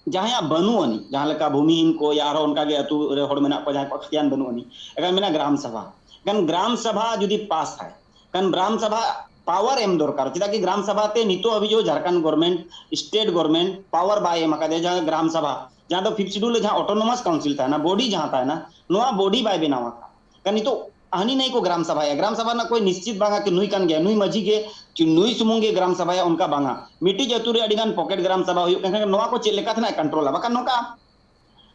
ᱡᱟᱦᱟᱸᱭᱟᱜ ᱵᱟᱹᱱᱩᱜ ᱟᱹᱱᱤᱡ, ᱡᱟᱦᱟᱸ ᱞᱮᱠᱟ ᱵᱷᱩᱢᱤᱦᱤᱱ ᱠᱚ ᱭᱟ ᱟᱨᱦᱚᱸ ᱚᱱᱠᱟ ᱜᱮ ᱟᱹᱛᱩ ᱨᱮ ᱦᱚᱲ ᱢᱮᱱᱟᱜ ᱠᱚᱣᱟ ᱡᱟᱦᱟᱸᱭ ᱠᱚᱣᱟᱜ ᱠᱷᱟᱛᱤᱭᱟᱱ ᱵᱟᱹᱱᱩᱜ ᱟᱹᱱᱤᱡ, ᱮᱱᱠᱷᱟᱱ ᱢᱮᱱᱟᱜ ᱜᱨᱟᱢ ᱥᱟᱵᱷᱟ᱾ ᱮᱱᱠᱷᱟᱱ ᱜᱨᱟᱢ ᱥᱟᱵᱷᱟ ᱡᱩᱫᱤ ᱯᱟᱥ ᱟᱭ, ᱮᱱᱠᱷᱟᱱ ᱜᱨᱟᱢ ᱥᱟᱵᱷᱟ ᱯᱟᱣᱟᱨ ᱮᱢ ᱫᱚᱨᱠᱟᱨ᱾ ᱪᱮᱫᱟᱜ ᱠᱤ ᱜᱨᱟᱢ ᱥᱟᱵᱷᱟ ᱛᱮ ᱱᱤᱛᱚᱜ ᱦᱟᱹᱵᱤᱡ Jharkhand government, state government power ᱵᱟᱭ ᱮᱢ ᱟᱠᱟᱫᱮᱭᱟ᱾ ᱡᱟᱦᱟᱸ ᱜᱨᱟᱢ ᱥᱟᱵᱷᱟ, ᱡᱟᱦᱟᱸ ᱫᱚ ᱯᱷᱤᱯᱛᱷ ᱥᱤᱰᱩᱞ ᱨᱮ ᱡᱟᱦᱟᱸ ᱚᱴᱳᱱᱚᱢᱟᱥ ᱠᱟᱣᱩᱱᱥᱤᱞ ᱛᱟᱦᱮᱱᱟ, ᱵᱚᱰᱤ ᱡᱟᱦᱟᱸ ᱛᱟᱦᱮᱱᱟ, ᱱᱚᱣᱟ ᱵᱚᱰᱤ ᱵᱟᱭ ᱵᱮᱱᱟᱣ ᱟᱠᱟᱫ᱾ ᱮᱱᱠᱷᱟᱱ ᱱᱤᱛᱚᱜ ᱦᱟᱹᱱᱤ ᱱᱟᱹᱭ ᱠᱚ ᱜᱨᱟᱢ ᱥᱟᱵᱷᱟᱭᱟ᱾ ᱜᱨᱟᱢ ᱥᱟᱵᱷᱟ ᱨᱮᱱᱟᱜ ᱠᱳᱭ ᱱᱤᱥᱪᱤᱛ ᱵᱟᱝᱟ ᱠᱤ ᱱᱩᱭ ᱠᱟᱱ ᱜᱮᱭᱟ, ᱱᱩᱭ ᱢᱟᱹᱡᱷᱤ ᱜᱮ, ᱪᱩ-, ᱱᱩᱭ ᱥᱩᱢᱩᱝ ᱜᱮ ᱜᱨᱟᱢ ᱥᱟᱵᱷᱟᱭᱟ, ᱚᱱᱠᱟ ᱵᱟᱝᱟ᱾ ᱢᱤᱫᱴᱤᱡ ᱟᱹᱛᱩ ᱨᱮ ᱟᱹᱰᱤ ᱜᱟᱱ ᱯᱚᱠᱮᱴ ᱜᱨᱟᱢ ᱥᱟᱵᱷᱟ ᱦᱩᱭᱩᱜ ᱠᱟᱱ ᱠᱷᱟᱱ ᱱᱚᱣᱟ ᱠᱚ ᱪᱮᱫ ᱞᱮᱠᱟ ᱛᱮ ᱱᱟᱜ ᱠᱚᱱᱴᱨᱳᱞᱟ? ᱵᱟᱠᱷᱟᱱ ᱱᱚᱝᱠᱟ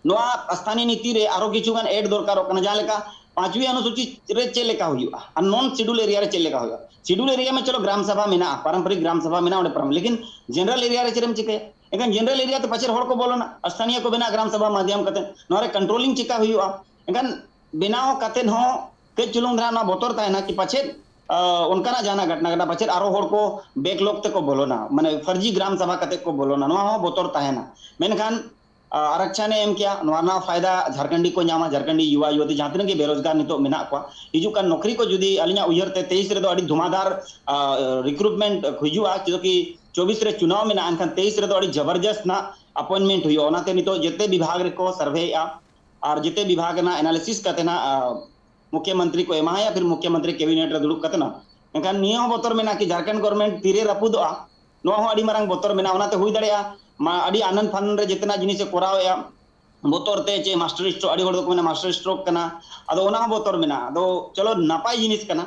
ᱱᱚᱣᱟ ᱥᱛᱷᱟᱱᱤᱭᱚ ᱱᱤᱛᱤ ᱨᱮ ᱟᱨᱚ ᱠᱤᱪᱷᱩ ᱜᱟᱱ ᱮᱰ ᱫᱚᱨᱠᱟᱨᱚᱜ ᱠᱟᱱᱟ, ᱡᱟᱦᱟᱸ ᱞᱮᱠᱟ ᱯᱟᱸᱪᱣᱤ ᱚᱱᱩᱥᱩᱪᱤ ᱨᱮ ᱪᱮᱫ ᱞᱮᱠᱟ ᱦᱩᱭᱩᱜᱼᱟ ᱟᱨ ᱱᱚᱱ ᱥᱤᱰᱩᱞ ᱮᱨᱤᱭᱟ ᱨᱮ ᱪᱮᱫ ᱞᱮᱠᱟ ᱦᱩᱭᱩᱜᱼᱟ᱾ ᱥᱤᱰᱩᱞ ᱮᱨᱤᱭᱟ ᱢᱟ ᱪᱚᱞᱚ ᱜᱨᱟᱢ ᱥᱟᱵᱷᱟ ᱢᱮᱱᱟᱜᱼᱟ, ᱯᱟᱨᱚᱢᱯᱚᱨᱤᱠ ᱜᱨᱟᱢ ᱥᱟᱵᱷᱟ ᱢᱮᱱᱟᱜᱼᱟ ᱚᱸᱰᱮ ᱯᱟᱨᱚᱢ, ᱞᱮᱠᱤᱱ ᱡᱮᱱᱟᱨᱟᱞ ᱮᱨᱤᱭᱟ ᱨᱮ ᱪᱮᱫ ᱮᱢ ᱪᱤᱠᱟᱹᱭᱟ? ᱮᱱᱠᱷᱟᱱ ᱡᱮᱱᱟᱨᱟᱞ ᱮᱨᱤᱭᱟ ᱛᱮ ᱯᱟᱪᱮᱫ ᱦᱚᱲ ᱠᱚ ᱵᱚᱞᱚᱱᱟ, ᱥᱛᱷᱟᱱᱤᱭᱚ ᱠᱚ ᱵᱮᱱᱟᱜ ᱜᱨᱟᱢ ᱥᱟᱵᱷᱟ ᱢᱟᱫᱷᱭᱚᱢ ᱠᱟᱛᱮ᱾ ᱱᱚᱣᱟ ᱨᱮ ᱠᱚᱱᱴᱨᱳᱞᱤᱝ ᱪᱮᱠᱟ ᱦᱩᱭᱩᱜᱼᱟ? ᱮᱱᱠᱷᱟᱱ ᱵᱮᱱᱟᱣ ᱠᱟᱛᱮ ᱦᱚᱸ ᱠᱟᱹᱡ ᱪᱩᱞᱩᱝ ᱫᱷᱟᱨᱟ ᱱᱚᱣᱟ ᱵᱚᱛᱚᱨ ᱛᱟᱦᱮᱱᱟ ᱠᱤ ᱯᱟᱪᱮᱫ, ᱟ, ᱚᱱᱠᱟᱱᱟᱜ ᱡᱟᱦᱟᱱᱟᱜ ᱜᱷᱚᱴᱱᱟ ᱜᱷᱚᱴᱱᱟ, ᱯᱟᱪᱮᱫ ᱟᱨᱚ ᱦᱚᱲ ᱠᱚ ᱵᱮᱠᱞᱚᱜ ᱛᱮᱠᱚ ᱵᱚᱞᱚᱱᱟ, ᱢᱟᱱᱮ ᱯᱷᱟᱨᱡᱤ ᱜᱨᱟᱢ ᱥᱟᱵᱷᱟ ᱠᱟᱛᱮ ᱠᱚ ᱵᱚᱞᱚᱱᱟ, ᱱᱚᱣᱟ ᱦᱚᱸ ᱵᱚᱛᱚᱨ ᱛᱟᱦᱮᱱᱟ᱾ ᱢᱮᱱᱠᱷᱟᱱ, ᱟ, ᱟᱨᱟᱠᱪᱷᱟᱱ ᱮ ᱮᱢ ᱠᱮᱭᱟ, ᱱᱚᱣᱟ ᱨᱮᱱᱟᱜ ᱯᱷᱟᱭᱫᱟ ᱡᱷᱟᱨᱠᱷᱚᱸᱰᱤ ᱠᱚ ᱧᱟᱢᱟ, ᱡᱷᱟᱨᱠᱷᱚᱸᱰᱤ ᱭᱩᱣᱟ ᱭᱩᱣᱟᱛᱤ ᱡᱟᱦᱟᱸ ᱛᱤᱱᱟᱹᱜ ᱜᱮ ᱵᱮᱨᱳᱡᱽᱜᱟᱨ ᱱᱤᱛᱚᱜ ᱢᱮᱱᱟᱜ ᱠᱚᱣᱟ, ᱦᱤᱡᱩᱜ ᱠᱟᱱ ᱱᱚᱠᱨᱤ ᱠᱚ ᱡᱩᱫᱤ ᱟᱹᱞᱤᱧᱟᱜ ᱩᱭᱦᱟᱹᱨ ᱛᱮ ᱛᱮᱭᱤᱥ ᱨᱮᱫᱚ ᱟᱹᱰᱤ ᱫᱷᱩᱢᱟᱫᱟᱨ, ᱟ, ᱨᱤᱠᱨᱩᱴᱢᱮᱱᱴ ᱦᱤᱡᱩᱜᱼᱟ, ᱪᱮᱫᱟᱜ ᱠᱤ ᱪᱚᱵᱵᱤᱥ ᱨᱮ ᱪᱩᱱᱟᱣ ᱢᱮᱱᱟᱜᱼᱟ, ᱮᱱᱠᱷᱟᱱ ᱛᱮᱭᱤᱥ ᱨᱮᱫᱚ ᱟᱹᱰᱤ ᱡᱚᱵᱚᱨᱡᱚᱥᱛ ᱱᱟᱜ ᱟᱯᱚᱭᱮᱱᱴᱢᱮᱱᱴ ᱦᱩᱭᱩᱜᱼᱟ᱾ ᱚᱱᱟᱛᱮ ᱱᱤᱛᱚᱜ ᱡᱮᱛᱮ ᱵᱤᱵᱷᱟᱜᱽ ᱨᱮᱠᱚ ᱥᱟᱨᱵᱷᱮᱭᱮᱫᱼᱟ ᱟᱨ ᱡᱮᱛᱮ ᱵᱤᱵᱷᱟᱜᱽ ᱨᱮᱱᱟᱜ ᱮᱱᱟᱞᱤᱥᱤᱥ ᱠᱟᱛᱮ ᱱᱟᱜ, ᱟ, ᱢᱩᱠᱷᱭᱚᱢᱚᱱᱛᱨᱤ ᱠᱚ ᱮᱢᱟᱭᱟ, ᱯᱷᱤᱨ ᱢᱩᱠᱷᱭᱚᱢᱚᱱᱛᱨᱤ ᱠᱮᱵᱤᱱᱮᱴ ᱨᱮ ᱫᱩᱲᱩᱵ ᱠᱟᱛᱮ ᱱᱟᱜ᱾ ᱮᱱᱠᱷᱟᱱ ᱱᱤᱭᱟᱹ ᱦᱚᱸ ᱵᱚᱛᱚᱨ ᱢᱮᱱᱟᱜᱼᱟ ᱠᱤ ᱡᱷᱟᱨᱠᱷᱚᱸᱰ ᱜᱚᱵᱷᱚᱨᱱᱢᱮᱱᱴ ᱛᱤᱨᱮ ᱨᱟᱹᱯᱩᱫᱚᱜᱼᱟ, ᱱᱚᱣᱟ ᱦᱚᱸ ᱟᱹᱰᱤ ᱢᱟᱨᱟᱝ ᱵᱚᱛᱚᱨ ᱢᱮᱱᱟᱜᱼᱟ᱾ ᱚᱱᱟᱛᱮ ᱦᱩᱭ ᱫᱟᱲᱮᱭᱟᱜᱼᱟ, ᱢᱟ, ᱟᱹᱰᱤ ᱟᱱᱟᱱ ᱯᱷᱟᱱᱟᱱ ᱨᱮ ᱡᱮᱛᱮᱱᱟᱜ ᱡᱤᱱᱤᱥᱮ ᱠᱚᱨᱟᱣᱮᱫᱼᱟ, ᱵᱚᱛᱚᱨ ᱛᱮ ᱪᱮ ᱢᱟᱥᱴᱟᱨ ᱥᱴᱨᱳᱠ, ᱟᱹᱰᱤ ᱦᱚᱲ ᱫᱚᱠᱚ ᱢᱮᱱᱟ ᱢᱟᱥᱴᱟᱨ ᱥᱴᱨᱳᱠ ᱠᱟᱱᱟ, ᱟᱫᱚ ᱚᱱᱟ ᱦᱚᱸ ᱵᱚᱛᱚᱨ ᱢᱮᱱᱟᱜᱼᱟ᱾ ᱟᱫᱚ ᱪᱚᱞᱚ ᱱᱟᱯᱟᱭ ᱡᱤᱱᱤᱥ ᱠᱟᱱᱟ,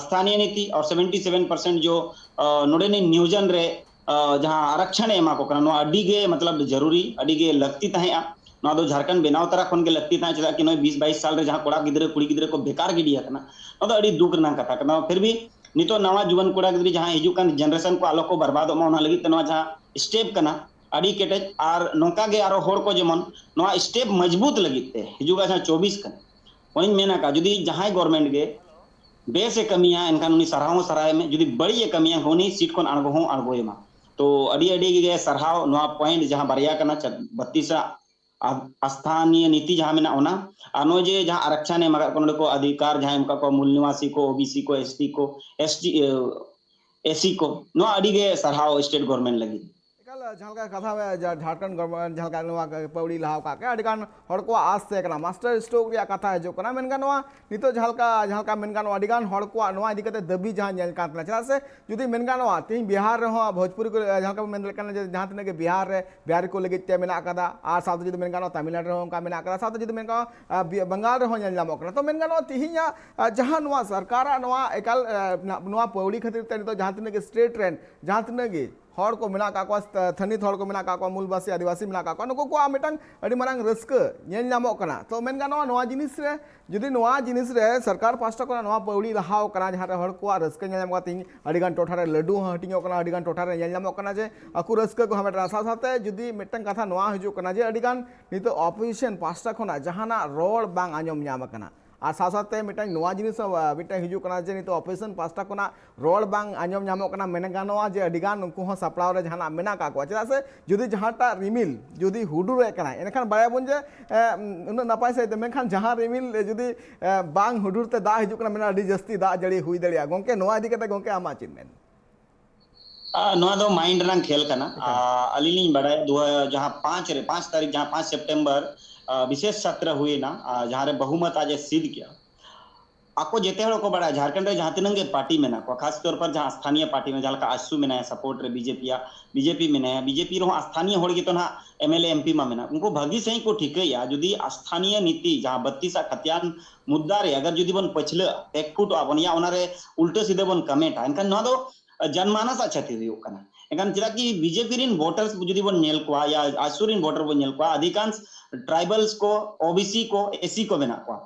ᱥᱛᱷᱟᱱᱤᱭᱚ ᱱᱤᱛᱤ ᱟᱨ ᱥᱮᱵᱷᱮᱱᱴᱤ ᱥᱮᱵᱷᱮᱱ ᱯᱟᱨᱥᱮᱱᱴ ᱡᱚ, ᱟ, ᱱᱚᱰᱮᱱᱤᱡ ᱱᱤᱭᱳᱡᱚᱱ ᱨᱮ, ᱟ, ᱡᱟᱦᱟᱸ ᱟᱨᱟᱠᱪᱷᱟᱱ ᱮ ᱮᱢᱟ ᱠᱚ ᱠᱟᱱᱟ, ᱱᱚᱣᱟ ᱟᱹᱰᱤ ᱜᱮ ᱢᱚᱛᱞᱚᱵ ᱡᱟᱹᱨᱩᱨᱤ, ᱟᱹᱰᱤ ᱜᱮ ᱞᱟᱹᱠᱛᱤ ᱛᱟᱦᱮᱸᱜᱼᱟ᱾ ᱱᱚᱣᱟ ᱫᱚ ᱡᱷᱟᱨᱠᱷᱚᱸᱰ ᱵᱮᱱᱟᱣ ᱛᱚᱨᱟ ᱠᱷᱚᱱ ᱜᱮ ᱞᱟᱹᱠᱛᱤ ᱛᱟᱦᱮᱸ, ᱪᱮᱫᱟᱜ ᱠᱤ ᱱᱚᱜᱼᱚᱭ ᱵᱤᱥ ᱵᱟᱭᱤᱥ ᱥᱟᱞ ᱨᱮ ᱡᱟᱦᱟᱸ ᱠᱚᱲᱟ ᱜᱤᱫᱽᱨᱟᱹ ᱠᱩᱲᱤ ᱜᱤᱫᱽᱨᱟᱹ ᱠᱚ ᱵᱮᱠᱟᱨ ᱜᱤᱰᱤ ᱟᱠᱟᱱᱟ, ᱱᱚᱣᱟ ᱫᱚ ᱟᱹᱰᱤ ᱫᱩᱠ ᱨᱮᱱᱟᱜ ᱠᱟᱛᱷᱟ ᱠᱟᱱᱟ᱾ ᱯᱷᱤᱨ ᱵᱷᱤ ᱱᱤᱛᱚᱜ ᱱᱟᱣᱟ ᱡᱩᱣᱟᱹᱱ ᱠᱚᱲᱟ ᱜᱤᱫᱽᱨᱟᱹ ᱡᱟᱦᱟᱸᱭ ᱦᱤᱡᱩᱜ ᱠᱟᱱ ᱡᱮᱱᱟᱨᱮᱥᱚᱱ ᱠᱚ ᱟᱞᱚ ᱠᱚ ᱵᱟᱨᱵᱟᱫᱚᱜ ᱢᱟ, ᱚᱱᱟ ᱞᱟᱹᱜᱤᱫ ᱛᱮ ᱱᱚᱣᱟ ᱡᱟᱦᱟᱸ ᱥᱴᱮᱯ ᱠᱟᱱᱟ, ᱟᱹᱰᱤ ᱠᱮᱴᱮᱡ᱾ ᱟᱨ ᱱᱚᱝᱠᱟ ᱜᱮ ᱟᱨᱚ ᱦᱚᱲ ᱠᱚ ᱡᱮᱢᱚᱱ ᱱᱚᱣᱟ ᱥᱴᱮᱯ ᱢᱚᱡᱽᱵᱩᱛ ᱞᱟᱹᱜᱤᱫ ᱛᱮ ᱦᱤᱡᱩᱜ ᱠᱟᱱ ᱡᱟᱦᱟᱸ ᱪᱚᱵᱵᱤᱥ ᱠᱟᱱᱟ, ᱚᱱᱮᱧ ᱢᱮᱱ ᱟᱠᱟᱫ, ᱡᱩᱫᱤ ᱡᱟᱦᱟᱸᱭ ᱜᱚᱵᱷᱚᱨᱱᱢᱮᱱᱴ ᱜᱮ ᱵᱮᱥ ᱮ ᱠᱟᱹᱢᱤᱭᱟ, ᱮᱱᱠᱷᱟᱱ ᱩᱱᱤ ᱥᱟᱨᱦᱟᱣ ᱦᱚᱸ ᱥᱟᱨᱦᱟᱣ ᱮ ᱢᱮ᱾ ᱡᱩᱫᱤ ᱵᱟᱹᱲᱤᱡ ᱮ ᱠᱟᱹᱢᱤᱭᱟ, ᱮᱱᱠᱷᱟᱱ ᱩᱱᱤ ᱥᱤᱴ ᱠᱷᱚᱱ ᱟᱬᱜᱚ ᱦᱚᱸ ᱟᱬᱜᱚᱭᱮ ᱢᱟ᱾ ᱛᱚ ᱟᱹᱰᱤ ᱟᱹᱰᱤ ᱜᱮ ᱥᱟᱨᱦᱟᱣ᱾ ᱱᱚᱣᱟ ᱯᱚᱭᱮᱱᱴ ᱡᱟᱦᱟᱸ ᱵᱟᱨᱭᱟ ᱠᱟᱱᱟ, ᱪᱟ-, ᱵᱟᱛᱤᱥ ᱟᱜ ᱟ-, ᱟᱥᱛᱷᱟᱱᱤᱭᱚ ᱱᱤᱛᱤ ᱡᱟᱦᱟᱸ ᱢᱮᱱᱟᱜ ᱚᱱᱟ, ᱟᱨ ᱱᱚᱜᱼᱚᱭ ᱡᱮ ᱡᱟᱦᱟᱸ ᱟᱨᱟᱠᱪᱷᱟᱱ ᱮ ᱮᱢ ᱟᱠᱟᱫ ᱠᱚ ᱱᱚᱰᱮ ᱠᱚ ᱚᱫᱷᱤᱠᱟᱨ ᱡᱟᱦᱟᱸᱭ ᱮᱢ ᱟᱠᱟᱫ ᱠᱚᱣᱟ ᱢᱩᱞ ᱱᱤᱣᱟᱥᱤ ᱠᱚ, ᱳᱵᱤᱥᱤ ᱠᱚ, ᱮᱥᱴᱤ ᱠᱚ, ᱮᱥᱤ ᱠᱚ, ᱱᱚᱣᱟ ᱟᱹᱰᱤ ᱜᱮ ᱥᱟᱨᱦᱟᱣ ᱥᱴᱮᱴ ᱜᱚᱵᱷᱚᱨᱱᱢᱮᱱᱴ ᱞᱟᱹᱜᱤᱫ᱾ ᱮᱠᱟᱞ ᱡᱟᱦᱟᱸ ᱞᱮᱠᱟ ᱠᱟᱛᱷᱟ ᱡᱷᱟᱲᱠᱷᱚᱸᱰ ᱜᱚᱵᱷᱚᱨᱱᱢᱮᱱᱴ ᱡᱟᱦᱟᱸ ᱞᱮᱠᱟ ᱱᱚᱣᱟ ᱯᱟᱹᱣᱲᱤ ᱞᱟᱦᱟᱣ ᱠᱟᱜ ᱠᱟᱱᱟ, ᱟᱹᱰᱤ ᱜᱟᱱ ᱦᱚᱲ ᱠᱚᱣᱟᱜ ᱟᱥ ᱛᱟᱦᱮᱸ ᱠᱟᱱᱟ ᱢᱟᱥᱴᱟᱨ ᱥᱴᱨᱳᱠ ᱨᱮᱭᱟᱜ ᱠᱟᱛᱷᱟ ᱦᱤᱡᱩᱜ ᱠᱟᱱᱟ, ᱢᱮᱱ ᱜᱟᱱᱚᱜᱼᱟ ᱱᱤᱛᱚᱜ ᱡᱟᱦᱟᱸ ᱞᱮᱠᱟ ᱡᱟᱦᱟᱸ ᱞᱮᱠᱟ ᱢᱮᱱ ᱜᱟᱱᱚᱜᱼᱟ ᱟᱹᱰᱤ ᱜᱟᱱ ᱦᱚᱲ ᱠᱚᱣᱟᱜ ᱱᱚᱣᱟ ᱤᱫᱤ ᱠᱟᱛᱮ ᱫᱟᱹᱵᱤ ᱡᱟᱦᱟᱸ ᱧᱮᱞ ᱠᱟᱱ ᱛᱟᱦᱮᱱᱟ, ᱪᱮᱫᱟᱜ ᱥᱮ ᱡᱩᱫᱤ ᱢᱮᱱ ᱜᱟᱱᱚᱜᱼᱟ ᱛᱮᱦᱮᱧ ᱵᱤᱦᱟᱨ ᱨᱮᱦᱚᱸ ᱵᱷᱳᱡᱽᱯᱩᱨᱤ ᱠᱚ ᱡᱟᱦᱟᱸ ᱞᱮᱠᱟ ᱵᱚᱱ ᱢᱮᱱ ᱫᱟᱲᱮᱭᱟᱜ ᱠᱟᱱᱟ ᱡᱮ ᱡᱟᱦᱟᱸ ᱛᱤᱱᱟᱹᱜ ᱜᱮ ᱵᱤᱦᱟᱨ ᱨᱮ ᱵᱤᱦᱟᱨᱤ ᱠᱚ ᱞᱟᱹᱜᱤᱫ ᱛᱮ ᱢᱮᱱᱟᱜ ᱟᱠᱟᱫᱟ, ᱟᱨ ᱥᱟᱶᱛᱮ ᱡᱩᱫᱤ ᱢᱮᱱ ᱜᱟᱱᱚᱜᱼᱟ ᱛᱟᱢᱤᱞᱱᱟᱲᱩ ᱨᱮᱦᱚᱸ ᱚᱱᱠᱟ ᱢᱮᱱᱟᱜ ᱟᱠᱟᱫᱟ, ᱥᱟᱶᱛᱮ ᱡᱩᱫᱤ ᱢᱮᱱ ᱜᱟᱱᱚᱜᱼᱟ ᱵᱮᱝᱜᱟᱞ ᱨᱮᱦᱚᱸ ᱧᱮᱞ ᱧᱟᱢᱚᱜ ᱠᱟᱱᱟ᱾ ᱛᱚ ᱢᱮᱱ ᱜᱟᱱᱚᱜᱼᱟ ᱛᱮᱦᱮᱧᱟᱜ ᱡᱟᱦᱟᱸ ᱱᱚᱣᱟ ᱥᱚᱨᱠᱟᱨᱟᱜ ᱱᱚᱣᱟ ᱮᱠᱟᱞ ᱱᱚᱣᱟ ᱯᱟᱹᱣᱲᱤ ᱠᱷᱟᱹᱛᱤᱨ ᱛᱮ ᱱᱤᱛᱚᱜ ᱡᱟᱦᱟᱸ ᱛᱤᱱᱟᱹᱜ ᱜᱮ ᱥᱴᱮᱴ ᱨᱮᱱ ᱡᱟᱦᱟᱸ ᱛᱤᱱᱟᱹᱜ ᱜᱮ ᱦᱚᱲ ᱠᱚ ᱢᱮᱱᱟᱜ ᱟᱠᱟᱫ ᱠᱚᱣᱟ, ᱛᱷᱟᱹᱱᱤᱛ ᱦᱚᱲ ᱠᱚ ᱢᱮᱱᱟᱜ ᱟᱠᱟᱫ ᱠᱚᱣᱟ, ᱢᱩᱞᱵᱟᱥᱤ ᱟᱹᱫᱤᱵᱟᱹᱥᱤ ᱢᱮᱱᱟᱜ ᱟᱠᱟᱫ ᱠᱚᱣᱟ, ᱱᱩᱠᱩ ᱠᱚᱣᱟᱜ ᱢᱤᱫᱴᱟᱝ ᱟᱹᱰᱤ ᱢᱟᱨᱟᱝ ᱨᱟᱹᱥᱠᱟᱹ ᱧᱮᱞ ᱧᱟᱢᱚᱜ ᱠᱟᱱᱟ᱾ ᱛᱚ ᱢᱮᱱ ᱜᱟᱱᱚᱜᱼᱟ ᱱᱚᱣᱟ ᱡᱤᱱᱤᱥ ᱨᱮ ᱡᱩᱫᱤ ᱱᱚᱣᱟ ᱡᱤᱱᱤᱥ ᱨᱮ ᱥᱚᱨᱠᱟᱨ ᱯᱟᱦᱴᱟ ᱠᱷᱚᱱᱟᱜ ᱱᱚᱣᱟ ᱯᱟᱹᱣᱲᱤ ᱞᱟᱦᱟᱣ ᱠᱟᱱᱟ, ᱡᱟᱦᱟᱸ ᱨᱮ ᱦᱚᱲ ᱠᱚᱣᱟᱜ ᱨᱟᱹᱥᱠᱟᱹ ᱧᱮᱞ ᱧᱟᱢᱚᱜ ᱠᱟᱱᱟ, ᱛᱮᱦᱮᱧ ᱟᱹᱰᱤ ᱜᱟᱱ ᱴᱚᱴᱷᱟ ᱨᱮ ᱞᱟᱹᱰᱩ ᱦᱚᱸ ᱦᱟᱹᱴᱤᱧᱚᱜ ᱠᱟᱱᱟ, ᱟᱹᱰᱤ ᱜᱟᱱ ᱴᱚᱴᱷᱟ ᱨᱮ ᱧᱮᱞ ᱧᱟᱢᱚᱜ ᱠᱟᱱᱟ ᱡᱮ ᱟᱠᱚ ᱨᱟᱹᱥᱠᱟᱹ ᱠᱚ ᱦᱟᱢᱮᱴ ᱮᱫᱟ᱾ ᱥᱟᱶ ᱥᱟᱶᱛᱮ ᱡᱩᱫᱤ ᱢᱤᱫᱴᱟᱝ ᱠᱟᱛᱷᱟ ᱱᱚᱣᱟ ᱦᱤᱡᱩᱜ ᱠᱟᱱᱟ ᱡᱮ ᱟᱹᱰᱤ ᱜᱟᱱ ᱱᱤᱛᱚᱜ ᱚᱯᱳᱡᱤᱥᱚᱱ ᱯᱟᱦᱴᱟ ᱠᱷᱚᱱᱟᱜ ᱡᱟᱦᱟᱱᱟᱜ ᱨᱚᱲ ᱵᱟᱝ ᱟᱸᱡᱚᱢ ᱧᱟᱢ ᱟᱠᱟᱱᱟ, ᱟᱨ ᱥᱟᱶ ᱥᱟᱶᱛᱮ ᱢᱤᱫᱴᱟᱝ ᱱᱚᱣᱟ ᱡᱤᱱᱤᱥ ᱦᱚᱸ ᱢᱤᱫᱴᱟᱝ ᱦᱤᱡᱩᱜ ᱠᱟᱱᱟ ᱡᱮ ᱱᱤᱛᱚᱜ ᱚᱯᱳᱡᱤᱥᱚᱱ ᱯᱟᱦᱴᱟ ᱠᱷᱚᱱᱟᱜ ᱨᱚᱲ ᱵᱟᱝ ᱟᱸᱡᱚᱢ ᱧᱟᱢᱚᱜ ᱠᱟᱱᱟ᱾ ᱢᱮᱱ ᱜᱟᱱᱚᱜᱼᱟ ᱡᱮ ᱟᱹᱰᱤ ᱜᱟᱱ ᱩᱱᱠᱩ ᱦᱚᱸ ᱥᱟᱯᱲᱟᱣ ᱨᱮ ᱡᱟᱦᱟᱱᱟᱜ ᱢᱮᱱᱟᱜ ᱟᱠᱟᱫ ᱠᱚᱣᱟ, ᱪᱮᱫᱟᱜ ᱥᱮ ᱡᱩᱫᱤ ᱡᱟᱦᱟᱸᱴᱟᱜ ᱨᱤᱢᱤᱞ ᱡᱩᱫᱤ ᱦᱩᱰᱩᱨᱮᱫ ᱠᱟᱱᱟᱭ ᱮᱱᱠᱷᱟᱱ ᱵᱟᱲᱟᱭᱟᱵᱚᱱ ᱡᱮ ᱮ, ᱩᱱᱟᱹᱜ ᱱᱟᱯᱟᱭ ᱥᱟᱺᱦᱤᱡ ᱛᱮ, ᱢᱮᱱᱠᱷᱟᱱ ᱡᱟᱦᱟᱸ ᱨᱤᱢᱤᱞ ᱡᱩᱫᱤ ᱮ, ᱵᱟᱝ ᱦᱩᱰᱩᱨ ᱛᱮ ᱫᱟᱜ ᱦᱤᱡᱩᱜ ᱠᱟᱱᱟ, ᱢᱮᱱᱟ ᱟᱹᱰᱤ ᱡᱟᱹᱥᱛᱤ ᱫᱟᱜ ᱡᱟᱹᱲᱤ ᱦᱩᱭ ᱫᱟᱲᱮᱭᱟᱜᱼᱟ᱾ ᱜᱚᱝᱠᱮ, ᱱᱚᱣᱟ ᱤᱫᱤ ᱠᱟᱛᱮ ᱜᱚᱝᱠᱮ ᱟᱢᱟᱜ ᱪᱮᱫ ᱢᱮᱱ? ᱟᱨ ᱱᱚᱣᱟ ᱫᱚ ᱢᱟᱭᱤᱱᱰ ᱨᱮᱱᱟᱜ ᱠᱷᱮᱞ ᱠᱟᱱᱟ᱾ ᱮᱠᱟᱞ᱾ ᱟᱨ ᱟᱹᱞᱤᱧ ᱞᱤᱧ ᱵᱟᱲᱟᱭᱟ ᱫᱩ ᱦᱟ-, ᱡᱟᱦᱟᱸ ᱯᱟᱸᱪ ᱨᱮ, ᱯᱟᱸᱪ ᱛᱟᱹᱨᱤᱠᱷ, ᱡᱟᱦᱟᱸ ᱯᱟᱸᱪ ᱥᱮᱯᱴᱮᱢᱵᱚᱨ, ᱟᱨ ᱵᱤᱥᱮᱥ ᱪᱷᱟᱛᱨᱟ ᱦᱩᱭᱮᱱᱟ, ᱟᱨ ᱡᱟᱦᱟᱸ ᱨᱮ ᱵᱚᱦᱩᱢᱚᱛ ᱟᱡ ᱮ ᱥᱤᱫ ᱠᱮᱜᱼᱟ᱾ ᱟᱠᱚ ᱡᱮᱛᱮ ᱦᱚᱲ ᱠᱚ ᱵᱟᱲᱟᱭᱟ ᱡᱷᱟᱲᱠᱷᱚᱸᱰ ᱨᱮ ᱡᱟᱦᱟᱸ ᱛᱤᱱᱟᱹᱜ ᱜᱮ ᱯᱟᱨᱴᱤ ᱢᱮᱱᱟᱜ ᱠᱚᱣᱟ, ᱠᱷᱟᱥ ᱛᱚᱨ ᱯᱟᱨ ᱡᱟᱦᱟᱸ ᱥᱛᱷᱟᱱᱤᱭᱚ ᱯᱟᱨᱴᱤ ᱢᱮᱱᱟᱜᱼᱟ, ᱡᱟᱦᱟᱸ ᱞᱮᱠᱟ ᱟᱥᱩ ᱢᱮᱱᱟᱭᱟ ᱥᱟᱯᱳᱨᱴ ᱨᱮ ᱵᱤᱡᱮᱯᱤ ᱭᱟᱜ, ᱵᱤᱡᱮᱯᱤ ᱢᱮᱱᱟᱭᱟ, ᱵᱤᱡᱮᱯᱤ ᱨᱮᱦᱚᱸ ᱥᱛᱷᱟᱱᱤᱭᱚ ᱦᱚᱲ ᱜᱮᱛᱚ ᱱᱟᱦᱟᱜ M L A M P ᱢᱟ ᱢᱮᱱᱟᱜ, ᱩᱱᱠᱩ ᱵᱷᱟᱹᱜᱤ ᱥᱟᱺᱦᱤᱡ ᱠᱚ ᱴᱷᱤᱠᱟᱹᱭᱟ ᱡᱩᱫᱤ ᱥᱛᱷᱟᱱᱤᱭᱚ ᱱᱤᱛᱤ ᱡᱟᱦᱟᱸ ᱵᱟᱛᱤᱥ ᱟᱜ ᱠᱷᱟᱛᱤᱭᱟᱱ ᱢᱩᱫᱽᱫᱟ ᱨᱮ ᱟᱜᱟᱨ ᱡᱩᱫᱤ ᱵᱚᱱ ᱯᱟᱹᱪᱷᱞᱟᱹᱜᱼᱟ, ᱮᱠ ᱯᱷᱩᱴ ᱟᱵᱚᱱ ᱭᱟ ᱚᱱᱟᱨᱮ ᱩᱞᱴᱟᱹ ᱥᱤᱫᱷᱟᱹ ᱵᱚᱱ ᱠᱚᱢᱮᱱᱴᱟ, ᱮᱱᱠᱷᱟᱱ ᱱᱚᱣᱟ ᱫᱚ ᱡᱟᱱᱢᱟᱱᱟᱥ ᱟᱜ ᱪᱷᱟᱹᱛᱤ ᱦᱩᱭᱩᱜ ᱠᱟᱱᱟ᱾ ᱮᱱᱠᱷᱟᱱ ᱪᱮᱫᱟᱜ ᱠᱤ ᱵᱤᱡᱮᱯᱤ ᱨᱮᱱ ᱵᱷᱳᱴᱟᱨᱥ ᱡᱩᱫᱤ ᱵᱚᱱ ᱧᱮᱞ ᱠᱚᱣᱟ ᱭᱟ ᱟᱥᱩ ᱨᱮᱱ ᱵᱷᱳᱴᱟᱨ ᱵᱚᱱ ᱧᱮᱞ ᱠᱚᱣᱟ, ᱟᱹᱰᱤ ᱜᱟᱱ ᱴᱨᱟᱭᱵᱟᱞᱥ ᱠᱚ, ᱳᱵᱤᱥᱤ ᱠᱚ, ᱮᱥᱤ ᱠᱚ ᱢᱮᱱᱟᱜ ᱠᱚᱣᱟ᱾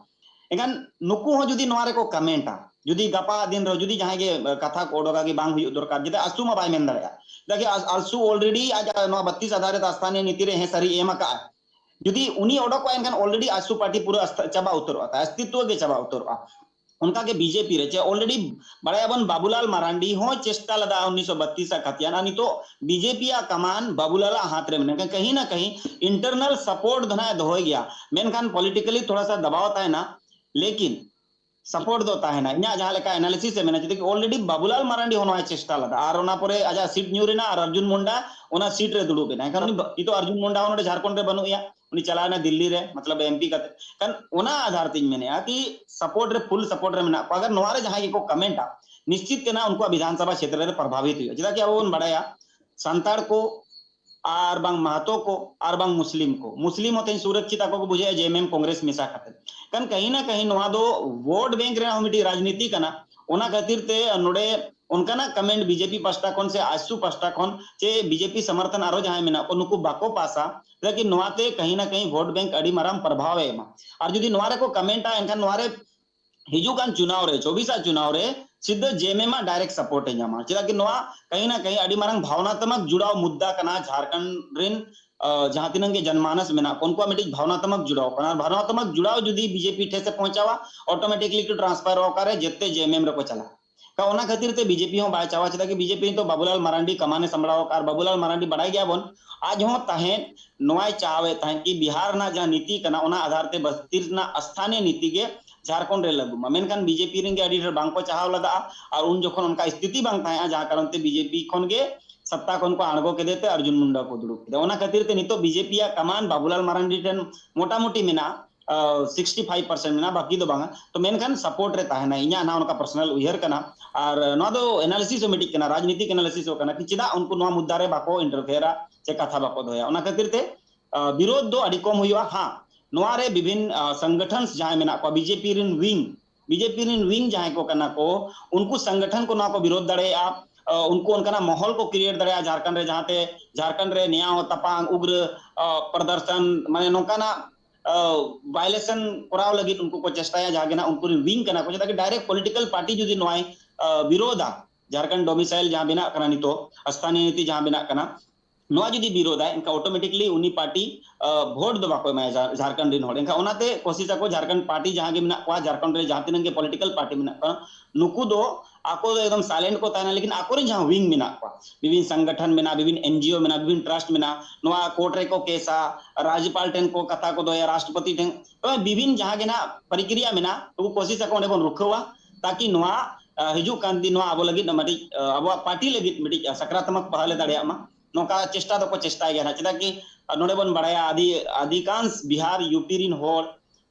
ᱮᱱᱠᱷᱟᱱ ᱱᱩᱠᱩ ᱦᱚᱸ ᱡᱩᱫᱤ ᱱᱚᱣᱟ ᱨᱮᱠᱚ ᱠᱚᱢᱮᱱᱴᱟ, ᱡᱩᱫᱤ ᱜᱟᱯᱟ ᱫᱤᱱ ᱨᱮ ᱡᱩᱫᱤ ᱡᱟᱦᱟᱸᱭ ᱜᱮ ᱠᱟᱛᱷᱟ ᱠᱚ ᱚᱰᱚᱠᱟ ᱠᱤ ᱵᱟᱝ ᱦᱩᱭᱩᱜ ᱫᱚᱨᱠᱟᱨ, ᱡᱮᱛᱮ ᱟᱥᱩ ᱢᱟ ᱵᱟᱭ ᱢᱮᱱ ᱫᱟᱲᱮᱭᱟᱜᱼᱟ, ᱪᱮᱫᱟᱜ ᱠᱤ ᱟᱥ-, ᱟᱥᱩ ᱚᱞᱨᱮᱰᱤ ᱟᱡ ᱱᱚᱣᱟ ᱵᱟᱛᱤᱥ ᱟᱫᱷᱟᱨ ᱨᱮ ᱥᱛᱷᱟᱱᱤᱭᱚ ᱱᱤᱛᱤ ᱨᱮ ᱦᱮᱸ ᱥᱟᱹᱨᱤ ᱮᱢ ᱟᱠᱟᱫᱼᱟ᱾ ᱡᱩᱫᱤ ᱩᱱᱤ ᱚᱰᱚᱠᱚᱜᱼᱟ ᱮᱱᱠᱷᱟᱱ ᱚᱞᱨᱮᱰᱤ ᱟᱥᱩ ᱯᱟᱨᱴᱤ ᱯᱩᱨᱟᱹ ᱟᱥᱛᱷᱟ-, ᱪᱟᱵᱟ ᱩᱛᱟᱹᱨᱚᱜᱼᱟ, ᱟᱥᱛᱤᱛᱣᱚ ᱜᱮ ᱪᱟᱵᱟ ᱩᱛᱟᱹᱨᱚᱜᱼᱟ᱾ ᱚᱱᱠᱟᱜᱮ ᱵᱤᱡᱮᱯᱤ ᱨᱮ ᱪᱮ already ᱵᱟᱲᱟᱭᱟᱵᱚᱱ ᱵᱟᱵᱩᱞᱟᱞ ᱢᱟᱨᱟᱱᱰᱤ ᱦᱚᱸ ᱪᱮᱥᱴᱟ ᱞᱮᱫᱟ ᱩᱱᱤᱥᱥᱚ ᱵᱟᱛᱤᱥ ᱟᱜ ᱠᱷᱟᱛᱤᱭᱟᱱ, ᱟᱨ ᱱᱤᱛᱚᱜ ᱵᱤᱡᱮᱯᱤ ᱟᱜ ᱠᱟᱢᱟᱱ ᱵᱟᱵᱩᱞᱟᱞ ᱟᱜ ᱦᱟᱛ ᱨᱮ ᱢᱮᱱᱟᱜᱼᱟ᱾ ᱠᱟᱹᱦᱤ ᱱᱟ ᱠᱟᱹᱦᱤ internal support ᱫᱚ ᱱᱟᱦᱟᱜ ᱮ ᱫᱚᱦᱚᱭ ᱜᱮᱭᱟ, ᱢᱮᱱᱠᱷᱟᱱ politically ᱛᱷᱚᱲᱟ ᱥᱟ ᱫᱟᱵᱟᱣ ᱛᱟᱦᱮᱱᱟ, ᱞᱮᱠᱤᱱ support ᱫᱚ ᱛᱟᱦᱮᱱᱟ᱾ ᱤᱧᱟᱹᱜ ᱡᱟᱦᱟᱸ ᱞᱮᱠᱟ analysis ᱮ ᱢᱮᱱᱟ, ᱪᱮᱫᱟᱜ ᱠᱤ already ᱵᱟᱵᱩᱞᱟᱞ ᱢᱟᱨᱟᱱᱰᱤ ᱦᱚᱸ ᱱᱚᱣᱟᱭ ᱪᱮᱥᱴᱟ ᱞᱮᱫᱟ, ᱟᱨ ᱚᱱᱟ ᱯᱚᱨᱮ ᱟᱡᱟᱜ seat ᱧᱩᱨ ᱮᱱᱟ ᱟᱨ ᱚᱨᱡᱩᱱ ᱢᱩᱱᱰᱟ ᱚᱱᱟ seat ᱨᱮ ᱫᱩᱲᱩᱵ ᱮᱱᱟ᱾ ᱮᱱᱠᱷᱟᱱ ᱩᱱᱤ ᱵᱟ-, ᱱᱤᱛᱚᱜ ᱚᱨᱡᱩᱱ ᱢᱩᱱᱰᱟ ᱦᱚᱸ ᱱᱚᱰᱮ ᱡᱷᱟᱲᱠᱷᱚᱸᱰ ᱨᱮ ᱵᱟᱹᱱᱩᱜ ᱮᱭᱟ, ᱩᱱᱤ ᱪᱟᱞᱟᱣ ᱮᱱᱟ ᱫᱤᱞᱞᱤ ᱨᱮ, ᱢᱚᱛᱞᱚᱵ MP ᱠᱟᱛᱮ᱾ ᱠᱷᱟᱱ ᱚᱱᱟ ᱟᱫᱷᱟᱨ ᱛᱤᱧ ᱢᱮᱱᱮᱫᱼᱟ ᱠᱤ support ᱨᱮ, full support ᱨᱮ ᱢᱮᱱᱟᱜ ᱠᱚᱣᱟ᱾ ᱟᱜᱟᱨ ᱱᱚᱣᱟ ᱨᱮ ᱡᱟᱦᱟᱸᱭ ᱜᱮᱠᱚ commentᱟ, ᱱᱤᱥᱪᱤᱛ ᱠᱟᱱᱟ ᱩᱱᱠᱩᱣᱟᱜ ᱵᱤᱫᱷᱟᱱ ᱥᱚᱵᱷᱟ ᱠᱷᱮᱛᱨᱮ ᱨᱮ ᱯᱨᱚᱵᱷᱟᱵᱤᱛ ᱦᱩᱭᱩᱜᱼᱟ᱾ ᱪᱮᱫᱟᱜ ᱠᱤ ᱟᱵᱚ ᱵᱚᱱ ᱵᱟᱲᱟᱭᱟ ᱥᱟᱱᱛᱟᱲ ᱠᱚ ᱟᱨ ᱵᱟᱝ ᱢᱟᱦᱟᱛᱚ ᱠᱚ ᱟᱨ ᱵᱟᱝ ᱢᱩᱥᱞᱤᱢ ᱠᱚ, ᱢᱩᱥᱞᱤᱢ ᱦᱚᱸ ᱛᱮᱦᱮᱧ ᱥᱩᱨᱚᱠᱪᱤᱛ ᱟᱠᱚ ᱠᱚ ᱵᱩᱡᱷᱟᱹᱣᱮᱫᱼᱟ JMM ᱠᱚᱝᱜᱨᱮᱥ ᱢᱮᱥᱟ ᱠᱟᱛᱮ᱾ ᱠᱷᱟᱱ ᱠᱟᱹᱦᱤ ᱱᱟ ᱠᱟᱹᱦᱤ ᱱᱚᱣᱟ ᱫᱚ vote bank ᱨᱮᱱᱟᱜ ᱦᱚᱸ ᱢᱤᱫᱴᱤᱡ ᱨᱟᱡᱽᱱᱤᱛᱤ ᱠᱟᱱᱟ᱾ ᱚᱱᱟ ᱠᱷᱟᱹᱛᱤᱨ ᱛᱮ ᱱᱚᱰᱮ ᱚᱱᱠᱟᱱᱟᱜ comment BJP ᱯᱟᱥᱴᱟ ᱠᱷᱚᱱ ᱥᱮ AJSU ᱯᱟᱥᱴᱟ ᱠᱷᱚᱱ ᱪᱮ BJP ᱥᱚᱢᱚᱨᱛᱷᱚᱱ ᱟᱨᱚ ᱡᱟᱦᱟᱸᱭ ᱢᱮᱱᱟᱜ ᱠᱚ ᱱᱩᱠᱩ ᱵᱟᱠᱚ ᱯᱟᱥᱟ, ᱞᱮᱠᱤᱱ ᱱᱚᱣᱟᱛᱮ ᱠᱟᱹᱦᱤ ᱱᱟ ᱠᱟᱹᱦᱤ vote bank ᱟᱹᱰᱤ ᱢᱟᱨᱟᱝ ᱯᱨᱚᱵᱷᱟᱣ ᱮ ᱮᱢᱟ᱾ ᱟᱨ ᱡᱩᱫᱤ ᱱᱚᱣᱟ ᱨᱮᱠᱚ commentᱟ ᱮᱱᱠᱷᱟᱱ ᱱᱚᱣᱟ ᱨᱮ ᱦᱤᱡᱩᱜ ᱠᱟᱱ ᱪᱩᱱᱟᱣ ᱨᱮ, ᱪᱚᱵᱵᱤᱥ ᱟᱜ ᱪᱩᱱᱟᱣ ᱨᱮ ᱥᱤᱫᱷᱟᱹ JMM ᱟᱜ direct support ᱮ ᱧᱟᱢᱟ᱾ ᱪᱮᱫᱟᱜ ᱠᱤ ᱱᱚᱣᱟ ᱠᱟᱹᱦᱤ ᱱᱟ ᱠᱟᱹᱦᱤ ᱟᱹᱰᱤ ᱢᱟᱨᱟᱝ ᱵᱷᱟᱣᱱᱟᱛᱢᱚᱠ ᱡᱩᱲᱟᱣ ᱢᱩᱫᱽᱫᱟ ᱠᱟᱱᱟ ᱡᱷᱟᱲᱠᱷᱚᱸᱰ ᱨᱮᱱ, ᱟᱸ, ᱡᱟᱦᱟᱸ ᱛᱤᱱᱟᱹᱜ ᱜᱮ ᱡᱚᱱᱢᱟᱱᱚᱥ ᱢᱮᱱᱟᱜ ᱠᱚ, ᱩᱱᱠᱩᱣᱟᱜ ᱢᱤᱫᱴᱤᱡ ᱵᱷᱟᱣᱱᱟᱛᱢᱚᱠ ᱡᱩᱲᱟᱣ ᱠᱟᱱᱟ᱾ ᱟᱨ ᱵᱷᱟᱣᱱᱟᱛᱢᱚᱠ ᱡᱩᱲᱟᱣ ᱡᱩᱫᱤ BJP ᱴᱷᱮᱱ ᱥᱮ ᱯᱚᱦᱚᱸᱪᱟᱣᱟ, automatically transfer ᱚᱠᱟᱨᱮ ᱡᱮᱛᱮ JMM ᱨᱮᱠᱚ ᱪᱟᱞᱟᱜᱼᱟ᱾ ᱠᱟ ᱚᱱᱟ ᱠᱷᱟᱹᱛᱤᱨ ᱛᱮ BJP ᱦᱚᱸ ᱵᱟᱭ ᱪᱟᱣᱟ, ᱪᱮᱫᱟᱜ ᱠᱤ BJP ᱱᱤᱛᱚᱜ ᱵᱟᱵᱩᱞᱟᱞ ᱢᱟᱨᱟᱱᱰᱤ ᱠᱟᱢᱟᱱᱮ ᱥᱟᱢᱵᱲᱟᱣ ᱟᱠᱟᱫ, ᱟᱨ ᱵᱟᱵᱩᱞᱟᱞ ᱢᱟᱨᱟᱱᱰᱤ ᱵᱟᱲᱟᱭ ᱜᱮᱭᱟᱵᱚᱱ, ᱟᱡ ᱦᱚᱸ ᱛᱟᱦᱮᱸᱫ ᱱᱚᱣᱟᱭ ᱪᱟᱣᱮᱫ ᱛᱟᱦᱮᱸᱫ ᱠᱤ ᱵᱤᱦᱟᱨ ᱨᱮᱱᱟᱜ ᱡᱟᱦᱟᱸ ᱱᱤᱛᱤ ᱠᱟᱱᱟ, ᱚᱱᱟ ᱟᱫᱷᱟᱨ ᱛᱮ ᱵᱟᱥᱛᱤ ᱨᱮᱱᱟᱜ ᱥᱛᱷᱟᱱᱤᱭ ᱱᱤᱛᱤ ᱜᱮ ᱡᱷᱟᱲᱠᱷᱚᱸᱰ ᱨᱮ ᱞᱟᱹᱜᱩ ᱢᱟ᱾ ᱢᱮᱱᱠᱷᱟᱱ BJP ᱨᱮᱱ ᱜᱮ ᱟᱹᱰᱤ ᱰᱷᱮᱨ ᱵᱟᱝᱠᱚ ᱪᱟᱦᱟᱣ ᱞᱮᱫᱟ, ᱟᱨ ᱩᱱ ᱡᱚᱠᱷᱚᱱ ᱚᱱᱠᱟ ᱥᱛᱷᱤᱛᱤ ᱵᱟᱝ ᱛᱟᱦᱮᱸᱜᱼᱟ, ᱡᱟᱦᱟᱸ ᱠᱟᱨᱚᱱ ᱛᱮ BJP ᱠᱷᱚᱱ ᱜᱮ ᱥᱚᱛᱛᱟ ᱠᱷᱚᱱ ᱠᱚ ᱟᱬᱜᱚ ᱠᱮᱫᱮ ᱛᱮ ᱚᱨᱡᱩᱱ ᱢᱩᱱᱰᱟ ᱠᱚ ᱫᱩᱲᱩᱵ ᱠᱮᱫᱟ᱾ ᱚᱱᱟ ᱠᱷᱟᱹᱛᱤᱨ ᱛᱮ ᱱᱤᱛᱚᱜ BJP ᱟᱜ ᱠᱟᱢᱟᱱ ᱵᱟᱵᱩᱞᱟᱞ ᱢᱟᱨᱟᱱᱰᱤ ᱴᱷᱮᱱ ᱢᱚᱴᱟᱢᱩᱴᱤ ᱢᱮᱱᱟᱜᱼᱟ, ᱟᱸ, sixty five percent ᱢᱮᱱᱟᱜᱼᱟ, ᱵᱟᱹᱠᱤ ᱫᱚ ᱵᱟᱝᱟ᱾ ᱛᱚ ᱢᱮᱱᱠᱷᱟᱱ support ᱨᱮ ᱛᱟᱦᱮᱱᱟ, ᱤᱧᱟᱹᱜ ᱱᱟᱦᱟᱜ ᱚᱱᱠᱟ personal ᱩᱭᱦᱟᱹᱨ ᱠᱟᱱᱟ᱾ ᱟᱨ ᱱᱚᱣᱟ ᱫᱚ analysis ᱦᱚᱸ ᱢᱤᱫᱴᱤᱡ ᱠᱟᱱᱟ, ᱨᱟᱡᱽᱱᱤᱛᱤᱠ analysis ᱦᱚᱸ ᱠᱟᱱᱟ ᱠᱤ ᱪᱮᱫᱟᱜ ᱩᱱᱠᱩ ᱱᱚᱣᱟ ᱢᱩᱫᱽᱫᱟ ᱨᱮ ᱵᱟᱠᱚ interfereᱟ ᱥᱮ ᱠᱟᱛᱷᱟ ᱵᱟᱠᱚ ᱫᱚᱦᱚᱭᱟ᱾ ᱚᱱᱟ ᱠᱷᱟᱹᱛᱤᱨ ᱛᱮ, ᱟᱸ, ᱵᱤᱨᱳᱫᱷ ᱫᱚ ᱟᱹᱰᱤ ᱠᱚᱢ ᱦᱩᱭᱩᱜᱼᱟ᱾ ᱦᱟᱸ, ᱱᱚᱣᱟ ᱨᱮ ᱵᱤᱵᱷᱤᱱ, ᱟᱸ, ᱥᱚᱝᱜᱚᱴᱷᱚᱱ ᱡᱟᱦᱟᱸᱭ ᱢᱮᱱᱟᱜ ᱠᱚᱣᱟ, BJP ᱨᱮᱱ wing, BJP ᱨᱮᱱ wing ᱡᱟᱦᱟᱸᱭ ᱠᱚ ᱠᱟᱱᱟ ᱠᱚ, ᱩᱱᱠᱩ ᱥᱚᱝᱜᱚᱴᱷᱚᱱ ᱠᱚ ᱱᱚᱣᱟ ᱠᱚ ᱵᱤᱨᱳᱫᱷ ᱫᱟᱲᱮᱭᱟᱜᱼᱟ᱾ ᱟᱸ, ᱩᱱᱠᱩ ᱚᱱᱠᱟᱱᱟᱜ ᱢᱚᱦᱚᱞ ᱠᱚ create ᱫᱟᱲᱮᱭᱟᱜᱼᱟ ᱡᱷᱟᱲᱠᱷᱚᱸᱰ ᱨᱮ, ᱡᱟᱦᱟᱸᱛᱮ ᱡᱷᱟᱲᱠᱷᱚᱸᱰ ᱨᱮ ᱱᱮᱭᱟᱣ ᱛᱟᱯᱟᱢ, ᱩᱜᱽᱨᱟᱹ, ᱟᱸ, ᱯᱨᱚᱫᱚᱨᱥᱚᱱ, ᱢᱟᱱᱮ ᱱᱚᱝᱠᱟᱱᱟᱜ, ᱟᱸ, violation ᱠᱚᱨᱟᱣ ᱞᱟᱹᱜᱤᱫ ᱩᱱᱠᱩ ᱠᱚ ᱪᱮᱥᱴᱟᱭᱟ, ᱡᱟᱦᱟᱸ ᱜᱮ ᱱᱟᱜ ᱩᱱᱠᱩ ᱨᱮᱱ wing ᱠᱟᱱᱟ ᱠᱚ, ᱪᱮᱫᱟᱜ ᱠᱤ direct political party ᱡᱩᱫᱤ ᱱᱚᱣᱟᱭ, ᱟᱸ, ᱵᱤᱨᱳᱫᱷᱟ, ᱡᱷᱟᱲᱠᱷᱚᱸᱰ domicile ᱡᱟᱦᱟᱸ ᱵᱮᱱᱟᱜ ᱠᱟᱱᱟ ᱱᱤᱛᱚᱜ, ᱥᱛᱷᱟᱱᱤᱭ ᱱᱤᱛᱤ ᱡᱟᱦᱟᱸ ᱵᱮᱱᱟᱜ ᱠᱟᱱᱟ, ᱱᱚᱣᱟ ᱡᱩᱫᱤ ᱵᱤᱨᱳᱫᱟᱭ, ᱮᱱᱠᱷᱟᱱ automatically ᱩᱱᱤ ᱯᱟᱨᱴᱤ ᱵᱷᱳᱴ ᱫᱚ ᱵᱟᱠᱚ ᱮᱢᱟᱭᱟ ᱡᱷᱟᱨᱠᱷᱚᱸᱰ ᱨᱮᱱ ᱦᱚᱲ᱾ ᱮᱱᱠᱷᱟᱱ ᱚᱱᱟᱛᱮ ᱠᱳᱥᱤᱥ ᱟᱠᱚ ᱡᱷᱟᱨᱠᱷᱚᱸᱰ ᱯᱟᱨᱴᱤ ᱡᱟᱦᱟᱸ ᱜᱮ ᱢᱮᱱᱟᱜ ᱠᱚᱣᱟ, ᱡᱷᱟᱨᱠᱷᱚᱸᱰ ᱨᱮ ᱡᱟᱦᱟᱸ ᱛᱤᱱᱟᱹᱜ ᱜᱮ ᱯᱚᱞᱤᱴᱤᱠᱟᱞ ᱯᱟᱨᱴᱤ ᱢᱮᱱᱟᱜ ᱠᱚᱣᱟ, ᱱᱩᱠᱩ ᱫᱚ ᱟᱠᱚ ᱫᱚ ᱮᱠᱫᱚᱢ ᱥᱟᱭᱞᱮᱱᱴ ᱠᱚ ᱛᱟᱦᱮᱱᱟ᱾ ᱞᱮᱠᱤᱱ ᱟᱠᱚᱨᱮᱱ ᱡᱟᱦᱟᱸ ᱣᱤᱝ ᱢᱮᱱᱟᱜ ᱠᱚᱣᱟ, ᱵᱤᱵᱷᱤᱱ ᱥᱚᱝᱜᱚᱴᱷᱚᱱ ᱢᱮᱱᱟᱜᱼᱟ, ᱵᱤᱵᱷᱤᱱ ᱮᱱᱡᱤᱳ ᱢᱮᱱᱟᱜᱼᱟ, ᱵᱤᱵᱷᱤᱱ ᱴᱨᱟᱥᱴ ᱢᱮᱱᱟᱜᱼᱟ, ᱱᱚᱣᱟ ᱠᱳᱨᱴ ᱨᱮᱠᱚ ᱠᱮᱥᱟ, ᱨᱟᱡᱽᱡᱚᱯᱟᱞ ᱴᱷᱮᱱ ᱠᱚ ᱠᱟᱛᱷᱟ ᱠᱚ ᱫᱚᱦᱚᱭᱟ, ᱨᱟᱥᱴᱨᱚᱯᱚᱛᱤ ᱴᱷᱮᱱ, ᱛᱚᱵᱮ ᱵᱤᱵᱷᱤᱱ ᱡᱟᱦᱟᱸ ᱜᱮ ᱱᱟᱜ ᱯᱨᱚᱠᱨᱤᱭᱟ ᱢᱮᱱᱟᱜᱼᱟ, ᱩᱱᱠᱩ ᱠᱳᱥᱤᱥ ᱟᱠᱚ ᱚᱸᱰᱮ ᱵᱚᱱ ᱨᱩᱠᱷᱟᱹᱣᱟ, ᱛᱟᱠᱤ ᱱᱚᱣᱟ ᱦᱤᱡᱩᱜ ᱠᱟᱱ ᱫᱤᱱ ᱱᱚᱣᱟ ᱟᱵᱚ ᱞᱟᱹᱜᱤᱫ ᱢᱤᱫᱴᱤᱡ ᱟᱵᱚᱣᱟᱜ ᱯᱟᱨᱴᱤ ᱞᱟᱹᱜᱤᱫ ᱢᱤᱫᱴᱤᱡ ᱥᱟᱠᱨᱟᱛᱢᱚᱠ ᱯᱟᱦᱟᱞᱮ ᱫᱟᱲᱮᱭᱟᱜ ᱢᱟ᱾ ᱱᱚᱝᱠᱟ ᱪᱮᱥᱴᱟ ᱫᱚᱠᱚ ᱪᱮᱥᱴᱟᱭ ᱜᱮᱭᱟ ᱱᱟᱜ᱾ ᱪᱮᱫᱟᱜ ᱠᱤ ᱱᱚᱰᱮ ᱵᱚᱱ ᱵᱟᱲᱟᱭᱟ, ᱟᱹᱰᱤ ᱚᱫᱷᱤᱠᱟᱝᱥ ᱵᱤᱦᱟᱨ, ᱭᱩᱯᱤ ᱨᱤᱱ ᱦᱚᱲ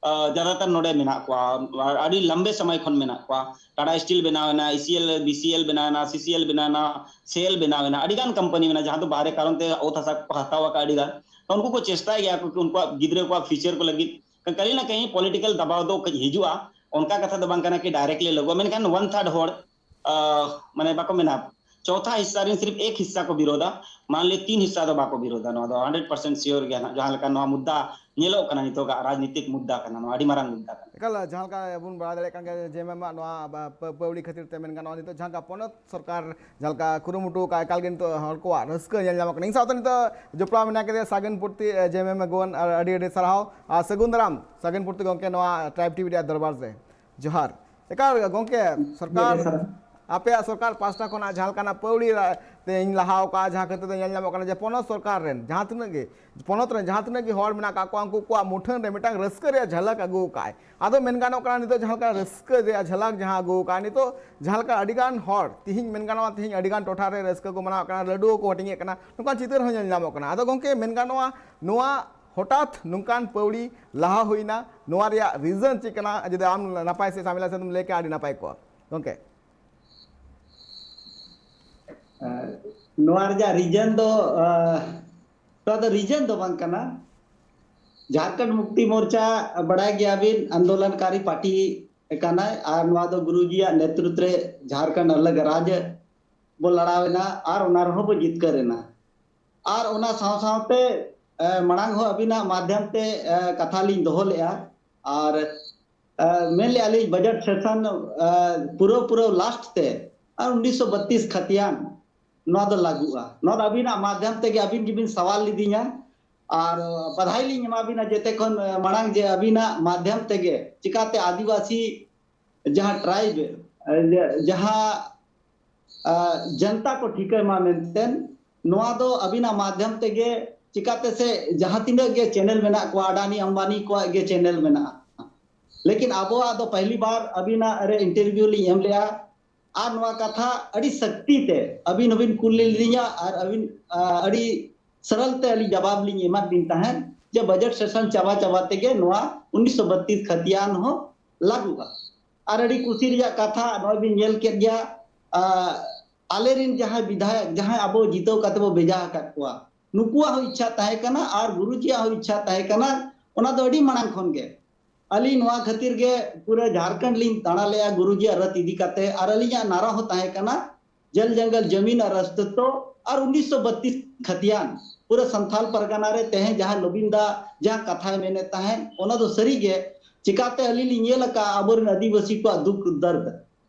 ᱡᱟᱫᱟᱛᱟᱨ ᱱᱚᱰᱮ ᱢᱮᱱᱟᱜ ᱠᱚᱣᱟ, ᱟᱹᱰᱤ ᱞᱟᱢᱵᱮ ᱥᱚᱢᱚᱭ ᱠᱷᱚᱱ ᱢᱮᱱᱟᱜ ᱠᱚᱣᱟ᱾ ᱴᱟᱴᱟ ᱥᱴᱤᱞ ᱵᱮᱱᱟᱣ ᱮᱱᱟ, ᱤᱥᱤᱮᱞ ᱵᱤᱥᱤᱮᱞ ᱵᱮᱱᱟᱣ ᱮᱱᱟ, ᱥᱤᱥᱤᱮᱞ ᱵᱮᱱᱟᱣ ᱮᱱᱟ, ᱥᱮᱞ ᱵᱮᱱᱟᱣ ᱮᱱᱟ, ᱟᱹᱰᱤ ᱜᱟᱱ ᱠᱳᱢᱯᱟᱱᱤ ᱢᱮᱱᱟᱜᱼᱟ ᱡᱟᱦᱟᱸ ᱫᱚ ᱵᱟᱦᱨᱮ ᱠᱟᱨᱚᱱ ᱛᱮ ᱚᱛ ᱦᱟᱥᱟ ᱠᱚ ᱦᱟᱛᱟᱣ ᱟᱠᱟᱫ ᱟᱹᱰᱤ ᱜᱟᱱ᱾ ᱛᱚ ᱩᱱᱠᱩ ᱠᱚ ᱪᱮᱥᱴᱟᱭ ᱜᱮᱭᱟ ᱠᱚ ᱩᱱᱠᱩᱣᱟᱜ ᱜᱤᱫᱽᱨᱟᱹ ᱠᱚᱣᱟᱜ ᱯᱷᱤᱭᱩᱪᱟᱨ ᱠᱚ ᱞᱟᱹᱜᱤᱫ᱾ ᱠᱟᱹᱞᱤ ᱱᱟ ᱠᱟᱹᱦᱤ ᱯᱚᱞᱤᱴᱤᱠᱟᱞ ᱫᱟᱵᱟᱣ ᱫᱚ ᱠᱟᱹᱡ ᱦᱤᱡᱩᱜᱼᱟ, ᱚᱱᱠᱟ ᱠᱟᱛᱷᱟ ᱫᱚ ᱵᱟᱝ ᱠᱟᱱᱟ ᱠᱤ ᱰᱟᱭᱨᱮᱠᱴᱞᱤ ᱞᱟᱹᱜᱩᱜᱼᱟ, ᱢᱮᱱᱠᱷᱟᱱ ᱚᱱ ᱛᱷᱟᱨᱰ ᱦᱚᱲ ᱢᱟᱱᱮ ᱵᱟᱠᱚ ᱢᱮᱱᱟ, ᱪᱚᱣᱛᱷᱟ ᱦᱤᱥᱥᱟ ᱨᱮᱱ ᱥᱤᱨᱯ ᱮᱠ ᱦᱤᱥᱥᱟ ᱠᱚ ᱵᱤᱨᱳᱫᱟ, ᱢᱟᱱ ᱞᱤᱭᱟ ᱛᱤᱱ ᱦᱤᱥᱥᱟ ᱫᱚ ᱵᱟᱠᱚ ᱵᱤᱨᱳᱫᱟ᱾ ᱱᱚᱣᱟ ᱫᱚ ᱦᱟᱱᱰᱨᱮᱰ ᱯᱟᱨᱥᱮᱱᱴ ᱥᱤᱭᱳᱨ ᱜᱮᱭᱟ ᱱᱟᱜ, ᱡᱟᱦᱟᱸ ᱞᱮᱠᱟ ᱱᱚᱣᱟ ᱢᱩᱫᱽᱫᱟ ᱧᱮᱞᱚᱜ ᱠᱟᱱᱟ, ᱱᱤᱛᱚᱜᱟᱜ ᱨᱟᱡᱽᱱᱤᱛᱤᱠ ᱢᱩᱫᱽᱫᱟ ᱠᱟᱱᱟ, ᱱᱚᱣᱟ ᱟᱹᱰᱤ ᱢᱟᱨᱟᱝ ᱢᱩᱫᱽᱫᱟ ᱠᱟᱱᱟ᱾ ᱮᱠᱟᱞ, ᱡᱟᱦᱟᱸ ᱞᱮᱠᱟ ᱵᱚᱱ ᱵᱟᱲᱟᱭ ᱫᱟᱲᱮᱭᱟᱜ ᱠᱟᱱ ᱜᱮᱭᱟ, ᱡᱮ ᱢᱮᱢᱟ ᱱᱚᱣᱟ ᱯᱟᱹᱣᱲᱤ ᱠᱷᱟᱹᱛᱤᱨ ᱛᱮ ᱢᱮᱱ ᱜᱟᱱᱚᱜᱼᱟ, ᱱᱤᱛᱚᱜ ᱡᱟᱦᱟᱸ ᱞᱮᱠᱟ ᱯᱚᱱᱚᱛ ᱥᱚᱨᱠᱟᱨ ᱡᱟᱦᱟᱸ ᱞᱮᱠᱟ ᱠᱩᱨᱩᱢᱩᱴᱩ ᱟᱠᱟᱫ, ᱮᱠᱟᱞ ᱜᱮ ᱱᱤᱛᱚᱜ ᱦᱚᱲ ᱠᱚᱣᱟᱜ ᱨᱟᱹᱥᱠᱟᱹ ᱧᱮᱞ ᱧᱟᱢᱚᱜ ᱠᱟᱱᱟ᱾ ᱤᱧ ᱥᱟᱶᱛᱮ ᱱᱤᱛᱚᱜ ᱡᱚᱯᱲᱟᱣ ᱢᱮᱱᱟᱭ ᱠᱟᱫᱮᱭᱟ ᱥᱟᱜᱮᱱ ᱯᱩᱨᱛᱤ, ᱡᱮ ᱢᱮᱢ ᱜᱚᱱ, ᱟᱨ ᱟᱹᱰᱤ ᱟᱹᱰᱤ ᱥᱟᱨᱦᱟᱣ᱾ ᱟᱨ ᱥᱟᱹᱜᱩᱱ ᱫᱟᱨᱟᱢ ᱥᱟᱜᱮᱱ ᱯᱩᱨᱛᱤ ᱜᱚᱢᱠᱮ ᱱᱚᱣᱟ ᱴᱨᱟᱭᱤᱵᱽ ᱴᱤᱵᱷᱤ ᱨᱮᱭᱟᱜ ᱫᱚᱨᱵᱟᱨ ᱨᱮ᱾ ᱡᱚᱦᱟᱨ᱾ ᱮᱠᱟᱞ ᱜᱚᱢᱠᱮ, ᱥᱚᱨᱠᱟᱨ, ᱟᱯᱮᱭᱟᱜ ᱥᱚᱨᱠᱟᱨ ᱯᱟᱥᱴᱟ ᱠᱷᱚᱱᱟᱜ ᱡᱟᱦᱟᱸ ᱞᱮᱠᱟᱱᱟᱜ ᱯᱟᱹᱣᱲᱤ ᱨᱟ-, ᱛᱮ ᱤᱧ ᱞᱟᱦᱟᱣ ᱠᱟᱜᱼᱟ, ᱡᱟᱦᱟᱸ ᱠᱷᱟᱹᱛᱤᱨ ᱛᱮ ᱧᱮᱞ ᱧᱟᱢᱚᱜ ᱠᱟᱱᱟ ᱡᱮ ᱯᱚᱱᱚᱛ ᱥᱚᱨᱠᱟᱨ ᱨᱮᱱ ᱡᱟᱦᱟᱸ ᱛᱤᱱᱟᱹᱜ ᱜᱮ, ᱯᱚᱱᱚᱛ ᱨᱮᱱ ᱡᱟᱦᱟᱸ ᱛᱤᱱᱟᱹᱜ ᱜᱮ ᱦᱚᱲ ᱢᱮᱱᱟᱜ ᱠᱟᱜ ᱠᱚᱣᱟ, ᱩᱱᱠᱩ ᱠᱚᱣᱟᱜ ᱢᱩᱴᱷᱟᱹᱱ ᱨᱮ ᱢᱤᱫᱴᱟᱝ ᱨᱟᱹᱥᱠᱟᱹ ᱨᱮᱭᱟᱜ ᱡᱷᱟᱞᱟᱠ ᱟᱹᱜᱩ ᱠᱟᱜᱼᱟᱭ᱾ ᱟᱫᱚ ᱢᱮᱱ ᱜᱟᱱᱚᱜ ᱠᱟᱱᱟ, ᱱᱤᱛᱚᱜ ᱡᱟᱦᱟᱸ ᱞᱮᱠᱟ ᱨᱟᱹᱥᱠᱟᱹ ᱨᱮᱭᱟᱜ ᱡᱷᱟᱞᱟᱠ ᱡᱟᱦᱟᱸ ᱟᱹᱜᱩ ᱠᱟᱜᱼᱟᱭ, ᱱᱤᱛᱚᱜ ᱡᱟᱦᱟᱸ ᱞᱮᱠᱟ ᱟᱹᱰᱤ ᱜᱟᱱ ᱦᱚᱲ, ᱛᱤᱦᱤᱧ ᱢᱮᱱ ᱜᱟᱱᱚᱜᱼᱟ, ᱛᱤᱦᱤᱧ ᱟᱹᱰᱤ ᱜᱟᱱ ᱴᱚᱴᱷᱟ ᱨᱮ ᱨᱟᱹᱥᱠᱟᱹ ᱠᱚ ᱢᱟᱱᱟᱣ ᱠᱟᱱᱟ, ᱞᱟᱹᱰᱩ ᱠᱚ ᱦᱟᱹᱴᱤᱧᱮᱫ ᱠᱟᱱᱟ, ᱱᱚᱝᱠᱟᱱ ᱪᱤᱛᱟᱹᱨ ᱦᱚᱸ ᱧᱮᱞ ᱧᱟᱢᱚᱜ ᱠᱟᱱᱟ᱾ ᱟᱫᱚ ᱜᱚᱢᱠᱮ, ᱢᱮᱱ ᱜᱟᱱᱚᱜᱼᱟ, ᱱᱚᱣᱟ ᱦᱚᱴᱟᱛ ᱱᱚᱝᱠᱟᱱ ᱯᱟᱹᱣᱲᱤ ᱞᱟᱦᱟ ᱦᱩᱭᱱᱟ, ᱱᱚᱣᱟ ᱨᱮᱭᱟᱜ ᱨᱤᱡᱚᱱ ᱪᱮᱫ ᱠᱟᱱᱟ? ᱡᱩᱫᱤ ᱟᱢ ᱱᱟᱯᱟᱭ ᱥᱮ ᱥᱟᱢᱤᱞᱟ ᱥᱮᱫ ᱮᱢ ᱞᱟᱹᱭ ᱠᱮᱭᱟ, ᱟᱹᱰᱤ ᱱᱟᱯᱟᱭ ᱠᱚᱜᱼᱟ ᱜᱚᱢᱠᱮ᱾ ᱟᱨ ᱱᱚᱣᱟ ᱨᱮᱭᱟᱜ ᱨᱤᱡᱚᱱ ᱫᱚ, ᱟᱨ ᱱᱚᱣᱟ ᱫᱚ ᱨᱤᱡᱚᱱ ᱫᱚ ᱵᱟᱝ ᱠᱟᱱᱟ᱾ ᱡᱷᱟᱨᱠᱷᱚᱸᱰ ᱢᱩᱠᱛᱤ ᱢᱳᱨᱪᱟ, ᱵᱟᱲᱟᱭ ᱜᱮᱭᱟᱵᱤᱱ, ᱟᱱᱫᱳᱞᱚᱱᱠᱟᱨᱤ ᱯᱟᱨᱴᱤ ᱠᱟᱱᱟᱭ, ᱟᱨ ᱱᱚᱣᱟ ᱫᱚ ᱜᱩᱨᱩᱡᱤᱭᱟᱜ ᱱᱮᱛᱨᱤᱛᱵ ᱨᱮ ᱡᱷᱟᱨᱠᱷᱚᱸᱰ ᱟᱞᱟᱜᱽ ᱨᱟᱡᱽ ᱵᱚ ᱞᱟᱲᱟᱣ ᱮᱱᱟ ᱟᱨ ᱚᱱᱟ ᱨᱮᱦᱚᱸ ᱵᱚ ᱡᱤᱛᱠᱟᱹᱨ ᱮᱱᱟ᱾ ᱟᱨ ᱚᱱᱟ ᱥᱟᱶ ᱥᱟᱶᱛᱮ, ᱮ, ᱢᱟᱲᱟᱝ ᱦᱚᱸ ᱟᱹᱵᱤᱱᱟᱜ ᱢᱟᱫᱷᱭᱚᱢ ᱛᱮ, ᱮ, ᱠᱟᱛᱷᱟ ᱞᱤᱧ ᱫᱚᱦᱚ ᱞᱮᱫᱼᱟ᱾ ᱟᱨ, ᱮ, ᱢᱮᱱ ᱞᱮᱫᱼᱟ ᱞᱤᱧ ᱵᱟᱡᱮᱴ ᱥᱮᱥᱚᱱ, ᱮ, ᱯᱩᱨᱟᱹ ᱯᱩᱨᱟᱹ ᱞᱟᱥᱴ ᱛᱮ, ᱟᱨ ᱩᱱᱤᱥᱥᱚ ᱵᱟᱛᱤᱥ ᱠᱷᱟᱛᱤᱭᱟᱱ ᱱᱚᱣᱟ ᱫᱚ ᱞᱟᱹᱜᱩᱜᱼᱟ᱾ ᱱᱚᱣᱟ ᱫᱚ ᱟᱹᱵᱤᱱᱟᱜ ᱢᱟᱫᱽᱫᱷᱚᱢ ᱛᱮᱜᱮ, ᱟᱹᱵᱤᱱ ᱜᱮᱵᱤᱱ ᱥᱟᱣᱟᱞ ᱞᱤᱫᱤᱧᱟ, ᱟᱨ ᱵᱟᱫᱷᱟᱭ ᱞᱤᱧ ᱮᱢᱟᱵᱤᱱᱟ ᱡᱮᱛᱮ ᱠᱷᱚᱱ ᱢᱟᱲᱟᱝ ᱡᱮ ᱟᱹᱵᱤᱱᱟᱜ ᱢᱟᱫᱽᱫᱷᱚᱢ ᱛᱮᱜᱮ ᱪᱤᱠᱟᱛᱮ ᱟᱹᱫᱤᱵᱟᱹᱥᱤ ᱡᱟᱦᱟᱸ tribe, ᱡᱟᱦᱟᱸ ᱡᱟᱱᱛᱟ ᱠᱚ ᱴᱷᱤᱠᱟᱹᱭ ᱢᱟ ᱢᱮᱱᱛᱮ, ᱱᱚᱣᱟ ᱫᱚ ᱟᱹᱵᱤᱱᱟᱜ ᱢᱟᱫᱽᱫᱷᱚᱢ ᱛᱮᱜᱮ ᱪᱤᱠᱟᱛᱮ ᱥᱮ ᱡᱟᱦᱟᱸ ᱛᱤᱱᱟᱹᱜ ᱜᱮ channel ᱢᱮᱱᱟᱜ ᱠᱚᱣᱟ, ᱟᱰᱟᱱᱤ ᱟᱢᱵᱟᱱᱤ ᱠᱚᱣᱟᱜ ᱜᱮ channel ᱢᱮᱱᱟᱜᱼᱟ, ᱞᱮᱠᱤᱱ ᱟᱵᱚᱣᱟᱜ ᱫᱚ ᱯᱟᱦᱞᱤ ᱵᱟᱨ ᱟᱹᱵᱤᱱᱟᱜ ᱨᱮ interview ᱞᱤᱧ ᱮᱢ ᱞᱮᱜᱼᱟ᱾ ᱟᱨ ᱱᱚᱣᱟ ᱠᱟᱛᱷᱟ ᱟᱹᱰᱤ ᱥᱟᱹᱠᱛᱤ ᱛᱮ ᱟᱹᱵᱤᱱ ᱦᱚᱸᱵᱤᱱ ᱠᱩᱞᱤ ᱞᱤᱫᱤᱧᱟ ᱟᱨ ᱟᱹᱵᱤᱱ, ᱟ, ᱟᱹᱰᱤ ᱥᱚᱨᱚᱞ ᱛᱮ ᱟᱹᱞᱤᱧ ᱡᱟᱵᱟᱵ ᱞᱤᱧ ᱮᱢᱟᱫ ᱵᱤᱱ ᱛᱟᱦᱮᱸᱫ ᱡᱮ budget session ᱪᱟᱵᱟ ᱪᱟᱵᱟ ᱛᱮᱜᱮ ᱱᱚᱣᱟ ᱩᱱᱤᱥᱥᱚ ᱵᱟᱛᱤᱥ ᱠᱷᱟᱹᱛᱤᱭᱟᱱ ᱦᱚᱸ ᱞᱟᱹᱜᱩᱜᱼᱟ᱾ ᱟᱨ ᱟᱹᱰᱤ ᱠᱩᱥᱤ ᱨᱮᱭᱟᱜ ᱠᱟᱛᱷᱟ, ᱱᱚᱜᱼᱚᱭ ᱵᱤᱱ ᱧᱮᱞ ᱠᱮᱫ ᱜᱮᱭᱟ, ᱟ, ᱟᱞᱮᱨᱮᱱ ᱡᱟᱦᱟᱸᱭ ᱵᱤᱫᱷᱟᱭᱚᱠ, ᱡᱟᱦᱟᱸᱭ ᱟᱵᱚ ᱡᱤᱛᱟᱹᱣ ᱠᱟᱛᱮ ᱵᱚ ᱵᱷᱮᱡᱟ ᱟᱠᱟᱫ ᱠᱚᱣᱟ, ᱱᱩᱠᱩᱣᱟᱜ ᱦᱚᱸ ᱤᱪᱪᱷᱟ ᱛᱟᱦᱮᱸ ᱠᱟᱱᱟ ᱟᱨ ᱜᱩᱨᱩᱡᱤᱭᱟᱜ ᱦᱚᱸ ᱤᱪᱪᱷᱟ ᱛᱟᱦᱮᱸ ᱠᱟᱱᱟ, ᱚᱱᱟ ᱫᱚ ᱟᱹᱰᱤ ᱢᱟᱲᱟᱝ ᱠᱷᱚᱱ ᱜᱮ᱾ ᱟᱹᱞᱤᱧ ᱱᱚᱣᱟ ᱠᱷᱟᱹᱛᱤᱨ ᱜᱮ ᱯᱩᱨᱟᱹ ᱡᱷᱟᱨᱠᱷᱚᱸᱰ ᱞᱤᱧ ᱫᱟᱬᱟ ᱞᱮᱜᱼᱟ ᱜᱩᱨᱩᱡᱤᱭᱟᱜ ᱨᱟᱛ ᱤᱫᱤ ᱠᱟᱛᱮ, ᱟᱨ ᱟᱹᱞᱤᱧᱟᱜ ᱱᱟᱨᱟ ᱦᱚᱸ ᱛᱟᱦᱮᱸ ᱠᱟᱱᱟ, ᱡᱚᱞ ᱡᱚᱝᱜᱚᱞ ᱡᱚᱢᱤᱱ ᱟᱨ ᱚᱥᱛᱤᱛᱛᱚ ᱟᱨ ᱩᱱᱤᱥᱥᱚ ᱵᱟᱛᱤᱥ ᱠᱷᱟᱹᱛᱤᱭᱟᱱ᱾ ᱯᱩᱨᱟᱹ ᱥᱟᱱᱛᱷᱟᱞ ᱯᱟᱨᱜᱟᱱᱟ ᱨᱮ ᱛᱮᱦᱮᱧ ᱡᱟᱦᱟᱸ ᱞᱚᱵᱤᱱ ᱫᱟ ᱡᱟᱦᱟᱸ ᱠᱟᱛᱷᱟᱭ ᱢᱮᱱᱮᱫ ᱛᱟᱦᱮᱸᱫ, ᱚᱱᱟ ᱫᱚ ᱥᱟᱹᱨᱤ ᱜᱮ᱾ ᱪᱤᱠᱟᱛᱮ ᱟᱹᱞᱤᱧ ᱞᱤᱧ ᱧᱮᱞ ᱟᱠᱟᱫᱼᱟ ᱟᱵᱚᱨᱮᱱ ᱟᱹᱫᱤᱵᱟᱹᱥᱤ ᱠᱚᱣᱟᱜ ᱫᱩᱠ ᱫᱟᱨᱫ᱾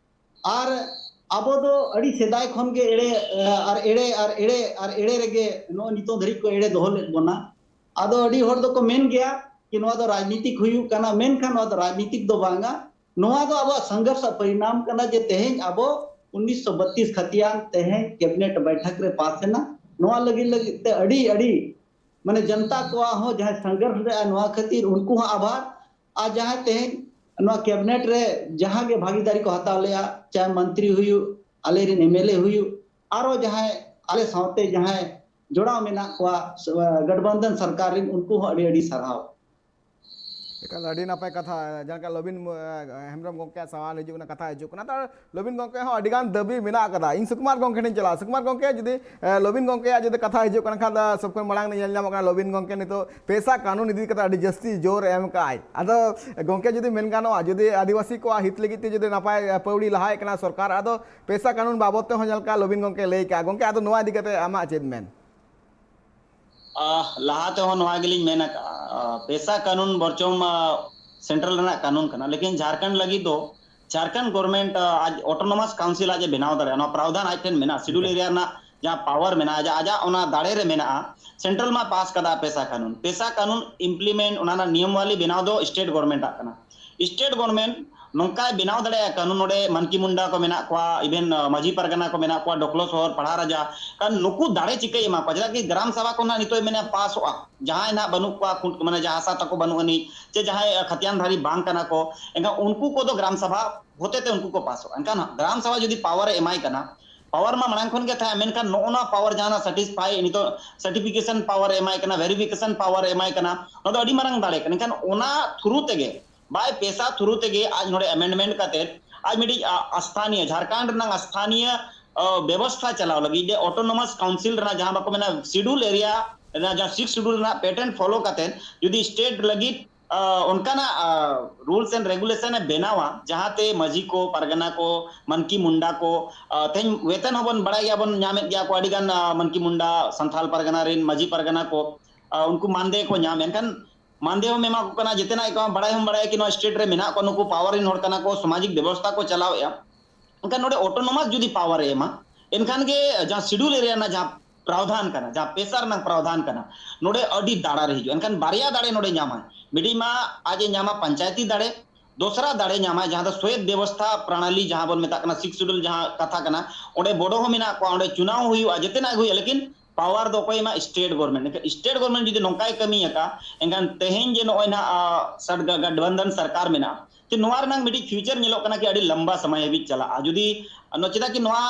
ᱟᱨ ᱟᱵᱚ ᱫᱚ ᱟᱹᱰᱤ ᱥᱮᱫᱟᱭ ᱠᱷᱚᱱ ᱜᱮ ᱮᱲᱮ, ᱟᱨ ᱮᱲᱮ, ᱟᱨ ᱮᱲᱮ, ᱟᱨ ᱮᱲᱮ ᱨᱮᱜᱮ ᱱᱚᱜᱼᱚᱭ ᱱᱤᱛᱚᱜ ᱫᱷᱟᱹᱨᱤᱡ ᱠᱚ ᱮᱲᱮ ᱫᱚᱦᱚ ᱞᱮᱫ ᱵᱚᱱᱟ᱾ ᱟᱫᱚ ᱟᱹᱰᱤ ᱦᱚᱲ ᱫᱚᱠᱚ ᱢᱮᱱ ᱜᱮᱭᱟ ᱠᱤ ᱱᱚᱣᱟ ᱫᱚ ᱨᱟᱡᱽᱱᱤᱛᱤᱠ ᱦᱩᱭᱩᱜ ᱠᱟᱱᱟ, ᱢᱮᱱᱠᱷᱟᱱ ᱱᱚᱣᱟ ᱫᱚ ᱨᱟᱡᱽᱱᱤᱛᱤᱠ ᱫᱚ ᱵᱟᱝᱟ᱾ ᱱᱚᱣᱟ ᱫᱚ ᱟᱵᱚᱣᱟᱜ ᱥᱚᱝᱜᱷᱚᱨᱥ ᱨᱮᱭᱟᱜ ᱯᱚᱨᱤᱱᱟᱢ ᱠᱟᱱᱟ ᱡᱮ ᱛᱮᱦᱮᱧ ᱟᱵᱚ ᱩᱱᱤᱥᱥᱚ ᱵᱟᱛᱤᱥ ᱠᱷᱟᱹᱛᱤᱭᱟᱱ ᱛᱮᱦᱮᱧ cabinet ᱵᱟᱭᱴᱷᱟᱠ ᱨᱮ ᱯᱟᱥ ᱮᱱᱟ᱾ ᱱᱚᱣᱟ ᱞᱟᱹᱜᱤᱫ, ᱞᱟᱹᱜᱤᱫ ᱛᱮ ᱟᱹᱰᱤ, ᱟᱹᱰᱤ ᱢᱟᱱᱮ ᱡᱚᱱᱛᱟ ᱠᱚᱣᱟᱜ ᱦᱚᱸ ᱡᱟᱦᱟᱸᱭ ᱥᱚᱝᱜᱷᱚᱨᱥ ᱞᱮᱫᱼᱟ ᱱᱚᱣᱟ ᱠᱷᱟᱹᱛᱤᱨ ᱩᱱᱠᱩ ᱦᱚᱸ ᱟᱵᱷᱟᱨ, ᱟᱨ ᱡᱟᱦᱟᱸᱭ ᱛᱮᱦᱮᱧ ᱱᱚᱣᱟ cabinet ᱨᱮ ᱡᱟᱦᱟᱸ ᱜᱮ ᱵᱷᱟᱜᱤᱫᱟᱨᱤ ᱠᱚ ᱦᱟᱛᱟᱣ ᱞᱮᱜᱼᱟ, ᱪᱟᱦᱮ ᱢᱚᱱᱛᱨᱤ ᱦᱩᱭᱩᱜ, ᱟᱞᱮᱨᱮᱱ MLA ᱦᱩᱭᱩᱜ, ᱟᱨᱚ ᱡᱟᱦᱟᱸᱭ ᱟᱞᱮ ᱥᱟᱶᱛᱮ ᱡᱟᱦᱟᱸᱭ ᱡᱚᱲᱟᱣ ᱢᱮᱱᱟᱜ ᱠᱚᱣᱟ, ᱜᱚᱴᱵᱚᱱᱫᱷᱚᱱ ᱥᱚᱨᱠᱟᱨ ᱨᱮᱱ, ᱩᱱᱠᱩ ᱦᱚᱸ ᱟᱹᱰᱤ ᱟᱹᱰᱤ ᱥᱟᱨᱦᱟᱣ᱾ ᱮᱠᱟᱞ ᱟᱹᱰᱤ ᱱᱟᱯᱟᱭ ᱠᱟᱛᱷᱟ, ᱡᱟᱦᱟᱸ ᱞᱮᱠᱟ ᱞᱚᱵᱤᱱ, ᱮ, ᱦᱮᱢᱵᱨᱚᱢ ᱜᱚᱢᱠᱮᱭᱟᱜ ᱥᱟᱣᱟᱞ ᱦᱤᱡᱩᱜ ᱠᱟᱱᱟ, ᱠᱟᱛᱷᱟ ᱦᱤᱡᱩᱜ ᱠᱟᱱᱟ, ᱛᱚ ᱞᱚᱵᱤᱱ ᱜᱚᱢᱠᱮ ᱦᱚᱸ ᱟᱹᱰᱤ ᱜᱟᱱ ᱫᱟᱹᱵᱤ ᱢᱮᱱᱟᱜ ᱟᱠᱟᱫᱟ᱾ ᱤᱧ ᱥᱩᱠᱩᱢᱟᱨ ᱜᱚᱢᱠᱮ ᱴᱷᱮᱱ ᱪᱟᱞᱟᱜᱼᱟ᱾ ᱥᱩᱠᱩᱢᱟᱨ ᱜᱚᱢᱠᱮ, ᱡᱩᱫᱤ, ᱮ, ᱞᱚᱵᱤᱱ ᱜᱚᱢᱠᱮᱭᱟᱜ ᱡᱩᱫᱤ ᱠᱟᱛᱷᱟ ᱦᱤᱡᱩᱜ ᱠᱟᱱ ᱠᱷᱟᱱ ᱫᱚ, ᱥᱚᱵ ᱠᱷᱚᱱ ᱢᱟᱲᱟᱝ ᱧᱮᱞ ᱧᱟᱢᱚᱜ ᱠᱟᱱᱟ ᱞᱚᱵᱤᱱ ᱜᱚᱢᱠᱮ ᱱᱤᱛᱚᱜ ᱯᱮᱥᱟ ᱠᱟᱹᱱᱩᱱ ᱤᱫᱤ ᱠᱟᱛᱮ ᱟᱹᱰᱤ ᱡᱟᱹᱥᱛᱤ ᱡᱳᱨ ᱮ ᱮᱢ ᱠᱟᱜᱼᱟᱭ᱾ ᱟᱫᱚ ᱜᱚᱢᱠᱮ, ᱡᱩᱫᱤ ᱢᱮᱱ ᱜᱟᱱᱚᱜᱼᱟ, ᱡᱩᱫᱤ ᱟᱹᱫᱤᱵᱟᱹᱥᱤ ᱠᱚᱣᱟᱜ ᱦᱤᱛ ᱞᱟᱹᱜᱤᱫ ᱛᱮ ᱡᱩᱫᱤ ᱱᱟᱯᱟᱭ, ᱮ, ᱯᱟᱹᱣᱲᱤ ᱞᱟᱦᱟᱭᱮᱫ ᱠᱟᱱᱟ ᱥᱚᱨᱠᱟᱨ, ᱟᱫᱚ ᱯᱮᱥᱟ ᱠᱟᱹᱱᱩᱱ ᱵᱟᱵᱚᱫ ᱛᱮᱦᱚᱸ ᱧᱮᱞ ᱠᱟᱜᱼᱟ, ᱞᱚᱵᱤᱱ ᱜᱚᱢᱠᱮ ᱞᱟᱹᱭ ᱠᱟᱜᱼᱟ᱾ ᱜᱚᱢᱠᱮ, ᱟᱫᱚ ᱱᱚᱣᱟ ᱤᱫᱤ ᱠᱟᱛᱮ ᱟᱢᱟᱜ ᱪᱮᱫ ᱢᱮᱱ? ᱟᱦ, ᱞᱟᱦᱟ ᱛᱮᱦᱚᱸ ᱱᱚᱣᱟ ᱜᱮᱞᱤᱧ ᱢᱮᱱ ᱟᱠᱟᱫᱼᱟ, ᱟᱦ, ᱯᱮᱥᱟ ᱠᱟᱹᱱᱩᱱ ᱵᱚᱨᱪᱚᱢ, ᱟᱦ, central ᱨᱮᱱᱟᱜ ᱠᱟᱹᱱᱩᱱ ᱠᱟᱱᱟ, ᱞᱮᱠᱤᱱ ᱡᱷᱟᱨᱠᱷᱚᱸᱰ ᱞᱟᱹᱜᱤᱫ ᱫᱚ ᱡᱷᱟᱨᱠᱷᱚᱸᱰ government, ᱟᱦ, ᱟᱡ autonomous council ᱟᱡ ᱮ ᱵᱮᱱᱟᱣ ᱫᱟᱲᱮᱭᱟᱜᱼᱟ᱾ ᱱᱚᱣᱟ ᱯᱨᱟᱣᱫᱷᱟᱱ ᱟᱡ ᱴᱷᱮᱱ ᱢᱮᱱᱟᱜᱼᱟ, schedule ᱟᱪᱪᱷᱟ᱾ Area ᱨᱮᱱᱟᱜ ᱡᱟᱦᱟᱸ ᱯᱟᱣᱟᱨ ᱢᱮᱱᱟᱜᱼᱟ, ᱟᱡᱟᱜ, ᱟᱡᱟᱜ ᱚᱱᱟ ᱫᱟᱲᱮ ᱨᱮ ᱢᱮᱱᱟᱜᱼᱟ, ᱥᱮᱱᱴᱨᱟᱞ ᱢᱟ ᱯᱟᱥ ᱠᱟᱫᱟ ᱯᱮᱥᱟ ᱠᱟᱱᱩᱱ᱾ ᱯᱮᱥᱟ ᱠᱟᱱᱩᱱ ᱤᱢᱯᱞᱤᱢᱮᱱᱴ, ᱚᱱᱟ ᱨᱮᱱᱟᱜ ᱱᱤᱭᱚᱢ ᱣᱟᱞᱤ ᱵᱮᱱᱟᱣ ᱫᱚ ᱥᱴᱮᱴ ᱜᱚᱵᱷᱚᱨᱱᱢᱮᱱᱴ ᱟᱜ ᱠᱟᱱᱟ᱾ ᱥᱴᱮᱴ ᱜᱚᱵᱷᱚᱨᱱᱢᱮᱱᱴ ᱱᱚᱝᱠᱟᱭ ᱵᱮᱱᱟᱣ ᱫᱟᱲᱮᱭᱟᱜᱼᱟ ᱠᱟᱱᱩᱱ, ᱱᱚᱰᱮ ᱢᱟᱱᱠᱤ ᱢᱩᱱᱰᱟ ᱠᱚ ᱢᱮᱱᱟᱜ ᱠᱚᱣᱟ, ᱤᱵᱷᱮᱱ ᱢᱟᱹᱡᱷᱤ ᱯᱟᱨᱜᱟᱱᱟ ᱠᱚ ᱢᱮᱱᱟᱜ ᱠᱚᱣᱟ, ᱰᱚᱠᱞᱚ ᱥᱚᱦᱚᱨ, ᱯᱟᱲᱦᱟ ᱨᱟᱡᱟ, ᱠᱟᱨᱚᱱ ᱱᱩᱠᱩ ᱫᱟᱲᱮ ᱪᱤᱠᱟᱹᱭ ᱮᱢᱟ ᱠᱚᱣᱟ? ᱪᱮᱫᱟᱜ ᱠᱤ ᱜᱨᱟᱢ ᱥᱟᱵᱷᱟ ᱠᱚ ᱱᱟᱜ ᱱᱤᱛᱚᱜ ᱢᱮᱱᱟ ᱯᱟᱥᱚᱜᱼᱟ, ᱡᱟᱦᱟᱸᱭ ᱱᱟᱜ ᱵᱟᱹᱱᱩᱜ ᱠᱚᱣᱟ, ᱠᱷᱩᱸᱴ, ᱢᱟᱱᱮ ᱡᱟᱦᱟᱸ ᱦᱟᱥᱟ ᱛᱟᱠᱚ ᱵᱟᱹᱱᱩᱜ ᱟᱹᱱᱤᱡ, ᱪᱮ ᱡᱟᱦᱟᱸᱭ ᱠᱷᱟᱛᱤᱭᱟᱱ ᱫᱷᱟᱨᱤ ᱵᱟᱝ ᱠᱟᱱᱟ ᱠᱚ, ᱮᱱᱠᱷᱟᱱ ᱩᱱᱠᱩ ᱠᱚᱫᱚ ᱜᱨᱟᱢ ᱥᱟᱵᱷᱟ ᱦᱚᱛᱮ ᱛᱮ ᱩᱱᱠᱩ ᱠᱚ ᱯᱟᱥᱚᱜᱼᱟ᱾ ᱮᱱᱠᱷᱟᱱ ᱜᱨᱟᱢ ᱥᱟᱵᱷᱟ ᱡᱩᱫᱤ ᱯᱟᱣᱟᱨ ᱮ ᱮᱢᱟᱭ ᱠᱟᱱᱟ, ᱯᱟᱣᱟᱨ ᱢᱟ ᱢᱟᱲᱟᱝ ᱠᱷᱚᱱ ᱜᱮ ᱛᱟᱦᱮᱸ, ᱢᱮᱱᱠᱷᱟᱱ ᱱᱚᱜᱼᱚ ᱱᱚᱣᱟ ᱯᱟᱣᱟᱨ ᱡᱟᱦᱟᱸ ᱥᱟᱴᱤᱥᱯᱷᱟᱭ, ᱱᱤᱛᱚᱜ ᱥᱟᱨᱴᱤᱯᱷᱤᱠᱮᱥᱚᱱ ᱯᱟᱣᱟᱨ ᱮ ᱮᱢᱟᱭ ᱠᱟᱱᱟ, ᱵᱷᱮᱨᱤᱯᱷᱤᱠᱮᱥᱚᱱ ᱯᱟᱣᱟᱨ ᱮ ᱮᱢᱟᱭ ᱠᱟᱱᱟ, ᱱᱚᱣᱟ ᱫᱚ ᱟᱹᱰᱤ ᱢᱟᱨᱟᱝ ᱫᱟᱲᱮ ᱠᱟᱱᱟ᱾ ᱮᱱᱠᱷᱟᱱ ᱚᱱᱟ ᱛᱷᱨᱩ ᱛᱮᱜᱮ, ᱵᱟᱭ ᱯᱮᱥᱟ ᱛᱷᱨᱩ ᱛᱮᱜᱮ ᱟᱡ ᱱᱚᱰᱮ ᱟᱢᱮᱱᱰᱢᱮᱱᱴ ᱠᱟᱛᱮ ᱟᱡ ᱢᱤᱫᱴᱤᱡ, ᱟ, ᱟᱥᱛᱷᱟᱱᱤᱭᱟᱹ, ᱡᱷᱟᱲᱠᱷᱚᱸᱰ ᱨᱮᱱᱟᱜ ᱟᱥᱛᱷᱟᱱᱤᱭᱟᱹ, ᱟ, ᱵᱮᱵᱚᱥᱛᱷᱟ ᱪᱟᱞᱟᱣ ᱞᱟᱹᱜᱤᱫ ᱡᱮ ᱚᱴᱳᱱᱚᱢᱟᱥ ᱠᱟᱣᱩᱱᱥᱤᱞ ᱨᱮᱱᱟᱜ ᱡᱟᱦᱟᱸ ᱵᱟᱠᱚ ᱢᱮᱱᱟ ᱥᱤᱰᱩᱞ ᱮᱨᱤᱭᱟ ᱨᱮᱱᱟᱜ ᱡᱟᱦᱟᱸ ᱥᱤᱠᱥ ᱥᱤᱰᱩᱞ ᱨᱮᱱᱟᱜ ᱯᱮᱴᱟᱨᱱ ᱯᱷᱚᱞᱳ ᱠᱟᱛᱮ ᱡᱩᱫᱤ ᱥᱴᱮᱴ ᱞᱟᱹᱜᱤᱫ, ᱟ, ᱚᱱᱠᱟᱱᱟᱜ, ᱟ, ᱨᱩᱞᱥ ᱮᱱᱰ ᱨᱮᱜᱩᱞᱮᱥᱚᱱ ᱮ ᱵᱮᱱᱟᱣᱟ, ᱡᱟᱦᱟᱸᱛᱮ ᱢᱟᱹᱡᱷᱤ ᱠᱚ, ᱯᱟᱨᱜᱟᱱᱟ ᱠᱚ, ᱢᱟᱱᱠᱤ ᱢᱩᱱᱰᱟ ᱠᱚ, ᱟ, ᱛᱮᱦᱮᱧ ᱣᱮᱛᱚᱱ ᱦᱚᱸᱵᱚᱱ ᱵᱟᱲᱟᱭ ᱜᱮᱭᱟ, ᱵᱚᱱ ᱧᱟᱢᱮᱫ ᱜᱮᱭᱟ ᱠᱚ ᱟᱹᱰᱤ ᱜᱟᱱ, ᱟ, ᱢᱟᱱᱠᱤ ᱢᱩᱱᱰᱟ, ᱥᱟᱱᱛᱷᱟᱞ ᱯᱟᱨᱜᱟᱱᱟ ᱨᱮᱱ ᱢᱟᱹᱡᱷᱤ ᱯᱟᱨᱜᱟᱱᱟ ᱠᱚ, ᱟ, ᱩᱱᱠᱩ ᱢᱟᱱᱫᱮ ᱠᱚ ᱧᱟᱢ, ᱮᱱᱠᱷᱟᱱ ᱢᱟᱱᱫᱮ ᱦᱚᱸ ᱮᱢᱟ ᱠᱚ ᱠᱟᱱᱟ, ᱡᱮᱛᱮᱱᱟᱜ ᱜᱮ ᱠᱚ ᱵᱟᱲᱟᱭ ᱦᱚᱸ ᱵᱟᱲᱟᱭᱟ ᱠᱤ ᱱᱚᱣᱟ ᱥᱴᱮᱴ ᱨᱮ ᱢᱮᱱᱟᱜ ᱠᱚᱣᱟ, ᱱᱩᱠᱩ ᱯᱟᱣᱟᱨ ᱨᱮᱱ ᱦᱚᱲ ᱠᱟᱱᱟ ᱠᱚ, ᱥᱟᱢᱟᱡᱤᱠ ᱵᱮᱵᱚᱥᱛᱷᱟ ᱠᱚ ᱪᱟᱞᱟᱣᱮᱫᱼᱟ᱾ ᱮᱱᱠᱷᱟᱱ ᱱᱚᱰᱮ ᱚᱴᱳᱱᱚᱢᱟᱥ ᱡᱩᱫᱤ ᱯᱟᱣᱟᱨ ᱮ ᱮᱢᱟ, ᱮᱱᱠᱷᱟᱱ ᱜᱮ ᱡᱟᱦᱟᱸ ᱥᱤᱰᱩᱞ ᱮᱨᱤᱭᱟ ᱨᱮᱱᱟᱜ ᱡᱟᱦᱟᱸ ᱯᱨᱟᱣᱫᱷᱟᱱ ᱠᱟᱱᱟ, ᱡᱟᱦᱟᱸ ᱯᱮᱥᱟ ᱨᱮᱱᱟᱜ ᱯᱨᱟᱣᱫᱷᱟᱱ ᱠᱟᱱᱟ, ᱱᱚᱰᱮ ᱟᱹᱰᱤ ᱫᱟᱲᱟ ᱨᱮ ᱦᱤᱡᱩᱜᱼᱟ᱾ ᱮᱱᱠᱷᱟᱱ ᱵᱟᱨᱭᱟ ᱫᱟᱲᱮ ᱱᱚᱰᱮ ᱧᱟᱢᱟᱭ, ᱢᱤᱫᱴᱤᱡ ᱢᱟ ᱟᱡ ᱮ ᱧᱟᱢᱟ ᱯᱚᱧᱪᱟᱭᱮᱛᱤ ᱫᱟᱲᱮ, ᱫᱚᱥᱨᱟ ᱫᱟᱲᱮ ᱧᱟᱢᱟᱭ ᱡᱟᱦᱟᱸ ᱫᱚ ᱥᱚᱭᱮᱫ ᱵᱮᱵᱚᱥᱛᱷᱟ ᱯᱨᱟᱬᱟᱞᱤ ᱡᱟᱦᱟᱸ ᱵᱚᱱ ᱢᱮᱛᱟᱜ ᱠᱟᱱᱟ, ᱥᱤᱠᱥ ᱥᱤᱰᱩᱞ ᱡᱟᱦᱟᱸ ᱠᱟᱛᱷᱟ ᱠᱟᱱᱟ, ᱚᱸᱰᱮ ᱵᱚᱰᱚ ᱦᱚᱸ ᱢᱮᱱᱟᱜ ᱠᱚᱣᱟ, ᱚᱸᱰᱮ ᱪᱩᱱᱟᱣ ᱦᱩᱭᱩᱜᱼᱟ, ᱡᱮᱛᱮᱱᱟᱜ ᱜᱮ ᱦᱩᱭᱩᱜᱼᱟ, ᱞᱮᱠᱤᱱ ᱯᱟᱣᱟᱨ ᱫᱚ ᱚᱠᱚᱭ ᱮᱢᱟ? State government. ᱮᱱᱠᱷᱟᱱ ᱥᱴᱮᱴ ᱜᱚᱵᱷᱚᱨᱱᱢᱮᱱᱴ ᱡᱩᱫᱤ ᱱᱚᱝᱠᱟᱭ ᱠᱟᱹᱢᱤᱭᱟᱠᱟ, ᱮᱱᱠᱷᱟᱱ ᱛᱮᱦᱮᱧ ᱡᱮ ᱱᱚᱜᱼᱚᱭ ᱱᱟᱦᱟᱜ, ᱟ, ᱥᱟᱰ-, ᱜᱟ-, ᱜᱟᱴᱵᱟᱱᱫᱷᱚᱱ ᱥᱚᱨᱠᱟᱨ ᱢᱮᱱᱟᱜᱼᱟ, ᱛᱚ ᱱᱚᱣᱟ ᱨᱮᱱᱟᱜ ᱢᱤᱫᱴᱤᱡ ᱯᱷᱤᱭᱩᱪᱟᱨ ᱧᱮᱞᱚᱜ ᱠᱟᱱᱟ ᱠᱤ ᱟᱹᱰᱤ ᱞᱟᱢᱵᱟ ᱥᱚᱢᱚᱭ ᱦᱟᱹᱵᱤᱡ ᱪᱟᱞᱟᱜᱼᱟ᱾ ᱡᱩᱫᱤ ᱱᱚ-, ᱪᱮᱫᱟᱜ ᱠᱤ ᱱᱚᱣᱟ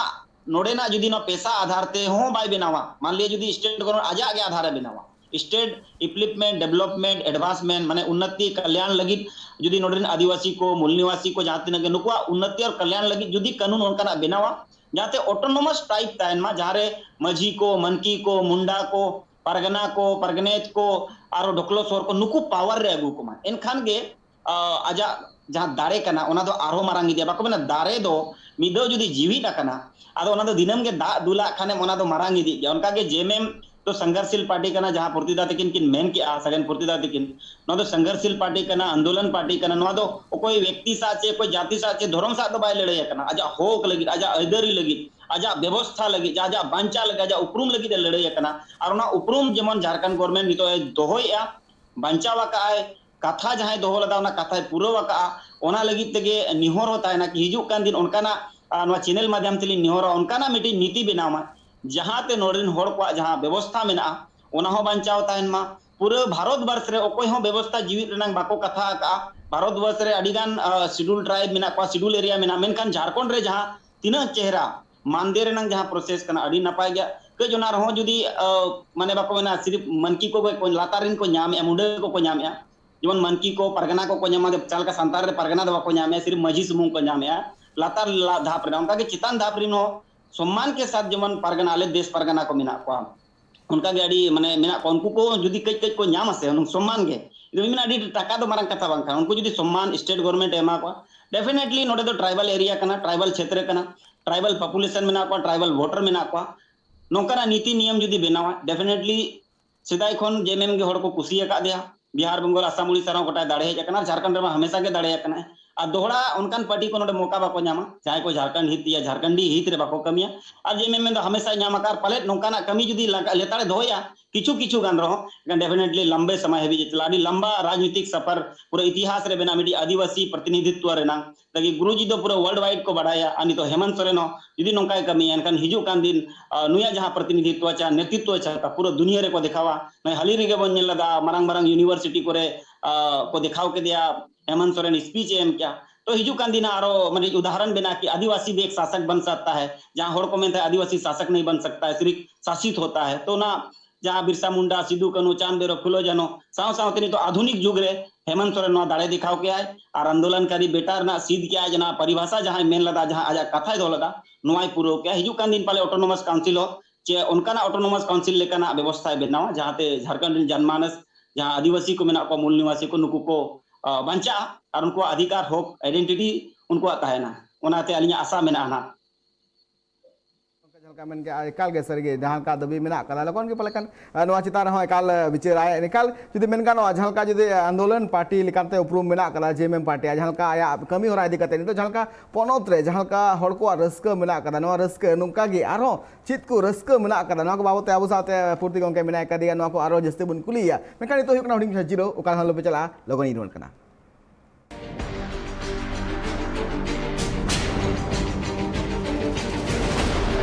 ᱱᱚᱰᱮᱱᱟᱜ ᱡᱩᱫᱤ ᱱᱚᱣᱟ ᱯᱮᱥᱟ ᱟᱫᱷᱟᱨ ᱛᱮ ᱦᱚᱸ ᱵᱟᱭ ᱵᱮᱱᱟᱣᱟ, ᱢᱟᱱ ᱞᱤᱭᱟ ᱡᱩᱫᱤ ᱥᱴᱮᱴ ᱜᱚᱵᱷᱚᱨᱱᱢᱮᱱᱴ ᱟᱡᱟᱜ ᱜᱮ ᱟᱫᱷᱟᱨ ᱮ ᱵᱮᱱᱟᱣᱟ, ᱥᱴᱮᱴ ᱤᱯᱞᱤᱯᱢᱮᱱᱴ, ᱰᱮᱵᱷᱞᱚᱯᱢᱮᱱᱴ, ᱮᱰᱵᱷᱟᱱᱥᱢᱮᱱᱴ, ᱢᱟᱱᱮ ᱩᱱᱱᱚᱛᱤ ᱠᱟᱞᱭᱟᱱ ᱞᱟᱹᱜᱤᱫ, ᱡᱩᱫᱤ ᱱᱚᱰᱮ ᱨᱮᱱ ᱟᱹᱫᱤᱵᱟᱹᱥᱤ ᱠᱚ, ᱢᱩᱞ ᱱᱤᱣᱟᱥᱤ ᱠᱚ, ᱡᱟᱦᱟᱸ ᱛᱤᱱᱟᱹᱜ ᱜᱮ ᱱᱩᱠᱩᱣᱟᱜ ᱩᱱᱱᱚᱛᱤ ᱟᱨ ᱠᱟᱞᱭᱟᱱ ᱞᱟᱹᱜᱤᱫ ᱡᱩᱫᱤ ᱠᱟᱹᱱᱩᱱ ᱚᱱᱠᱟᱱᱟᱜ ᱵᱮᱱᱟᱣᱟ, ᱡᱟᱦᱟᱸᱛᱮ ᱚᱴᱳᱱᱚᱢᱟᱥ ᱴᱟᱭᱤᱯ ᱛᱟᱦᱮᱱ ᱢᱟ, ᱡᱟᱦᱟᱸ ᱨᱮ ᱢᱟᱹᱡᱷᱤ ᱠᱚ, ᱢᱟᱱᱠᱤ ᱠᱚ, ᱢᱩᱱᱰᱟ ᱠᱚ, ᱯᱟᱨᱜᱟᱱᱟ ᱠᱚ, ᱯᱟᱨᱜᱟᱱᱮᱛ ᱠᱚ, ᱟᱨᱚ ᱰᱷᱚᱠᱞᱚ ᱥᱚᱦᱚᱨ ᱠᱚ, ᱱᱩᱠᱩ ᱯᱟᱣᱟᱨ ᱨᱮ ᱟᱹᱜᱩ ᱠᱚᱢᱟ᱾ ᱮᱱᱠᱷᱟᱱ ᱜᱮ, ᱟ, ᱟᱡᱟᱜ ᱡᱟᱦᱟᱸ ᱫᱟᱲᱮ ᱠᱟᱱᱟ, ᱚᱱᱟ ᱫᱚ ᱟᱨᱦᱚᱸ ᱢᱟᱨᱟᱝ ᱤᱫᱤᱜᱼᱟ᱾ ᱵᱟᱠᱚ ᱢᱮᱱᱟ, ᱫᱟᱨᱮ ᱫᱚ ᱢᱤᱫ ᱫᱷᱟᱣ ᱡᱩᱫᱤ ᱡᱤᱣᱤᱫ ᱟᱠᱟᱱᱟ, ᱟᱫᱚ ᱚᱱᱟ ᱫᱚ ᱫᱤᱱᱟᱹᱢ ᱜᱮ ᱫᱟᱜ ᱫᱩᱞᱟᱜ ᱠᱷᱟᱱᱮᱢ, ᱚᱱᱟ ᱫᱚ ᱢᱟᱨᱟᱝ ᱤᱫᱤᱜ ᱜᱮᱭᱟ᱾ ᱚᱱᱠᱟ ᱜᱮ ᱡᱮ ᱮᱢ ᱮᱢ ᱫᱚ ᱥᱚᱝᱜᱷᱚᱨᱥᱤᱞ ᱯᱟᱨᱴᱤ ᱠᱟᱱᱟ, ᱡᱟᱦᱟᱸ ᱯᱨᱚᱛᱤᱫᱟ ᱛᱟᱹᱠᱤᱱ ᱠᱤᱱ ᱢᱮᱱ ᱠᱮᱜᱼᱟ, ᱥᱟᱜᱮᱱ ᱯᱨᱚᱛᱤᱫᱟ ᱛᱟᱹᱠᱤᱱ, ᱱᱚᱣᱟ ᱫᱚ ᱥᱚᱝᱜᱷᱚᱨᱥᱤᱞ ᱯᱟᱨᱴᱤ ᱠᱟᱱᱟ, ᱟᱱᱫᱳᱞᱚᱱ ᱯᱟᱨᱴᱤ ᱠᱟᱱᱟ᱾ ᱱᱚᱣᱟ ᱫᱚ ᱚᱠᱚᱭ ᱵᱮᱠᱛᱤ ᱥᱟᱶ ᱪᱮ ᱚᱠᱚᱭ ᱡᱟᱹᱛᱤ ᱥᱟᱶ ᱪᱮ ᱫᱷᱚᱨᱚᱢ ᱥᱟᱶ ᱫᱚ ᱵᱟᱭ ᱞᱟᱹᱲᱦᱟᱹᱭ ᱟᱠᱟᱱᱟ᱾ ᱟᱡᱟᱜ ᱦᱚᱠ ᱞᱟᱹᱜᱤᱫ, ᱟᱡᱟᱜ ᱟᱹᱭᱫᱟᱹᱨᱤ ᱞᱟᱹᱜᱤᱫ, ᱟᱡᱟᱜ ᱵᱮᱵᱚᱥᱛᱷᱟ ᱞᱟᱹᱜᱤᱫ, ᱟᱡᱟᱜ ᱵᱟᱧᱪᱟᱣ ᱞᱟᱹᱜᱤᱫ, ᱟᱡᱟᱜ ᱩᱯᱨᱩᱢ ᱞᱟᱹᱜᱤᱫ ᱮ ᱞᱟᱹᱲᱦᱟᱹᱭ ᱟᱠᱟᱱᱟ᱾ ᱟᱨ ᱚᱱᱟ ᱩᱯᱨᱩᱢ ᱡᱮᱢᱚᱱ ᱡᱷᱟᱲᱠᱷᱚᱸᱰ ᱜᱚᱵᱷᱚᱨᱱᱢᱮᱱᱴ ᱱᱤᱛᱚᱜ ᱮ ᱫᱚᱦᱚᱭᱮᱫᱼᱟ, ᱵᱟᱧᱪᱟᱣ ᱟᱠᱟᱫᱼᱟᱭ, ᱠᱟᱛᱷᱟ ᱡᱟᱦᱟᱸᱭ ᱫᱚᱦᱚ ᱞᱮᱫᱟ ᱚᱱᱟ ᱠᱟᱛᱷᱟᱭ ᱯᱩᱨᱟᱹᱣ ᱟᱠᱟᱫᱼᱟ᱾ ᱚᱱᱟ ᱞᱟᱹᱜᱤᱫ ᱛᱮᱜᱮ ᱱᱮᱦᱚᱨ ᱦᱚᱸ ᱛᱟᱦᱮᱱᱟ ᱠᱤ ᱦᱤᱡᱩᱜ ᱠᱟᱱ ᱫᱤᱱ ᱚᱱᱠᱟᱱᱟᱜ, ᱟᱨ ᱱᱚᱣᱟ ᱪᱮᱱᱮᱞ ᱢᱟᱫᱽᱫᱷᱚᱢ ᱛᱮᱞᱤᱧ ᱱᱮᱦᱚᱨᱟ, ᱚᱱᱠᱟᱱᱟᱜ ᱢᱤᱫᱴᱤᱡ ᱱᱤᱛᱤ ᱵᱮᱱᱟᱣ ᱢᱟ, ᱡᱟᱦᱟᱸᱛᱮ ᱱᱚᱰᱮ ᱨᱮᱱ ᱦᱚᱲ ᱠᱚᱣᱟᱜ ᱡᱟᱦᱟᱸ ᱵᱮᱵᱚᱥᱛᱷᱟ ᱢᱮᱱᱟᱜᱼᱟ ᱚᱱᱟ ᱦᱚᱸ ᱵᱟᱧᱪᱟᱣ ᱛᱟᱦᱮᱱ ᱢᱟ᱾ ᱯᱩᱨᱟᱹ ᱵᱷᱟᱨᱚᱛ ᱵᱚᱨᱥ ᱨᱮ ᱚᱠᱚᱭ ᱦᱚᱸ ᱵᱮᱵᱚᱥᱛᱷᱟ ᱡᱤᱣᱤᱫ ᱨᱮᱱᱟᱜ ᱵᱟᱠᱚ ᱠᱟᱛᱷᱟ ᱟᱠᱟᱫᱼᱟ᱾ ᱵᱷᱟᱨᱚᱛ ᱵᱚᱨᱥ ᱨᱮ ᱟᱹᱰᱤ ᱜᱟᱱ ᱥᱤᱰᱩᱞ ᱴᱨᱟᱭᱤᱵ ᱢᱮᱱᱟᱜ ᱠᱚᱣᱟ, ᱥᱤᱰᱩᱞ ᱮᱨᱤᱭᱟ ᱢᱮᱱᱟᱜᱼᱟ, ᱢᱮᱱᱠᱷᱟᱱ ᱡᱷᱟᱲᱠᱷᱚᱸᱰ ᱨᱮ ᱡᱟᱦᱟᱸ ᱛᱤᱱᱟᱹᱜ ᱪᱮᱦᱨᱟ ᱢᱟᱱᱫᱮ ᱨᱮᱱᱟᱜ ᱡᱟᱦᱟᱸ ᱯᱨᱚᱥᱮᱥ ᱠᱟᱱᱟ, ᱟᱹᱰᱤ ᱱᱟᱯᱟᱭ ᱜᱮᱭᱟ᱾ ᱠᱟᱹᱡ ᱚᱱᱟ ᱨᱮᱦᱚᱸ ᱡᱩᱫᱤ, ᱟᱸ, ᱢᱟᱱᱮ ᱵᱟᱠᱚ ᱢᱮᱱᱟ, ᱥᱤᱨᱤᱯ ᱢᱟᱱᱠᱤ ᱠᱚ ᱠᱚ ᱞᱟᱛᱟᱨ ᱨᱮᱱ ᱠᱚ ᱧᱟᱢᱮᱜᱼᱟ, ᱢᱩᱰᱟᱹ ᱠᱚ ᱠᱚ ᱧᱟᱢᱮᱜᱼᱟ, ᱡᱮᱢᱚᱱ ᱢᱟᱱᱠᱤ ᱠᱚ ᱯᱟᱨᱜᱟᱱᱟ ᱠᱚ ᱠᱚ ᱧᱟᱢᱟ, ᱡᱟᱦᱟᱸ ᱞᱮᱠᱟ ᱥᱟᱱᱛᱟᱲ ᱨᱮ ᱯᱟᱨᱜᱟᱱᱟ ᱫᱚ ᱵᱟᱠᱚ ᱧᱟᱢᱮᱜᱼᱟ, ᱥᱤᱨᱤᱯ ᱢᱟᱹᱡᱷᱤ ᱥᱩᱢᱩᱝ ᱠᱚ ᱧᱟᱢᱮᱜᱼᱟ᱾ ᱞᱟᱛᱟᱨ ᱞᱟ-, ᱫᱷᱟᱯ ᱨᱮᱱᱟᱜ, ᱚᱱᱠᱟ ᱜᱮ ᱪᱮᱛᱟᱱ ᱫᱷᱟᱯ ᱨᱮᱱ ᱦᱚᱸ ᱥᱚᱢᱢᱟᱱ ᱠᱮ ᱥᱟᱛᱷ ᱡᱮᱢᱚᱱ ᱯᱟᱨᱜᱟᱱᱟ, ᱟᱞᱮ ᱫᱮᱥ ᱯᱟᱨᱜᱟᱱᱟ ᱠᱚ ᱢᱮᱱᱟᱜ ᱠᱚᱣᱟ, ᱚᱱᱠᱟ ᱜᱮ ᱟᱹᱰᱤ, ᱢᱟᱱᱮ, ᱢᱮᱱᱟᱜ ᱠᱚᱣᱟ, ᱩᱱᱠᱩ ᱠᱚ ᱡᱩᱫᱤ ᱠᱟᱹᱡ ᱠᱟᱹᱡ ᱠᱚ ᱧᱟᱢᱟ ᱥᱮ ᱦᱩᱱᱟᱹᱝ ᱥᱚᱢᱢᱟᱱ ᱜᱮ, ᱤᱧ ᱫᱚᱧ ᱢᱮᱱᱟ ᱟᱹᱰᱤ ᱴᱟᱠᱟ ᱫᱚ ᱢᱟᱨᱟᱝ ᱠᱟᱛᱷᱟ ᱵᱟᱝ ᱠᱟᱱᱟ, ᱩᱱᱠᱩ ᱡᱩᱫᱤ ᱥᱚᱢᱢᱟᱱ ᱥᱴᱮᱴ ᱜᱚᱵᱷᱚᱨᱱᱢᱮᱱᱴ ᱮ ᱮᱢᱟ ᱠᱚᱣᱟ, ᱰᱮᱯᱷᱤᱱᱮᱴᱞᱤ ᱱᱚᱰᱮ ᱫᱚ ᱴᱨᱟᱭᱵᱟᱞ ᱮᱨᱤᱭᱟ ᱠᱟᱱᱟ, ᱴᱨᱟᱭᱵᱟᱞ ᱪᱷᱮᱛᱨᱚ ᱠᱟᱱᱟ, ᱴᱨᱟᱭᱵᱟᱞ ᱯᱚᱯᱩᱞᱮᱥᱚᱱ ᱢᱮᱱᱟᱜ ᱠᱚᱣᱟ, ᱴᱨᱟᱭᱵᱟᱞ ᱵᱷᱳᱴᱟᱨ ᱢᱮᱱᱟᱜ ᱠᱚᱣᱟ, ᱱᱚᱝᱠᱟᱱᱟᱜ ᱱᱤᱛᱤ ᱱᱤᱭᱚᱢ ᱡᱩᱫᱤ ᱵᱮᱱᱟᱣᱟ, ᱰᱮᱯᱷᱤᱱᱮᱴᱞᱤ ᱥᱮᱫᱟᱭ ᱠᱷᱚᱱ ᱡᱮ ᱮᱢ ᱮᱢ ᱜᱮ ᱦᱚᱲ ᱠᱚ ᱠᱩᱥᱤ ᱟᱠᱟᱫ ᱫᱮᱭᱟ᱾ ᱵᱤᱦᱟᱨ, ᱵᱮᱝᱜᱚᱞ, ᱟᱥᱟᱢ, ᱩᱲᱤᱥᱥᱟ ᱨᱮᱦᱚᱸ ᱜᱚᱴᱟᱭ ᱫᱟᱲᱮ ᱦᱮᱡ ᱟᱠᱟᱱᱟ, ᱟᱨ ᱡᱷᱟᱲᱠᱷᱚᱸᱰ ᱨᱮᱢᱟ ᱦᱟᱢᱮᱥᱟ ᱜᱮ ᱫᱟᱲᱮ ᱟᱠᱟᱱᱟᱭ᱾ ᱟᱨ ᱫᱚᱦᱲᱟ ᱚᱱᱠᱟᱱ ᱯᱟᱨᱴᱤ ᱠᱚ ᱱᱚᱰᱮ ᱢᱚᱠᱟ ᱵᱟᱠᱚ ᱧᱟᱢᱟ, ᱡᱟᱦᱟᱸᱭ ᱠᱚ ᱡᱷᱟᱨᱠᱷᱚᱸᱰ ᱦᱤᱛ ᱭᱟ ᱡᱷᱟᱨᱠᱷᱚᱸᱰᱤ ᱦᱤᱛ ᱨᱮ ᱵᱟᱠᱚ ᱠᱟᱹᱢᱤᱭᱟ᱾ ᱟᱨ ᱡᱮ ᱮᱢ ᱮᱢ ᱫᱚ ᱦᱟᱢᱮᱥᱟᱭ ᱧᱟᱢ ᱟᱠᱟᱫ, ᱟᱨ ᱯᱟᱞᱮᱫ ᱱᱚᱝᱠᱟᱱᱟᱜ ᱠᱟᱹᱢᱤ ᱡᱩᱫᱤ ᱞᱟᱜᱟ-, ᱞᱮᱛᱟᱲᱮ ᱫᱚᱦᱚᱭᱟ ᱠᱤᱪᱷᱩ ᱠᱤᱪᱷᱩ ᱜᱟᱱ ᱨᱮᱦᱚᱸ, ᱮᱱᱠᱷᱟᱱ definitely ᱞᱟᱢᱵᱮ ᱥᱚᱢᱚᱭ ᱦᱟᱹᱵᱤᱡ ᱮ ᱪᱟᱞᱟᱜᱼᱟ᱾ ᱟᱹᱰᱤ ᱞᱟᱢᱵᱟ ᱨᱟᱡᱽᱱᱤᱛᱤᱠ ᱥᱟᱯᱷᱟᱨ, ᱯᱩᱨᱟᱹ ᱤᱛᱤᱦᱟᱥ ᱨᱮ ᱵᱮᱱᱟᱜ ᱢᱤᱫᱴᱤᱡ ᱟᱹᱫᱤᱵᱟᱹᱥᱤ ᱯᱨᱚᱛᱤᱱᱤᱫᱷᱤᱛᱣᱚ ᱨᱮᱱᱟᱜ᱾ ᱛᱟᱠᱤ ᱜᱩᱨᱩᱡᱤ ᱫᱚ ᱯᱩᱨᱟᱹ world wide ᱠᱚ ᱵᱟᱰᱟᱭᱟ, ᱟᱨ ᱱᱤᱛᱚᱜ ᱦᱮᱢᱚᱱᱛ ᱥᱚᱨᱮᱱ ᱦᱚᱸ ᱡᱩᱫᱤ ᱱᱚᱝᱠᱟᱭ ᱠᱟᱹᱢᱤᱭᱟ, ᱮᱱᱠᱷᱟᱱ ᱦᱤᱡᱩᱜ ᱠᱟᱱ ᱫᱤᱱ, ᱟᱨ ᱱᱩᱭᱟᱜ ᱡᱟᱦᱟᱸ ᱯᱨᱚᱛᱤᱱᱤᱫᱷᱤᱛᱣᱚ ᱪᱟ ᱱᱮᱛᱨᱤᱛᱣᱚ ᱪᱟ ᱯᱩᱨᱟᱹ ᱫᱩᱱᱤᱭᱟᱹ ᱨᱮᱠᱚ ᱫᱮᱠᱷᱟᱣᱟ᱾ ᱱᱚᱜᱼᱚᱭ ᱦᱟᱹᱞᱤ ᱨᱮᱜᱮ ᱵᱚᱱ ᱧᱮᱞ ᱞᱮᱫᱟ, ᱢᱟᱨᱟᱝ ᱢᱟᱨᱟᱝ ᱤᱭᱩᱱᱤᱵᱷᱟᱨᱥᱤᱴᱤ ᱠᱚᱨᱮ, ᱟᱨ, ᱠᱚ ᱫᱮᱠᱷᱟᱣ ᱠᱮᱫᱮᱭᱟ ᱦᱮᱢᱚᱱᱛ ᱥᱚᱨᱮᱱ ᱥᱯᱤᱪ ᱮ ᱮᱢ ᱠᱮᱜᱼᱟ᱾ ᱛᱚ ᱦᱤᱡᱩᱜ ᱠᱟᱱ ᱫᱤᱱ ᱟᱨᱚ ᱢᱟᱱᱮ ᱩᱫᱟᱦᱚᱨᱚᱱ ᱵᱮᱱᱟ ᱠᱤ ᱟᱹᱫᱤᱵᱟᱹᱥᱤ ᱵᱮᱜᱽ ᱥᱟᱥᱚᱠ ᱵᱟᱱ ᱥᱟᱠᱛᱟ ᱦᱟᱭ, ᱡᱟᱦᱟᱸ ᱦᱚᱲ ᱠᱚ ᱢᱮᱱ ᱛᱟᱦᱮᱸᱫ ᱟᱹᱫᱤᱵᱟᱹᱥᱤ ᱥᱟᱥᱚᱠ ᱱᱟᱦᱤ ᱵᱟᱱ ᱥᱟᱠᱛᱟ ᱦᱟᱭ, ᱥᱤᱨᱤᱯ ᱥᱟᱥᱤᱛ ᱦᱳᱛᱟ ᱦᱟᱭ᱾ ᱛᱚ ᱚᱱᱟ ᱡᱟᱦᱟᱸ ᱵᱤᱨᱥᱟ ᱢᱩᱱᱰᱟ, ᱥᱤᱫᱩ ᱠᱟᱹᱱᱦᱩ, ᱪᱟᱸᱫᱽ ᱵᱷᱟᱭᱨᱚ, ᱯᱷᱩᱞᱳ ᱡᱷᱟᱱᱳ ᱥᱟᱶ ᱥᱟᱶᱛᱮ ᱱᱤᱛᱚᱜ ᱟᱫᱷᱩᱱᱤᱠ ᱡᱩᱜᱽ ᱨᱮ ᱦᱮᱢᱚᱱᱛ ᱥᱚᱨᱮᱱ ᱱᱚᱣᱟ ᱫᱟᱲᱮ ᱫᱮᱠᱷᱟᱣ ᱠᱮᱜᱼᱟᱭ᱾ ᱟᱨ ᱟᱱᱫᱳᱞᱚᱱᱠᱟᱨᱤ ᱵᱮᱴᱟ ᱨᱮᱱᱟᱜ ᱥᱤᱫ ᱠᱮᱜᱼᱟᱭ, ᱡᱟᱦᱟᱸ ᱯᱚᱨᱤᱵᱷᱟᱥᱟ ᱡᱟᱦᱟᱸᱭ ᱢᱮᱱ ᱞᱮᱫᱟ, ᱡᱟᱦᱟᱸ ᱟᱡᱟᱜ ᱠᱟᱛᱷᱟᱭ ᱫᱚᱦᱚ ᱞᱮᱫᱟ, ᱱᱚᱣᱟᱭ ᱯᱩᱨᱟᱹᱣ ᱠᱮᱜᱼᱟ᱾ ᱦᱤᱡᱩᱜ ᱠᱟᱱ ᱫᱤᱱ ᱯᱟᱞᱮ autonomous council ᱦᱚᱸ ᱪᱮ ᱚᱱᱠᱟᱱᱟᱜ autonomous council ᱞᱮᱠᱟᱱᱟᱜ ᱵᱮᱵᱚᱥᱛᱷᱟᱭ ᱵᱮᱱᱟᱣᱟ, ᱡᱟᱦᱟᱸᱛᱮ ᱡᱷᱟᱲᱠᱷᱚᱸᱰ ᱨᱮᱱ ᱡᱟᱱᱢᱟᱱᱚᱥ, ᱡᱟᱦᱟᱸ ᱟᱹᱫᱤᱵᱟᱹᱥᱤ ᱠᱚ ᱢᱮᱱᱟᱜ ᱠᱚᱣᱟ, ᱢᱩᱞ ᱱᱤᱵᱟᱥᱤ ᱠᱚ, ᱱᱩᱠᱩ ᱠᱚ, ᱟ, ᱵᱟᱧᱪᱟᱜᱼᱟ ᱟᱨ ᱩᱱᱠᱩᱣᱟᱜ ᱚᱫᱷᱤᱠᱟᱨ, ᱦᱚᱠ, identity ᱩᱱᱠᱩᱣᱟᱜ ᱛᱟᱦᱮᱱᱟ᱾ ᱚᱱᱟᱛᱮ ᱟᱹᱞᱤᱧᱟᱜ ᱟᱥᱟ ᱢᱮᱱᱟᱜᱼᱟ ᱱᱟᱦᱟᱜ᱾ ᱢᱮᱱ ᱠᱮᱜᱼᱟ, ᱮᱠᱟᱞ ᱜᱮ ᱥᱟᱹᱨᱤ ᱜᱮ ᱡᱟᱦᱟᱸ ᱞᱮᱠᱟ ᱫᱟᱹᱵᱤ ᱢᱮᱱᱟᱜ ᱠᱟᱫᱟ, ᱞᱚᱜᱚᱱ ᱜᱮ ᱯᱟᱞᱮ ᱠᱷᱟᱱ, ᱟᱨ ᱱᱚᱣᱟ ᱪᱮᱛᱟᱱ ᱨᱮᱦᱚᱸ ᱮᱠᱟᱞ, ᱮ, ᱵᱤᱪᱟᱹᱨ ᱟᱭ᱾ ᱮᱠᱟᱞ ᱡᱩᱫᱤ ᱢᱮᱱ ᱜᱟᱱᱚᱜᱼᱟ, ᱡᱟᱦᱟᱸ ᱞᱮᱠᱟ ᱡᱩᱫᱤ ᱟᱱᱫᱳᱞᱚᱱ ᱯᱟᱨᱴᱤ ᱞᱮᱠᱟᱛᱮ ᱩᱯᱨᱩᱢ ᱢᱮᱱᱟᱜ ᱠᱟᱫᱟ, ᱡᱮ ᱮᱢ ᱮᱢ ᱯᱟᱨᱴᱤ, ᱟᱨ ᱡᱟᱦᱟᱸ ᱞᱮᱠᱟ ᱟᱭᱟᱜ ᱠᱟᱹᱢᱤ ᱦᱚᱨᱟ ᱤᱫᱤ ᱠᱟᱛᱮ ᱱᱤᱛᱚᱜ ᱡᱟᱦᱟᱸ ᱞᱮᱠᱟ ᱯᱚᱱᱚᱛ ᱨᱮ ᱡᱟᱦᱟᱸ ᱞᱮᱠᱟ ᱦᱚᱲ ᱠᱚᱣᱟᱜ ᱨᱟᱹᱥᱠᱟᱹ ᱢᱮᱱᱟᱜ ᱠᱟᱫᱟ, ᱱᱚᱣᱟ ᱨᱟᱹᱥᱠᱟᱹ ᱱᱚᱝᱠᱟ ᱜᱮ ᱟᱨᱦᱚᱸ ᱪᱮᱫ ᱠᱚ ᱨᱟᱹᱥᱠᱟᱹ ᱢᱮᱱᱟᱜ ᱠᱟᱫᱟ, ᱱᱚᱣᱟ ᱠᱚ ᱵᱟᱵᱚᱛ ᱛᱮ ᱟᱵᱚ ᱥᱟᱶᱛᱮ ᱯᱩᱨᱛᱤ ᱜᱚᱢᱠᱮ ᱢᱮᱱᱟᱭ ᱠᱟᱫᱮᱭᱟ, ᱱᱚᱣᱟ ᱠᱚ ᱟᱨᱦᱚᱸ ᱡᱟᱹᱥᱛᱤ ᱵᱚᱱ ᱠᱩᱞᱤᱭᱮᱭᱟ᱾ ᱢᱮᱱᱠᱷᱟᱱ ᱱᱤᱛᱚᱜ ᱦᱩᱭᱩᱜ ᱠᱟᱱᱟ ᱦᱩᱰᱤᱧ ᱢᱟᱪᱷᱟ ᱡᱤᱨᱟᱹᱣ, ᱚᱠᱟ ᱦᱚᱸ ᱟᱞᱚᱯᱮ ᱪᱟᱞᱟᱜᱼᱟ, ᱞᱚᱜᱚᱱ ᱤᱧ ᱨᱩᱣᱟᱹᱲ ᱠᱟᱱᱟ᱾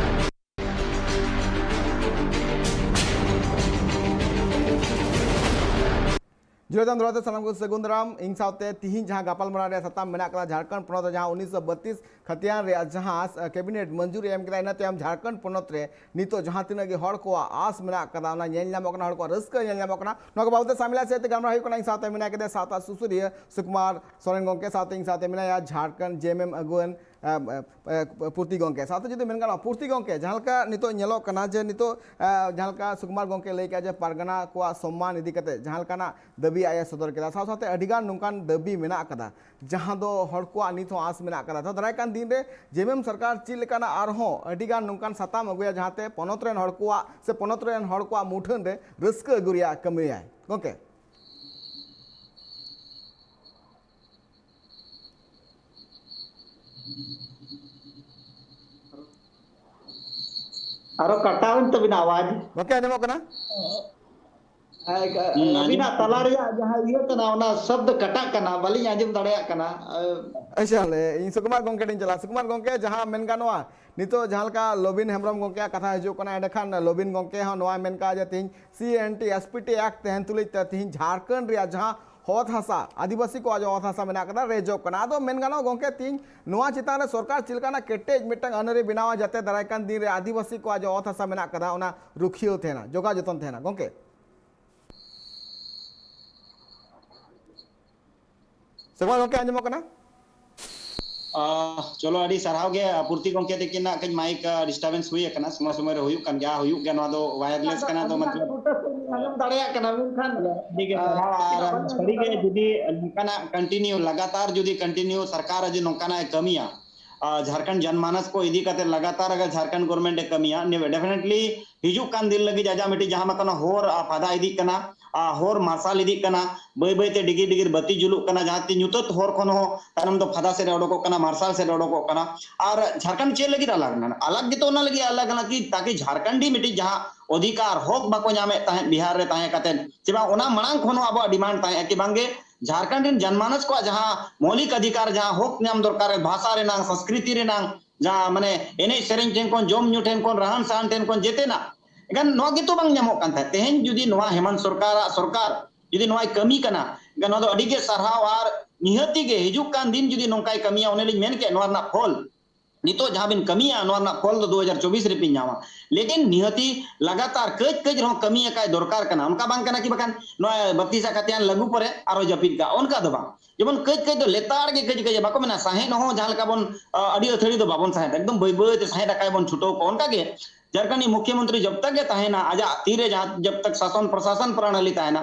ᱡᱩᱨᱟᱹ ᱛᱟᱭᱚᱢ ᱫᱚᱦᱲᱟ ᱛᱮ ᱥᱟᱱᱟᱢ ᱠᱚ ᱥᱟᱹᱜᱩᱱ ᱫᱟᱨᱟᱢ᱾ ᱤᱧ ᱥᱟᱶᱛᱮ ᱛᱤᱦᱤᱧ ᱡᱟᱦᱟᱸ ᱜᱟᱯᱟᱞᱢᱟᱨᱟᱣ ᱨᱮᱭᱟᱜ ᱥᱟᱛᱟᱢ ᱢᱮᱱᱟᱜ ᱠᱟᱫᱟ ᱡᱷᱟᱲᱠᱷᱚᱸᱰ ᱯᱚᱱᱚᱛ ᱨᱮ ᱡᱟᱦᱟᱸ ᱩᱱᱤᱥᱥᱚ ᱵᱟᱛᱤᱥ ᱠᱷᱟᱹᱛᱤᱭᱟᱱ ᱨᱮᱭᱟᱜ ᱡᱟᱦᱟᱸ, ᱟᱸ, ᱠᱮᱵᱤᱱᱮᱴ ᱢᱚᱧᱡᱩᱨᱤ ᱮᱢ ᱠᱮᱫᱟ, ᱤᱱᱟᱹ ᱛᱟᱭᱚᱢ ᱡᱷᱟᱲᱠᱷᱚᱸᱰ ᱯᱚᱱᱚᱛ ᱨᱮ ᱱᱤᱛᱚᱜ ᱡᱟᱦᱟᱸ ᱛᱤᱱᱟᱹᱜ ᱜᱮ ᱦᱚᱲ ᱠᱚᱣᱟᱜ ᱟᱸᱥ ᱢᱮᱱᱟᱜ ᱠᱟᱫᱟ, ᱚᱱᱟ ᱧᱮᱞ ᱧᱟᱢᱚᱜ ᱠᱟᱱᱟ, ᱦᱚᱲ ᱠᱚᱣᱟᱜ ᱨᱟᱹᱥᱠᱟᱹ ᱧᱮᱞ ᱧᱟᱢᱚᱜ ᱠᱟᱱᱟ᱾ ᱱᱚᱣᱟ ᱠᱚ ᱵᱟᱵᱚᱛ ᱛᱮ ᱥᱟᱢᱤᱞᱟ ᱥᱮᱫ ᱛᱮ ᱜᱟᱞᱢᱟᱨᱟᱣ ᱦᱩᱭᱩᱜ ᱠᱟᱱᱟ᱾ ᱤᱧ ᱥᱟᱶᱛᱮ ᱢᱮᱱᱟᱭ ᱠᱟᱫᱮᱭᱟ ᱥᱟᱶᱛᱟ ᱥᱩᱥᱟᱹᱨᱤᱭᱟᱹ ᱥᱩᱠᱩᱢᱟᱨ ᱥᱚᱨᱮᱱ ᱜᱚᱢᱠᱮ, ᱥᱟᱶᱛᱮ ᱤᱧ ᱥᱟᱶᱛᱮ ᱢᱮᱱᱟᱭᱟ ᱡᱷᱟᱲᱠᱷᱚᱸᱰ ᱡᱮ ᱮᱢ ᱮᱢ ᱟᱹᱜᱩᱣᱟᱹᱱ ᱮ, ᱮ, ᱮ, ᱯᱩᱨᱛᱤ ᱜᱚᱢᱠᱮ ᱥᱟᱶᱛᱮ ᱡᱩᱫᱤ ᱢᱮᱱ ᱜᱟᱱᱚᱜᱼᱟ, ᱯᱩᱨᱛᱤ ᱜᱚᱢᱠᱮ, ᱡᱟᱦᱟᱸ ᱞᱮᱠᱟ ᱱᱤᱛᱚᱜ ᱧᱮᱞᱚᱜ ᱠᱟᱱᱟ ᱡᱮ ᱱᱤᱛᱚᱜ, ᱮ, ᱡᱟᱦᱟᱸ ᱞᱮᱠᱟ ᱥᱩᱠᱩᱢᱟᱨ ᱜᱚᱢᱠᱮ ᱞᱟᱹᱭ ᱠᱮᱜᱼᱟ ᱡᱮ ᱯᱟᱨᱜᱟᱱᱟ ᱠᱚᱣᱟᱜ ᱥᱚᱢᱢᱟᱱ ᱤᱫᱤ ᱠᱟᱛᱮ ᱡᱟᱦᱟᱸ ᱞᱮᱠᱟᱱᱟᱜ ᱫᱟᱹᱵᱤ ᱟᱡ ᱮ ᱥᱚᱫᱚᱨ ᱠᱮᱫᱟ, ᱥᱟᱶ ᱥᱟᱶᱛᱮ ᱟᱹᱰᱤᱜᱟᱱ ᱱᱚᱝᱠᱟᱱ ᱫᱟᱹᱵᱤ ᱢᱮᱱᱟᱜ ᱟᱠᱟᱫᱟ ᱡᱟᱦᱟᱸ ᱫᱚ ᱦᱚᱲ ᱠᱚᱣᱟᱜ ᱱᱤᱛ ᱦᱚᱸ ᱟᱸᱥ ᱢᱮᱱᱟᱜ ᱟᱠᱟᱫᱟ᱾ ᱛᱚ, ᱫᱟᱨᱟᱭ ᱠᱟᱱ ᱫᱤᱱ ᱨᱮ ᱡᱮ ᱮᱢ ᱮᱢ ᱥᱚᱨᱠᱟᱨ ᱪᱮᱫ ᱞᱮᱠᱟᱱᱟᱜ ᱟᱨᱦᱚᱸ ᱟᱹᱰᱤᱜᱟᱱ ᱱᱚᱝᱠᱟᱱ ᱥᱟᱛᱟᱢ ᱟᱹᱜᱩᱭᱟ ᱡᱟᱦᱟᱸᱛᱮ ᱯᱚᱱᱚᱛ ᱨᱮᱱ ᱦᱚᱲ ᱠᱚᱣᱟᱜ ᱥᱮ ᱯᱚᱱᱚᱛ ᱨᱮᱱ ᱦᱚᱲ ᱠᱚᱣᱟᱜ ᱢᱩᱴᱷᱟᱹᱱ ᱨᱮ ᱨᱟᱹᱥᱠᱟᱹ ᱟᱹᱜᱩ ᱨᱮᱭᱟᱜ ᱠᱟᱹᱢᱤᱭᱟᱭ ᱜᱚᱢᱠᱮ? ᱟᱨᱚ ᱠᱟᱴᱟᱣ ᱮᱱ ᱛᱟᱵᱤᱱᱟ ᱟᱣᱟᱡ᱾ ᱜᱚᱢᱠᱮ, ᱟᱸᱡᱚᱢᱚᱜ ᱠᱟᱱᱟ? ᱟᱭ-, ᱦᱩᱸ, ᱟᱹᱵᱤᱱᱟᱜ ᱟᱸᱡᱚᱢᱚᱜ ᱛᱟᱞᱟ ᱠᱟᱱᱟ᱾ ᱨᱮᱭᱟᱜ ᱡᱟᱦᱟᱸ ᱤᱭᱟᱹ ᱠᱟᱱᱟ, ᱚᱱᱟ ᱥᱚᱵᱫ ᱠᱟᱴᱟᱜ ᱠᱟᱱᱟ, ᱵᱟᱹᱞᱤᱧ ᱟᱸᱡᱚᱢ ᱫᱟᱲᱮᱭᱟᱜ ᱠᱟᱱᱟ᱾ ᱟᱪᱪᱷᱟ, ᱞᱮ, ᱤᱧ ᱥᱩᱠᱩᱢᱟᱨ ᱜᱚᱢᱠᱮ ᱴᱷᱮᱱ ᱪᱟᱞᱟᱜᱼᱟ᱾ ᱥᱩᱠᱩᱢᱟᱨ ᱜᱚᱢᱠᱮ, ᱡᱟᱦᱟᱸ ᱢᱮᱱ ᱜᱟᱱᱚᱜᱼᱟ, ᱱᱤᱛᱚᱜ ᱡᱟᱦᱟᱸ ᱞᱮᱠᱟ ᱞᱚᱵᱤᱱ ᱦᱮᱢᱵᱨᱚᱢ ᱜᱚᱢᱠᱮᱭᱟᱜ ᱠᱟᱛᱷᱟ ᱦᱤᱡᱩᱜ ᱠᱟᱱᱟ, ᱮᱸᱰᱮᱠᱷᱟᱱ ᱞᱚᱵᱤᱱ ᱜᱚᱢᱠᱮ ᱦᱚᱸ ᱱᱚᱣᱟᱭ ᱢᱮᱱ ᱠᱟᱜᱼᱟ ᱡᱮ ᱛᱮᱦᱮᱧ C N T S P T act ᱛᱟᱦᱮᱱ ᱛᱩᱞᱩᱡ ᱛᱮ ᱛᱮᱦᱮᱧ ᱡᱷᱟᱲᱠᱷᱚᱸᱰ ᱨᱮᱭᱟᱜ ᱡᱟᱦᱟᱸ ᱚᱛ ᱦᱟᱥᱟ, ᱟᱹᱫᱤᱵᱟᱹᱥᱤ ᱠᱚᱣᱟᱜ ᱡᱟᱦᱟᱸ ᱚᱛ ᱦᱟᱥᱟ ᱢᱮᱱᱟᱜ ᱠᱟᱫᱟ, ᱨᱮᱡᱚᱜ ᱠᱟᱱᱟ᱾ ᱟᱫᱚ ᱢᱮᱱ ᱜᱟᱱᱚᱜᱼᱟ ᱜᱚᱢᱠᱮ, ᱛᱮᱦᱮᱧ ᱱᱚᱣᱟ ᱪᱮᱛᱟᱱ ᱨᱮ ᱥᱚᱨᱠᱟᱨ ᱪᱮᱫ ᱞᱮᱠᱟᱱᱟᱜ ᱠᱮᱴᱮᱡ ᱢᱤᱫᱴᱟᱝ ᱟᱹᱱ ᱟᱹᱨᱤ ᱵᱮᱱᱟᱣᱟ, ᱡᱟᱛᱮ ᱫᱟᱨᱟᱭ ᱠᱟᱱ ᱫᱤᱱ ᱨᱮ ᱟᱹᱫᱤᱵᱟᱹᱥᱤ ᱠᱚᱣᱟᱜ ᱡᱟᱦᱟᱸ ᱚᱛ ᱦᱟᱥᱟ ᱢᱮᱱᱟᱜ ᱠᱟᱫᱟ, ᱚᱱᱟ ᱨᱩᱠᱷᱤᱭᱟᱹ ᱛᱟᱦᱮᱱᱟ, ᱡᱚᱜᱟᱣ ᱡᱚᱛᱚᱱ ᱛᱟᱦᱮᱱᱟ ᱜᱚᱢᱠᱮ? ᱥᱮ ᱵᱟᱝ ᱜᱚᱢᱠᱮ, ᱟᱸᱡᱚᱢᱚᱜ ᱠᱟᱱᱟ? ᱟᱦ, ᱪᱚᱞᱚ, ᱟᱹᱰᱤ ᱥᱟᱨᱦᱟᱣ ᱜᱮ᱾ ᱟᱨ ᱯᱩᱨᱛᱤ ᱜᱚᱢᱠᱮ ᱛᱟᱹᱠᱤᱱᱟᱜ ᱠᱟᱹᱡ ᱢᱟᱭᱤᱠ, ᱟᱦ, ᱰᱤᱥᱴᱟᱨᱵᱮᱱᱥ ᱦᱩᱭ ᱟᱠᱟᱱᱟ, ᱥᱚᱢᱚᱭ ᱥᱚᱢᱚᱭ ᱨᱮ ᱦᱩᱭᱩᱜ ᱠᱟᱱ ᱜᱮᱭᱟ, ᱦᱩᱭᱩᱜ ᱜᱮᱭᱟ, ᱱᱚᱣᱟ ᱫᱚ ᱣᱟᱭᱟᱨᱞᱮᱥ ᱠᱟᱱᱟ, ᱫᱚ ᱟᱹᱵᱤᱱᱟᱜ ᱢᱚᱛᱞᱚᱵ ᱜᱚᱴᱟ ᱥᱮᱫ ᱞᱤᱧ ᱟᱸᱡᱚᱢ ᱫᱟᱲᱮᱭᱟᱜ ᱠᱟᱱᱟ, ᱢᱮᱱᱠᱷᱟᱱ, ᱟᱹᱰᱤ ᱜᱮ ᱟᱦ, ᱥᱟᱨᱦᱟᱣ᱾ ᱟᱨ ᱵᱟᱹᱞᱤᱧ ᱟᱸᱡᱚᱢ ᱥᱟᱹᱨᱤ ᱜᱮ ᱫᱟᱲᱮᱭᱟᱜ ᱡᱩᱫᱤ ᱱᱚᱝᱠᱟᱱᱟᱜ ᱠᱚᱱᱴᱤᱱᱤᱭᱩ, ᱞᱟᱜᱟᱛᱟᱨ ᱡᱩᱫᱤ ᱠᱚᱱᱴᱤᱱᱤᱭᱩ ᱥᱚᱨᱠᱟᱨ ᱡᱩᱫᱤ ᱱᱚᱝᱠᱟᱱᱟᱜ ᱮ ᱠᱟᱹᱢᱤᱭᱟ, ᱟᱨ ᱡᱷᱟᱲᱠᱷᱚᱸᱰ ᱡᱟᱱᱢᱟᱱᱟᱥ ᱠᱚ ᱤᱫᱤ ᱠᱟᱛᱮ ᱞᱟᱜᱟᱛᱟᱨ ᱟᱜᱟᱨ ᱡᱷᱟᱲᱠᱷᱚᱸᱰ ᱜᱚᱵᱷᱚᱨᱱᱢᱮᱱᱴ ᱮ ᱠᱟᱹᱢᱤᱭᱟ, ᱰᱮᱯᱷᱤᱱᱮᱴᱞᱤ ᱦᱤᱡᱩᱜ ᱠᱟᱱ ᱫᱤᱱ ᱞᱟᱹᱜᱤᱫ ᱟᱡᱟᱜ ᱢᱤᱫᱴᱤᱡ ᱡᱟᱦᱟᱸ ᱢᱟ ᱠᱟᱱᱟ ᱦᱚᱨ ᱯᱷᱟᱫᱟ ᱤᱫᱤᱜ ᱠᱟᱱᱟ, ᱟᱨ ᱦᱚᱨ ᱢᱟᱨᱥᱟᱞ ᱤᱫᱤᱜ ᱠᱟᱱᱟ, ᱵᱟᱹᱭ ᱵᱟᱹᱭ ᱛᱮ ᱰᱤᱜᱤᱨ ᱰᱤᱜᱤᱨ ᱵᱟᱹᱛᱤ ᱡᱩᱞᱩᱜ ᱠᱟᱱᱟ, ᱡᱟᱦᱟᱸ ᱛᱮ ᱧᱩᱛᱟᱹᱛ ᱦᱚᱨ ᱠᱷᱚᱱ ᱦᱚᱸ ᱛᱟᱭᱱᱚᱢ ᱫᱚ ᱯᱷᱟᱫᱟ ᱥᱮᱫ ᱮ ᱚᱰᱚᱠᱚᱜ ᱠᱟᱱᱟ, ᱢᱟᱨᱥᱟᱞ ᱥᱮᱫ ᱮ ᱚᱰᱚᱠᱚᱜ ᱠᱟᱱᱟ᱾ ᱟᱨ ᱡᱷᱟᱲᱠᱷᱚᱸᱰ ᱪᱮᱫ ᱞᱟᱹᱜᱤᱫ ᱟᱞᱟᱜᱽ ᱮᱱᱟ? ᱟᱞᱟᱜᱽ ᱜᱮᱛᱚ ᱚᱱᱟ ᱞᱟᱹᱜᱤᱫ ᱟᱞᱟᱜᱽ ᱮᱱᱟ ᱠᱤ ᱛᱟᱠᱤ ᱡᱷᱟᱲᱠᱷᱚᱸᱰᱤ ᱢᱤᱫᱴᱤᱡ ᱡᱟᱦᱟᱸ ᱚᱫᱷᱤᱠᱟᱨ ᱦᱚᱠ ᱵᱟᱠᱚ ᱧᱟᱢᱮᱫ ᱛᱟᱦᱮᱸᱫ ᱵᱤᱦᱟᱨ ᱨᱮ ᱛᱟᱦᱮᱸ ᱠᱟᱛᱮ, ᱥᱮ ᱵᱟᱝ, ᱚᱱᱟ ᱢᱟᱲᱟᱝ ᱠᱷᱚᱱ ᱦᱚᱸ ᱟᱵᱚᱣᱟᱜ ᱰᱤᱢᱟᱱᱰ ᱛᱟᱦᱮᱸᱫ ᱠᱤ ᱵᱟᱝᱜᱮ ᱡᱷᱟᱲᱠᱷᱚᱸᱰ ᱨᱮᱱ ᱡᱟᱱᱢᱟᱱᱚᱥ ᱠᱚᱣᱟᱜ ᱡᱟᱦᱟᱸ ᱢᱳᱣᱞᱤᱠ ᱚᱫᱷᱤᱠᱟᱨ, ᱡᱟᱦᱟᱸ ᱦᱚᱠ ᱧᱟᱢ ᱫᱚᱨᱠᱟᱨ, ᱵᱷᱟᱥᱟ ᱨᱮᱱᱟᱝ, ᱥᱚᱝᱥᱠᱨᱤᱛᱤ ᱨᱮᱱᱟᱝ, ᱡᱟᱦᱟᱸ ᱢᱟᱱᱮ ᱮᱱᱮᱡ ᱥᱮᱨᱮᱧ ᱴᱷᱮᱱ ᱠᱷᱚᱱ, ᱡᱚᱢ ᱧᱩ ᱴᱷᱮᱱ ᱠᱷᱚᱱ, ᱨᱟᱦᱟᱱ ᱥᱟᱦᱟᱱ ᱴᱷᱮᱱ ᱠᱷᱚᱱ, ᱡᱮᱛᱮᱱᱟᱜ, ᱮᱱᱠᱷᱟᱱ ᱱᱚᱣᱟ ᱜᱮᱛᱚ ᱵᱟᱝ ᱧᱟᱢᱚᱜ ᱠᱟᱱ ᱛᱟᱦᱮᱸᱫ᱾ ᱛᱮᱦᱮᱧ ᱡᱩᱫᱤ ᱱᱚᱣᱟ ᱦᱮᱢᱟᱱᱛ ᱥᱚᱨᱠᱟᱨᱟᱜ ᱥᱚᱨᱠᱟᱨ ᱡᱩᱫᱤ ᱱᱚᱣᱟᱭ ᱠᱟᱹᱢᱤ ᱠᱟᱱᱟ, ᱮᱱᱠᱷᱟᱱ ᱱᱚᱣᱟ ᱫᱚ ᱟᱹᱰᱤ ᱜᱮ ᱥᱟᱨᱦᱟᱣ᱾ ᱟᱨ ᱱᱤᱦᱟᱹᱛᱤ ᱜᱮ ᱦᱤᱡᱩᱜ ᱠᱟᱱ ᱫᱤᱱ ᱡᱩᱫᱤ ᱱᱚᱝᱠᱟᱭ ᱠᱟᱹᱢᱤᱭᱟ, ᱚᱱᱮ ᱞᱤᱧ ᱢᱮᱱ ᱠᱮᱫ, ᱱᱚᱣᱟ ᱨᱮᱱᱟᱜ ᱯᱷᱚᱞ ᱱᱤᱛᱚᱜ ᱡᱟᱦᱟᱸ ᱵᱤᱱ ᱠᱟᱹᱢᱤᱭᱟ, ᱱᱚᱣᱟ ᱨᱮᱱᱟᱜ ᱯᱷᱚᱞ ᱫᱚ ᱫᱩ ᱦᱟᱡᱟᱨ ᱪᱚᱵᱵᱤᱥ ᱨᱮ ᱵᱤᱱ ᱧᱟᱢᱟ᱾ ᱞᱮᱠᱤᱱ ᱱᱤᱦᱟᱹᱛᱤ ᱞᱟᱜᱟᱛᱟᱨ ᱠᱟᱹᱡ ᱠᱟᱹᱡ ᱨᱮᱦᱚᱸ ᱠᱟᱹᱢᱤ ᱟᱠᱟᱭ ᱫᱚᱨᱠᱟᱨ ᱠᱟᱱᱟ, ᱚᱱᱠᱟ ᱵᱟᱝ ᱠᱟᱱᱟ ᱠᱤ ᱵᱟᱠᱷᱟᱱ ᱱᱚᱣᱟ ᱵᱟᱹᱛᱤᱥᱟ ᱠᱟᱛᱮᱭᱟᱱ ᱞᱟᱹᱜᱩ ᱯᱚᱨᱮ ᱟᱨᱚ ᱡᱟᱹᱯᱤᱫ ᱠᱟᱜᱼᱟ, ᱚᱱᱠᱟ ᱫᱚ ᱵᱟᱝ᱾ ᱡᱮᱢᱚᱱ ᱠᱟᱹᱡ ᱠᱟᱹᱡ ᱫᱚ ᱞᱮᱛᱟᱲ ᱜᱮ ᱠᱟᱹᱡ ᱠᱟᱹᱡ, ᱵᱟᱠᱚ ᱢᱮᱱᱟ ᱥᱟᱦᱮᱫ ᱦᱚᱸ ᱡᱟᱦᱟᱸ ᱞᱮᱠᱟ ᱵᱚᱱ, ᱟ, ᱟᱹᱰᱤ ᱟᱹᱛᱷᱟᱹᱲᱤ ᱫᱚ ᱵᱟᱵᱚᱱ ᱥᱟᱦᱮᱫ, ᱮᱠᱫᱚᱢ ᱵᱟᱹᱭ ᱵᱟᱹᱭ ᱛᱮ ᱥᱟᱦᱮᱫ ᱟᱠᱟᱭ ᱵᱚᱱ ᱪᱷᱩᱴᱟᱹᱣ ᱠᱚᱜᱼᱟ᱾ ᱚᱱᱠᱟ ᱜᱮ ᱡᱷᱟᱲᱠᱷᱚᱸᱰ ᱨᱤᱱᱤᱡ ᱢᱩᱠᱷᱭᱚᱢᱚᱱᱛᱨᱤ ᱡᱚᱵ ᱛᱚᱠ ᱜᱮ ᱛᱟᱦᱮᱱᱟ, ᱟᱡᱟᱜ ᱛᱤᱨᱮ ᱡᱟᱦᱟᱸ ᱡᱚᱵ ᱛᱚᱠ ᱥᱟᱥᱚᱱ ᱯᱨᱚᱥᱟᱥᱚᱱ ᱯᱨᱚᱬᱟᱞᱤ ᱛᱟᱦᱮᱱᱟ,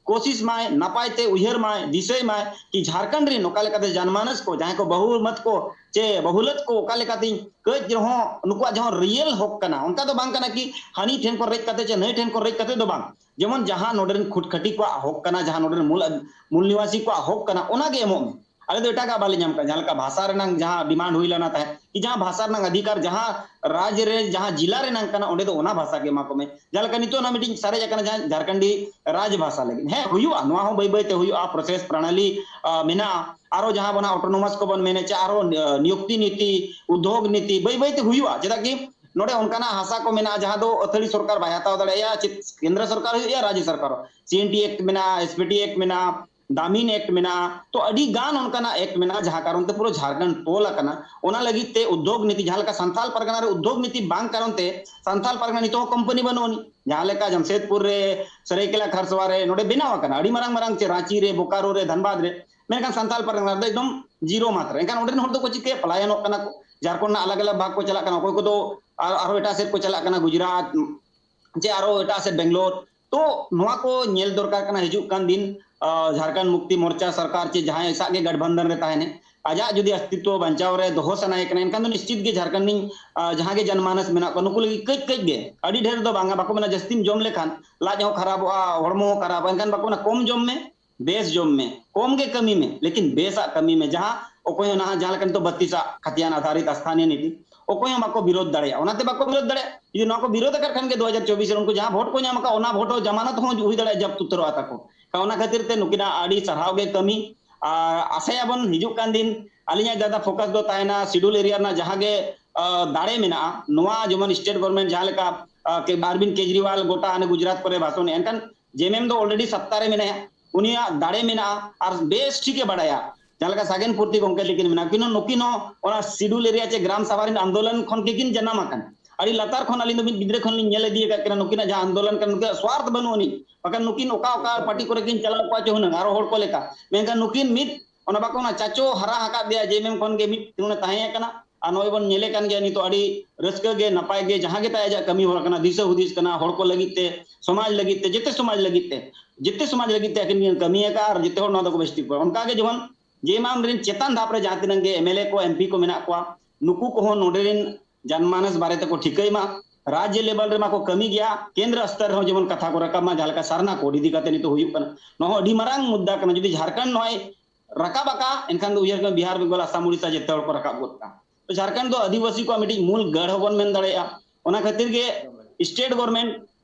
ᱠᱳᱥᱤᱥ ᱢᱟᱭ, ᱱᱟᱯᱟᱭ ᱛᱮ ᱩᱭᱦᱟᱹᱨ ᱢᱟᱭ, ᱫᱤᱥᱟᱹᱭ ᱢᱟᱭ ᱠᱤ ᱡᱷᱟᱲᱠᱷᱚᱸᱰ ᱨᱤᱱ ᱚᱠᱟ ᱞᱮᱠᱟᱛᱮ ᱡᱟᱱᱢᱟᱱᱚᱥ ᱠᱚ, ᱡᱟᱦᱟᱸᱭ ᱠᱚ ᱵᱟᱹᱦᱩ ᱢᱟᱛ ᱠᱚ ᱪᱮ ᱵᱟᱹᱦᱩᱞᱟᱛ ᱠᱚ, ᱚᱠᱟ ᱞᱮᱠᱟᱛᱤᱧ ᱠᱟᱹᱡ ᱨᱮᱦᱚᱸ ᱱᱩᱠᱩᱣᱟᱜ ᱡᱟᱦᱟᱸ ᱨᱤᱭᱮᱞ ᱦᱚᱠ ᱠᱟᱱᱟ, ᱚᱱᱠᱟ ᱫᱚ ᱵᱟᱝ ᱠᱟᱱᱟ ᱠᱤ ᱦᱟᱹᱱᱤ ᱴᱷᱮᱱ ᱠᱷᱚᱱ ᱨᱮᱡ ᱠᱟᱛᱮ ᱪᱮ ᱱᱟᱹᱭ ᱴᱷᱮᱱ ᱠᱷᱚᱱ ᱨᱮᱡ ᱠᱟᱛᱮ ᱫᱚ ᱵᱟᱝ᱾ ᱡᱮᱢᱚᱱ ᱡᱟᱦᱟᱸ ᱱᱚᱰᱮ ᱨᱮᱱ ᱠᱷᱩᱴᱠᱷᱟᱹᱴᱤ ᱠᱚᱣᱟᱜ ᱦᱚᱠ ᱠᱟᱱᱟ, ᱡᱟᱦᱟᱸ ᱱᱚᱰᱮ ᱨᱮᱱ ᱢᱩᱞ, ᱢᱩᱞ ᱱᱤᱣᱟᱥᱤ ᱠᱚᱣᱟᱜ ᱦᱚᱠ ᱠᱟᱱᱟ, ᱚᱱᱟ ᱜᱮ ᱮᱢᱚᱜ ᱢᱮ᱾ ᱟᱞᱮ ᱫᱚ ᱮᱴᱟᱜᱟᱜ ᱵᱟᱞᱮ ᱧᱟᱢ ᱠᱟᱜᱼᱟ᱾ ᱡᱟᱦᱟᱸ ᱞᱮᱠᱟ ᱵᱷᱟᱥᱟ ᱨᱮᱱᱟᱝ ᱡᱟᱦᱟᱸ ᱰᱤᱢᱟᱱᱰ ᱦᱩᱭ ᱞᱮᱱᱟ ᱛᱟᱦᱮᱸᱫ, ᱠᱤ ᱡᱟᱦᱟᱸ ᱵᱷᱟᱥᱟ ᱨᱮᱱᱟᱝ ᱚᱫᱷᱤᱠᱟᱨ ᱡᱟᱦᱟᱸ ᱨᱟᱡᱽ ᱨᱮ, ᱡᱟᱦᱟᱸ ᱡᱤᱞᱟ ᱨᱮᱱᱟᱝ ᱠᱟᱱᱟ, ᱚᱸᱰᱮ ᱫᱚ ᱚᱱᱟ ᱵᱷᱟᱥᱟ ᱜᱮ ᱮᱢᱟ ᱠᱚ ᱢᱮ᱾ ᱡᱟᱦᱟᱸ ᱞᱮᱠᱟ ᱱᱤᱛᱚᱜ ᱚᱱᱟ ᱢᱤᱫᱴᱤᱡ ᱥᱟᱨᱮᱡ ᱟᱠᱟᱱᱟ, ᱡᱟᱦᱟᱸ ᱡᱷᱟᱲᱠᱷᱚᱸᱰᱤ ᱨᱟᱡᱽ ᱵᱷᱟᱥᱟ ᱞᱟᱹᱜᱤᱫ᱾ ᱦᱮᱸ, ᱦᱩᱭᱩᱜᱼᱟ, ᱱᱚᱣᱟ ᱦᱚᱸ ᱵᱟᱹᱭ ᱵᱟᱹᱭ ᱛᱮ ᱦᱩᱭᱩᱜᱼᱟ, ᱯᱨᱚᱥᱮᱥ ᱯᱨᱚᱬᱟᱞᱤ, ᱟ, ᱢᱮᱱᱟᱜᱼᱟ᱾ ᱟᱨᱚ ᱡᱟᱦᱟᱸ ᱵᱚᱱᱟ ᱚᱴᱳᱱᱚᱢᱟᱥ ᱠᱚᱵᱚᱱ ᱢᱮᱱᱮᱫ ᱪᱮ, ᱟᱨᱚ, ᱟ, ᱱᱤᱭᱩᱠᱛᱤ ᱱᱤᱛᱤ, ᱩᱫᱽᱫᱳᱜᱽ ᱱᱤᱛᱤ, ᱵᱟᱹᱭ ᱵᱟᱹᱭ ᱛᱮ ᱦᱩᱭᱩᱜᱼᱟ᱾ ᱪᱮᱫᱟᱜ ᱠᱤ ᱱᱚᱰᱮ ᱚᱱᱠᱟᱱᱟᱜ ᱦᱟᱥᱟ ᱠᱚ ᱢᱮᱱᱟᱜᱼᱟ, ᱡᱟᱦᱟᱸ ᱫᱚ ᱟᱹᱛᱷᱟᱹᱲᱤ ᱥᱚᱨᱠᱟᱨ ᱵᱟᱭ ᱦᱟᱛᱟᱣ ᱫᱟᱲᱮᱭᱟᱜᱼᱟ, ᱪᱮᱫ ᱠᱮᱱᱫᱨᱚ ᱥᱚᱨᱠᱟᱨ ᱦᱩᱭᱩᱜ ᱭᱟ, ᱨᱟᱡᱽ ᱥᱚᱨᱠᱟᱨ ᱦᱚᱸ᱾ ᱥᱤ ᱮᱱ ᱴᱤ ᱮᱠᱴ ᱢᱮᱱᱟᱜᱼᱟ, ᱮᱥ ᱯᱤ ᱴᱤ ᱮᱠᱴ ᱢᱮᱱᱟᱜᱼᱟ, ᱫᱟᱢᱤᱱ ᱮᱠᱴ ᱢᱮᱱᱟᱜᱼᱟ᱾ ᱛᱚ, ᱟᱹᱰᱤ ᱜᱟᱱ ᱚᱱᱠᱟᱱᱟᱜ ᱮᱠᱴ ᱢᱮᱱᱟᱜᱼᱟ, ᱡᱟᱦᱟᱸ ᱠᱟᱨᱚᱱ ᱛᱮ ᱯᱩᱨᱟᱹ ᱡᱷᱟᱲᱠᱷᱚᱸᱰ ᱛᱚᱞ ᱟᱠᱟᱱᱟ᱾ ᱚᱱᱟ ᱞᱟᱹᱜᱤᱫ ᱛᱮ ᱩᱫᱽᱫᱳᱜᱽ ᱱᱤᱛᱤ, ᱡᱟᱦᱟᱸ ᱞᱮᱠᱟ ᱥᱟᱱᱛᱟᱞ ᱯᱟᱨᱜᱟᱱᱟ ᱨᱮ ᱩᱫᱽᱫᱳᱜᱽ ᱱᱤᱛᱤ ᱵᱟᱝ ᱠᱟᱨᱚᱱ ᱛᱮ ᱥᱟᱱᱛᱟᱞ ᱯᱟᱨᱜᱟᱱᱟ ᱱᱤᱛᱚᱜ ᱦᱚᱸ ᱠᱳᱢᱯᱟᱱᱤ ᱵᱟᱹᱱᱩᱜ ᱟᱹᱱᱤᱡ᱾ ᱡᱟᱦᱟᱸ ᱞᱮᱠᱟ ᱡᱟᱢᱥᱮᱫᱽᱯᱩᱨ ᱨᱮ, ᱥᱟᱹᱨᱟᱹᱭᱠᱮᱞᱟ ᱠᱷᱟᱨᱥᱚᱣᱟ ᱨᱮ ᱱᱚᱰᱮ ᱵᱮᱱᱟᱣ ᱟᱠᱟᱱᱟ, ᱟᱹᱰᱤ ᱢᱟᱨᱟᱝ ᱢᱟᱨᱟᱝ ᱪᱮ ᱨᱟᱸᱪᱤ ᱨᱮ, ᱵᱳᱠᱟᱨᱳ ᱨᱮ, ᱫᱷᱟᱱᱵᱟᱫᱽ ᱨᱮ, ᱢᱮᱱᱠᱷᱟᱱ ᱥᱟᱱᱛᱟᱞ ᱯᱟᱨᱜᱟᱱᱟ ᱨᱮᱫᱚ ᱮᱠᱫᱚᱢ ᱡᱤᱨᱳ ᱢᱟᱛᱨᱟ᱾ ᱮᱱᱠᱷᱟᱱ ᱚᱸᱰᱮ ᱨᱮᱱ ᱦᱚᱲ ᱫᱚᱠᱚ ᱪᱤᱠᱟᱹᱭᱟ? ᱯᱟᱞᱟᱭᱚᱱᱚᱜ ᱠᱟᱱᱟ ᱠᱚ, ᱡᱷᱟᱲᱠᱷᱚᱸᱰ ᱨᱮᱱᱟᱜ ᱟᱞᱟᱜᱽ ᱟᱞᱟᱜᱽ ᱵᱷᱟᱜᱽ ᱠᱚ ᱪᱟᱞᱟᱜ ᱠᱟᱱᱟ, ᱚᱠᱚᱭ ᱠᱚᱫᱚ ᱟᱨ-, ᱟᱨᱦᱚᱸ ᱮᱴᱟᱜ ᱥᱮᱫ ᱠᱚ ᱪᱟᱞᱟᱜ ᱠᱟᱱᱟ, ᱜᱩᱡᱽᱨᱟᱴ ᱪᱮ ᱟᱨᱦᱚᱸ ᱮᱴᱟᱜ ᱥᱮᱫ ᱵᱮᱝᱜᱟᱞᱳᱨ᱾ ᱛᱚ, ᱱᱚᱣᱟ ᱠᱚ ᱧᱮᱞ ᱫᱚᱨᱠᱟᱨ ᱠᱟᱱᱟ ᱦᱤᱡᱩᱜ ᱠᱟᱱ ᱫᱤᱱ, ᱟ, ᱡᱷᱟᱲᱠᱷᱚᱸᱰ ᱢᱩᱠᱛᱤ ᱢᱳᱨᱪᱟ ᱥᱚᱨᱠᱟᱨ ᱪᱮ ᱡᱟᱦᱟᱸᱭ ᱥᱟᱜ ᱜᱮ ᱜᱟᱴᱵᱟᱱᱫᱷᱚᱱ ᱨᱮ ᱛᱟᱦᱮᱱᱮ, ᱟᱡᱟᱜ ᱡᱩᱫᱤ ᱚᱥᱛᱤᱛᱣᱚ ᱵᱟᱧᱪᱟᱣ ᱨᱮ ᱫᱚᱦᱚ ᱥᱟᱱᱟᱭᱮ ᱠᱟᱱᱟ, ᱮᱱᱠᱷᱟᱱ ᱫᱚ ᱱᱤᱥᱪᱤᱛ ᱜᱮ ᱡᱷᱟᱲᱠᱷᱚᱸᱰ ᱨᱤᱱ, ᱟ, ᱡᱟᱦᱟᱸ ᱜᱮ ᱡᱚᱱᱢᱟᱱᱚᱥ ᱢᱮᱱᱟᱜ ᱠᱚᱣᱟ, ᱱᱩᱠᱩ ᱞᱟᱹᱜᱤᱫ ᱠᱟᱹᱡ ᱠᱟᱹᱡ ᱜᱮ, ᱟᱹᱰᱤ ᱰᱷᱮᱨ ᱫᱚ ᱵᱟᱝᱟ, ᱵᱟᱠᱚ ᱢᱮᱱᱟ ᱡᱟᱹᱥᱛᱤᱢ ᱡᱚᱢ ᱞᱮᱠᱷᱟᱱ ᱞᱟᱡ ᱦᱚᱸ ᱠᱷᱟᱨᱟᱯᱚᱜᱼᱟ, ᱦᱚᱲᱢᱚ ᱦᱚᱸ ᱠᱷᱟᱨᱟᱯᱚᱜᱼᱟ, ᱮᱱᱠᱷᱟᱱ ᱵᱟᱠᱚ ᱢᱮᱱᱟ ᱠᱚᱢ ᱡᱚᱢ ᱢᱮ, ᱵᱮᱥ ᱡᱚᱢ ᱢᱮ, ᱠᱚᱢ ᱜᱮ ᱠᱟᱹᱢᱤ ᱢᱮ, ᱞᱮᱠᱤᱱ ᱵᱮᱥᱟᱜ ᱠᱟᱹᱢᱤ ᱢᱮ, ᱡᱟᱦᱟᱸ ᱚᱠᱚᱭ ᱦᱚᱸ ᱱᱟᱦᱟᱜ ᱡᱟᱦᱟᱸ ᱞᱮᱠᱟ ᱱᱤᱛᱚᱜ ᱵᱟᱛᱤᱥᱟᱜ ᱠᱷᱟᱛᱤᱭᱟᱱ ᱟᱫᱷᱟᱨᱤᱛ ᱥᱛᱷᱟᱱᱤᱭᱚ ᱱᱤᱛᱤ, ᱚᱠᱚᱭ ᱦᱚᱸ ᱵᱟᱠᱚ ᱵᱤᱨᱳᱫᱷ ᱫᱟᱲᱮᱭᱟᱜᱼᱟ᱾ ᱚᱱᱟᱛᱮ ᱵᱟᱠᱚ ᱵᱤᱨᱳᱫᱷ ᱫᱟᱲᱮᱭᱟᱜᱼᱟ᱾ ᱡᱩᱫᱤ ᱱᱚᱣᱟ ᱠᱚ ᱵᱤᱨᱳᱫᱷ ᱟᱠᱟᱫ ᱠᱷᱟᱱ ᱜᱮ ᱫᱩ ᱦᱟᱡᱟᱨ ᱪᱚᱵᱵᱤᱥ ᱨᱮ ᱩᱱᱠᱩ ᱡᱟᱦᱟᱸ ᱵᱷᱳᱴ ᱠᱚ ᱧᱟᱢ ᱟᱠᱟᱫ, ᱚᱱᱟ ᱵᱷᱳᱴ ᱦᱚᱸ ᱡᱟᱢᱟᱱᱚᱛ ᱦᱚᱸ ᱦᱩᱭ ᱫᱟᱲᱮᱭᱟᱜᱼᱟ, ᱡᱟᱵᱛ ᱩᱛᱟᱹᱨᱚᱜᱼᱟ ᱛᱟᱠᱚ᱾ ᱠᱷᱟᱱ ᱚᱱᱟ ᱠᱷᱟᱹᱛᱤᱨ ᱛᱮ ᱱᱩᱠᱤᱱᱟᱜ ᱟᱹᱰᱤ ᱥᱟᱨᱦᱟᱣ ᱜᱮ ᱠᱟᱹᱢᱤ᱾ ᱟᱨ ᱟᱥᱟᱭᱟᱵᱚᱱ ᱦᱤᱡᱩᱜ ᱠᱟᱱ ᱫᱤᱱ ᱟᱹᱞᱤᱧᱟᱜ ᱡᱟᱫᱟ focus ᱫᱚ ᱛᱟᱦᱮᱱᱟ schedule area ᱨᱮᱱᱟᱜ ᱡᱟᱦᱟᱸ ᱜᱮ, ᱟ, ᱫᱟᱲᱮ ᱢᱮᱱᱟᱜᱼᱟ, ᱱᱚᱣᱟ ᱡᱮᱢᱚᱱ state government ᱡᱟᱦᱟᱸ ᱞᱮᱠᱟ, ᱟ, ᱠᱮ-, ᱟᱨᱵᱤᱱᱫ ᱠᱮᱡᱨᱤᱣᱟᱞ ᱜᱚᱴᱟ ᱦᱟᱱᱮ ᱜᱩᱡᱽᱨᱟᱴ ᱠᱚᱨᱮ ᱵᱷᱟᱥᱚᱱ ᱮ, ᱮᱱᱠᱷᱟᱱ ᱡᱮᱢᱮᱢ ᱫᱚ already ᱥᱟᱛᱛᱟ ᱨᱮ ᱢᱮᱱᱟᱭᱟ, ᱩᱱᱤᱭᱟᱜ ᱫᱟᱲᱮ ᱢᱮᱱᱟᱜᱼᱟ ᱟᱨ ᱵᱮᱥ ᱴᱷᱤᱠ ᱮ ᱵᱟᱲᱟᱭᱟ᱾ ᱡᱟᱦᱟᱸ ᱞᱮᱠᱟ ᱥᱟᱜᱮᱱ ᱯᱩᱨᱛᱤ ᱜᱚᱢᱠᱮ ᱛᱤᱠᱤᱱ ᱢᱮᱱᱟᱜ ᱠᱤᱱ, ᱱᱩᱠᱤᱱ ᱦᱚᱸ ᱚᱱᱟ schedule area ᱪᱮ ᱜᱨᱟᱢ ᱥᱟᱵᱷᱟ ᱨᱮᱱ ᱟᱱᱫᱳᱞᱚᱱ ᱠᱷᱚᱱ ᱜᱮᱠᱤᱱ ᱡᱟᱱᱟᱢ ᱟᱠᱟᱱᱟ᱾ ᱟᱹᱰᱤ ᱞᱟᱛᱟᱨ ᱠᱷᱚᱱ ᱟᱹᱞᱤᱧ ᱫᱚ ᱢᱤᱫ ᱜᱤᱫᱽᱨᱟᱹ ᱠᱷᱚᱱ ᱞᱤᱧ ᱧᱮᱞ ᱤᱫᱤ ᱟᱠᱟᱫ ᱠᱤᱱᱟ, ᱱᱩᱠᱤᱱᱟᱜ ᱡᱟᱦᱟᱸ ᱟᱱᱫᱳᱞᱚᱱ ᱠᱟᱱᱟ, ᱱᱩᱠᱤᱱᱟᱜ ᱥᱣᱟᱨᱛᱷ ᱵᱟᱹᱱᱩᱜ ᱟᱹᱱᱤᱡ᱾ ᱵᱟᱠᱷᱟᱱ ᱱᱩᱠᱤᱱ ᱚᱠᱟ ᱚᱠᱟ ᱯᱟᱨᱴᱤ ᱠᱚᱨᱮ ᱠᱤᱱ ᱪᱟᱞᱟᱣ ᱠᱚᱜᱼᱟ ᱪᱚ ᱦᱩᱱᱟᱹᱝ, ᱟᱨᱚ ᱦᱚᱲ ᱠᱚ ᱞᱮᱠᱟ᱾ ᱢᱮᱱᱠᱷᱟᱱ ᱱᱩᱠᱤᱱ ᱢᱤᱫ ᱚᱱᱟ ᱵᱟᱠᱚ ᱢᱮᱱᱟ, ᱪᱟᱪᱳ ᱦᱟᱨᱟ ᱟᱠᱟᱫ ᱫᱮᱭᱟ, ᱡᱮ ᱢᱮᱢ ᱠᱷᱚᱱ ᱜᱮ ᱢᱤᱫ ᱛᱤᱸᱜᱩᱱᱮ ᱛᱟᱦᱮᱸ ᱠᱟᱱᱟ᱾ ᱟᱨ ᱱᱚᱜᱼᱚᱭ ᱵᱚᱱ ᱧᱮᱞᱮ ᱠᱟᱱ ᱜᱮᱭᱟ ᱱᱤᱛᱚᱜ ᱟᱹᱰᱤ ᱨᱟᱹᱥᱠᱟᱹ ᱜᱮ, ᱱᱟᱯᱟᱭ ᱜᱮ, ᱡᱟᱦᱟᱸ ᱜᱮ ᱛᱟᱭ ᱟᱡᱟᱜ ᱠᱟᱹᱢᱤ ᱦᱚᱨᱟ ᱠᱟᱱᱟ, ᱫᱤᱥᱟᱹ ᱦᱩᱫᱤᱥ ᱠᱟᱱᱟ, ᱦᱚᱲ ᱠᱚ ᱞᱟᱹᱜᱤᱫ ᱛᱮ, ᱥᱚᱢᱟᱡᱽ ᱞᱟᱹᱜᱤᱫ ᱛᱮ, ᱡᱮᱛᱮ ᱥᱚᱢᱟᱡᱽ ᱞᱟᱹᱜᱤᱫ ᱛᱮ, ᱡᱮᱛᱮ ᱥᱚᱢᱟᱡᱽ ᱞᱟᱹᱜᱤᱫ ᱛᱮ ᱟᱹᱠᱤᱱ ᱠᱤᱱ ᱠᱟᱹᱢᱤ ᱟᱠᱟᱫᱼᱟ ᱟᱨ ᱡᱮᱛᱮ ᱦᱚᱲ ᱱᱚᱣᱟ ᱫᱚᱠᱚ ᱵᱮᱥ ᱴᱷᱤᱠ ᱠᱚᱣᱟ᱾ ᱚᱱᱠᱟ ᱜᱮ ᱡᱮᱢᱚᱱ ᱡᱮ ᱢᱟᱢ ᱨᱮᱱ ᱪᱮᱛᱟᱱ ᱫᱷᱟᱯ ᱨᱮ ᱡᱟᱦᱟᱸ ᱛᱤᱱᱟᱹᱜ ᱜᱮ ᱮᱢ ᱮᱞ ᱮ ᱠᱚ, ᱮᱢ ᱯᱤ ᱠᱚ ᱢᱮᱱᱟᱜ ᱠᱚᱣᱟ, ᱱᱩᱠᱩ ᱠᱚᱦᱚᱸ ᱱᱚᱰᱮ ᱨᱮᱱ ᱡᱟᱱᱢᱟᱱᱚᱥ ᱵᱟᱨᱮ ᱛᱮᱠᱚ ᱴᱷᱤᱠᱟᱹᱭ ᱢᱟ᱾ ᱨᱟᱡᱽ ᱞᱮᱵᱮᱞ ᱨᱮᱢᱟ ᱠᱚ ᱠᱟᱹᱢᱤ ᱜᱮᱭᱟ, ᱠᱮᱱᱫᱨᱚ ᱥᱛᱚᱨ ᱨᱮᱦᱚᱸ ᱡᱮᱢᱚᱱ ᱠᱟᱛᱷᱟ ᱠᱚ ᱨᱟᱠᱟᱵ ᱢᱟ, ᱡᱟᱦᱟᱸ ᱞᱮᱠᱟ ᱥᱟᱨᱱᱟ ᱠᱳᱰ ᱤᱫᱤ ᱠᱟᱛᱮ ᱱᱤᱛᱚᱜ ᱦᱩᱭᱩᱜ ᱠᱟᱱᱟ᱾ ᱱᱚᱣᱟ ᱦᱚᱸ ᱟᱹᱰᱤ ᱢᱟᱨᱟᱝ ᱢᱩᱫᱽᱫᱟ ᱠᱟᱱᱟ᱾ ᱡᱩᱫᱤ ᱡᱷᱟᱲᱠᱷᱚᱸᱰ ᱱᱚᱣᱟᱭ ᱨᱟᱠᱟᱵ ᱟᱠᱟᱫ, ᱮᱱᱠᱷᱟᱱ ᱫᱚ ᱩᱭᱦᱟᱹᱨ ᱠᱟᱜ ᱢᱮ, ᱵᱤᱦᱟᱨ, ᱵᱮᱝᱜᱚᱞ, ᱟᱥᱟᱢ, ᱩᱲᱤᱥᱥᱟ ᱡᱮᱛᱮ ᱦᱚᱲ ᱠᱚ ᱨᱟᱠᱟᱵ ᱜᱚᱫ ᱠᱟᱜᱼᱟ᱾ ᱛᱚ ᱡᱷᱟᱲᱠᱷᱚᱸᱰ ᱫᱚ ᱟᱹᱫᱤᱵᱟᱹᱥᱤ ᱠᱚᱣᱟᱜ ᱢᱤᱫᱴᱤᱡ ᱢᱩᱞ ᱜᱟᱲ ᱦᱚᱸᱵᱚᱱ ᱢᱮᱱ ᱫᱟᱲᱮᱭᱟᱜᱼᱟ᱾ ᱚᱱᱟ ᱠᱷᱟᱹᱛᱤᱨ ᱜᱮ state government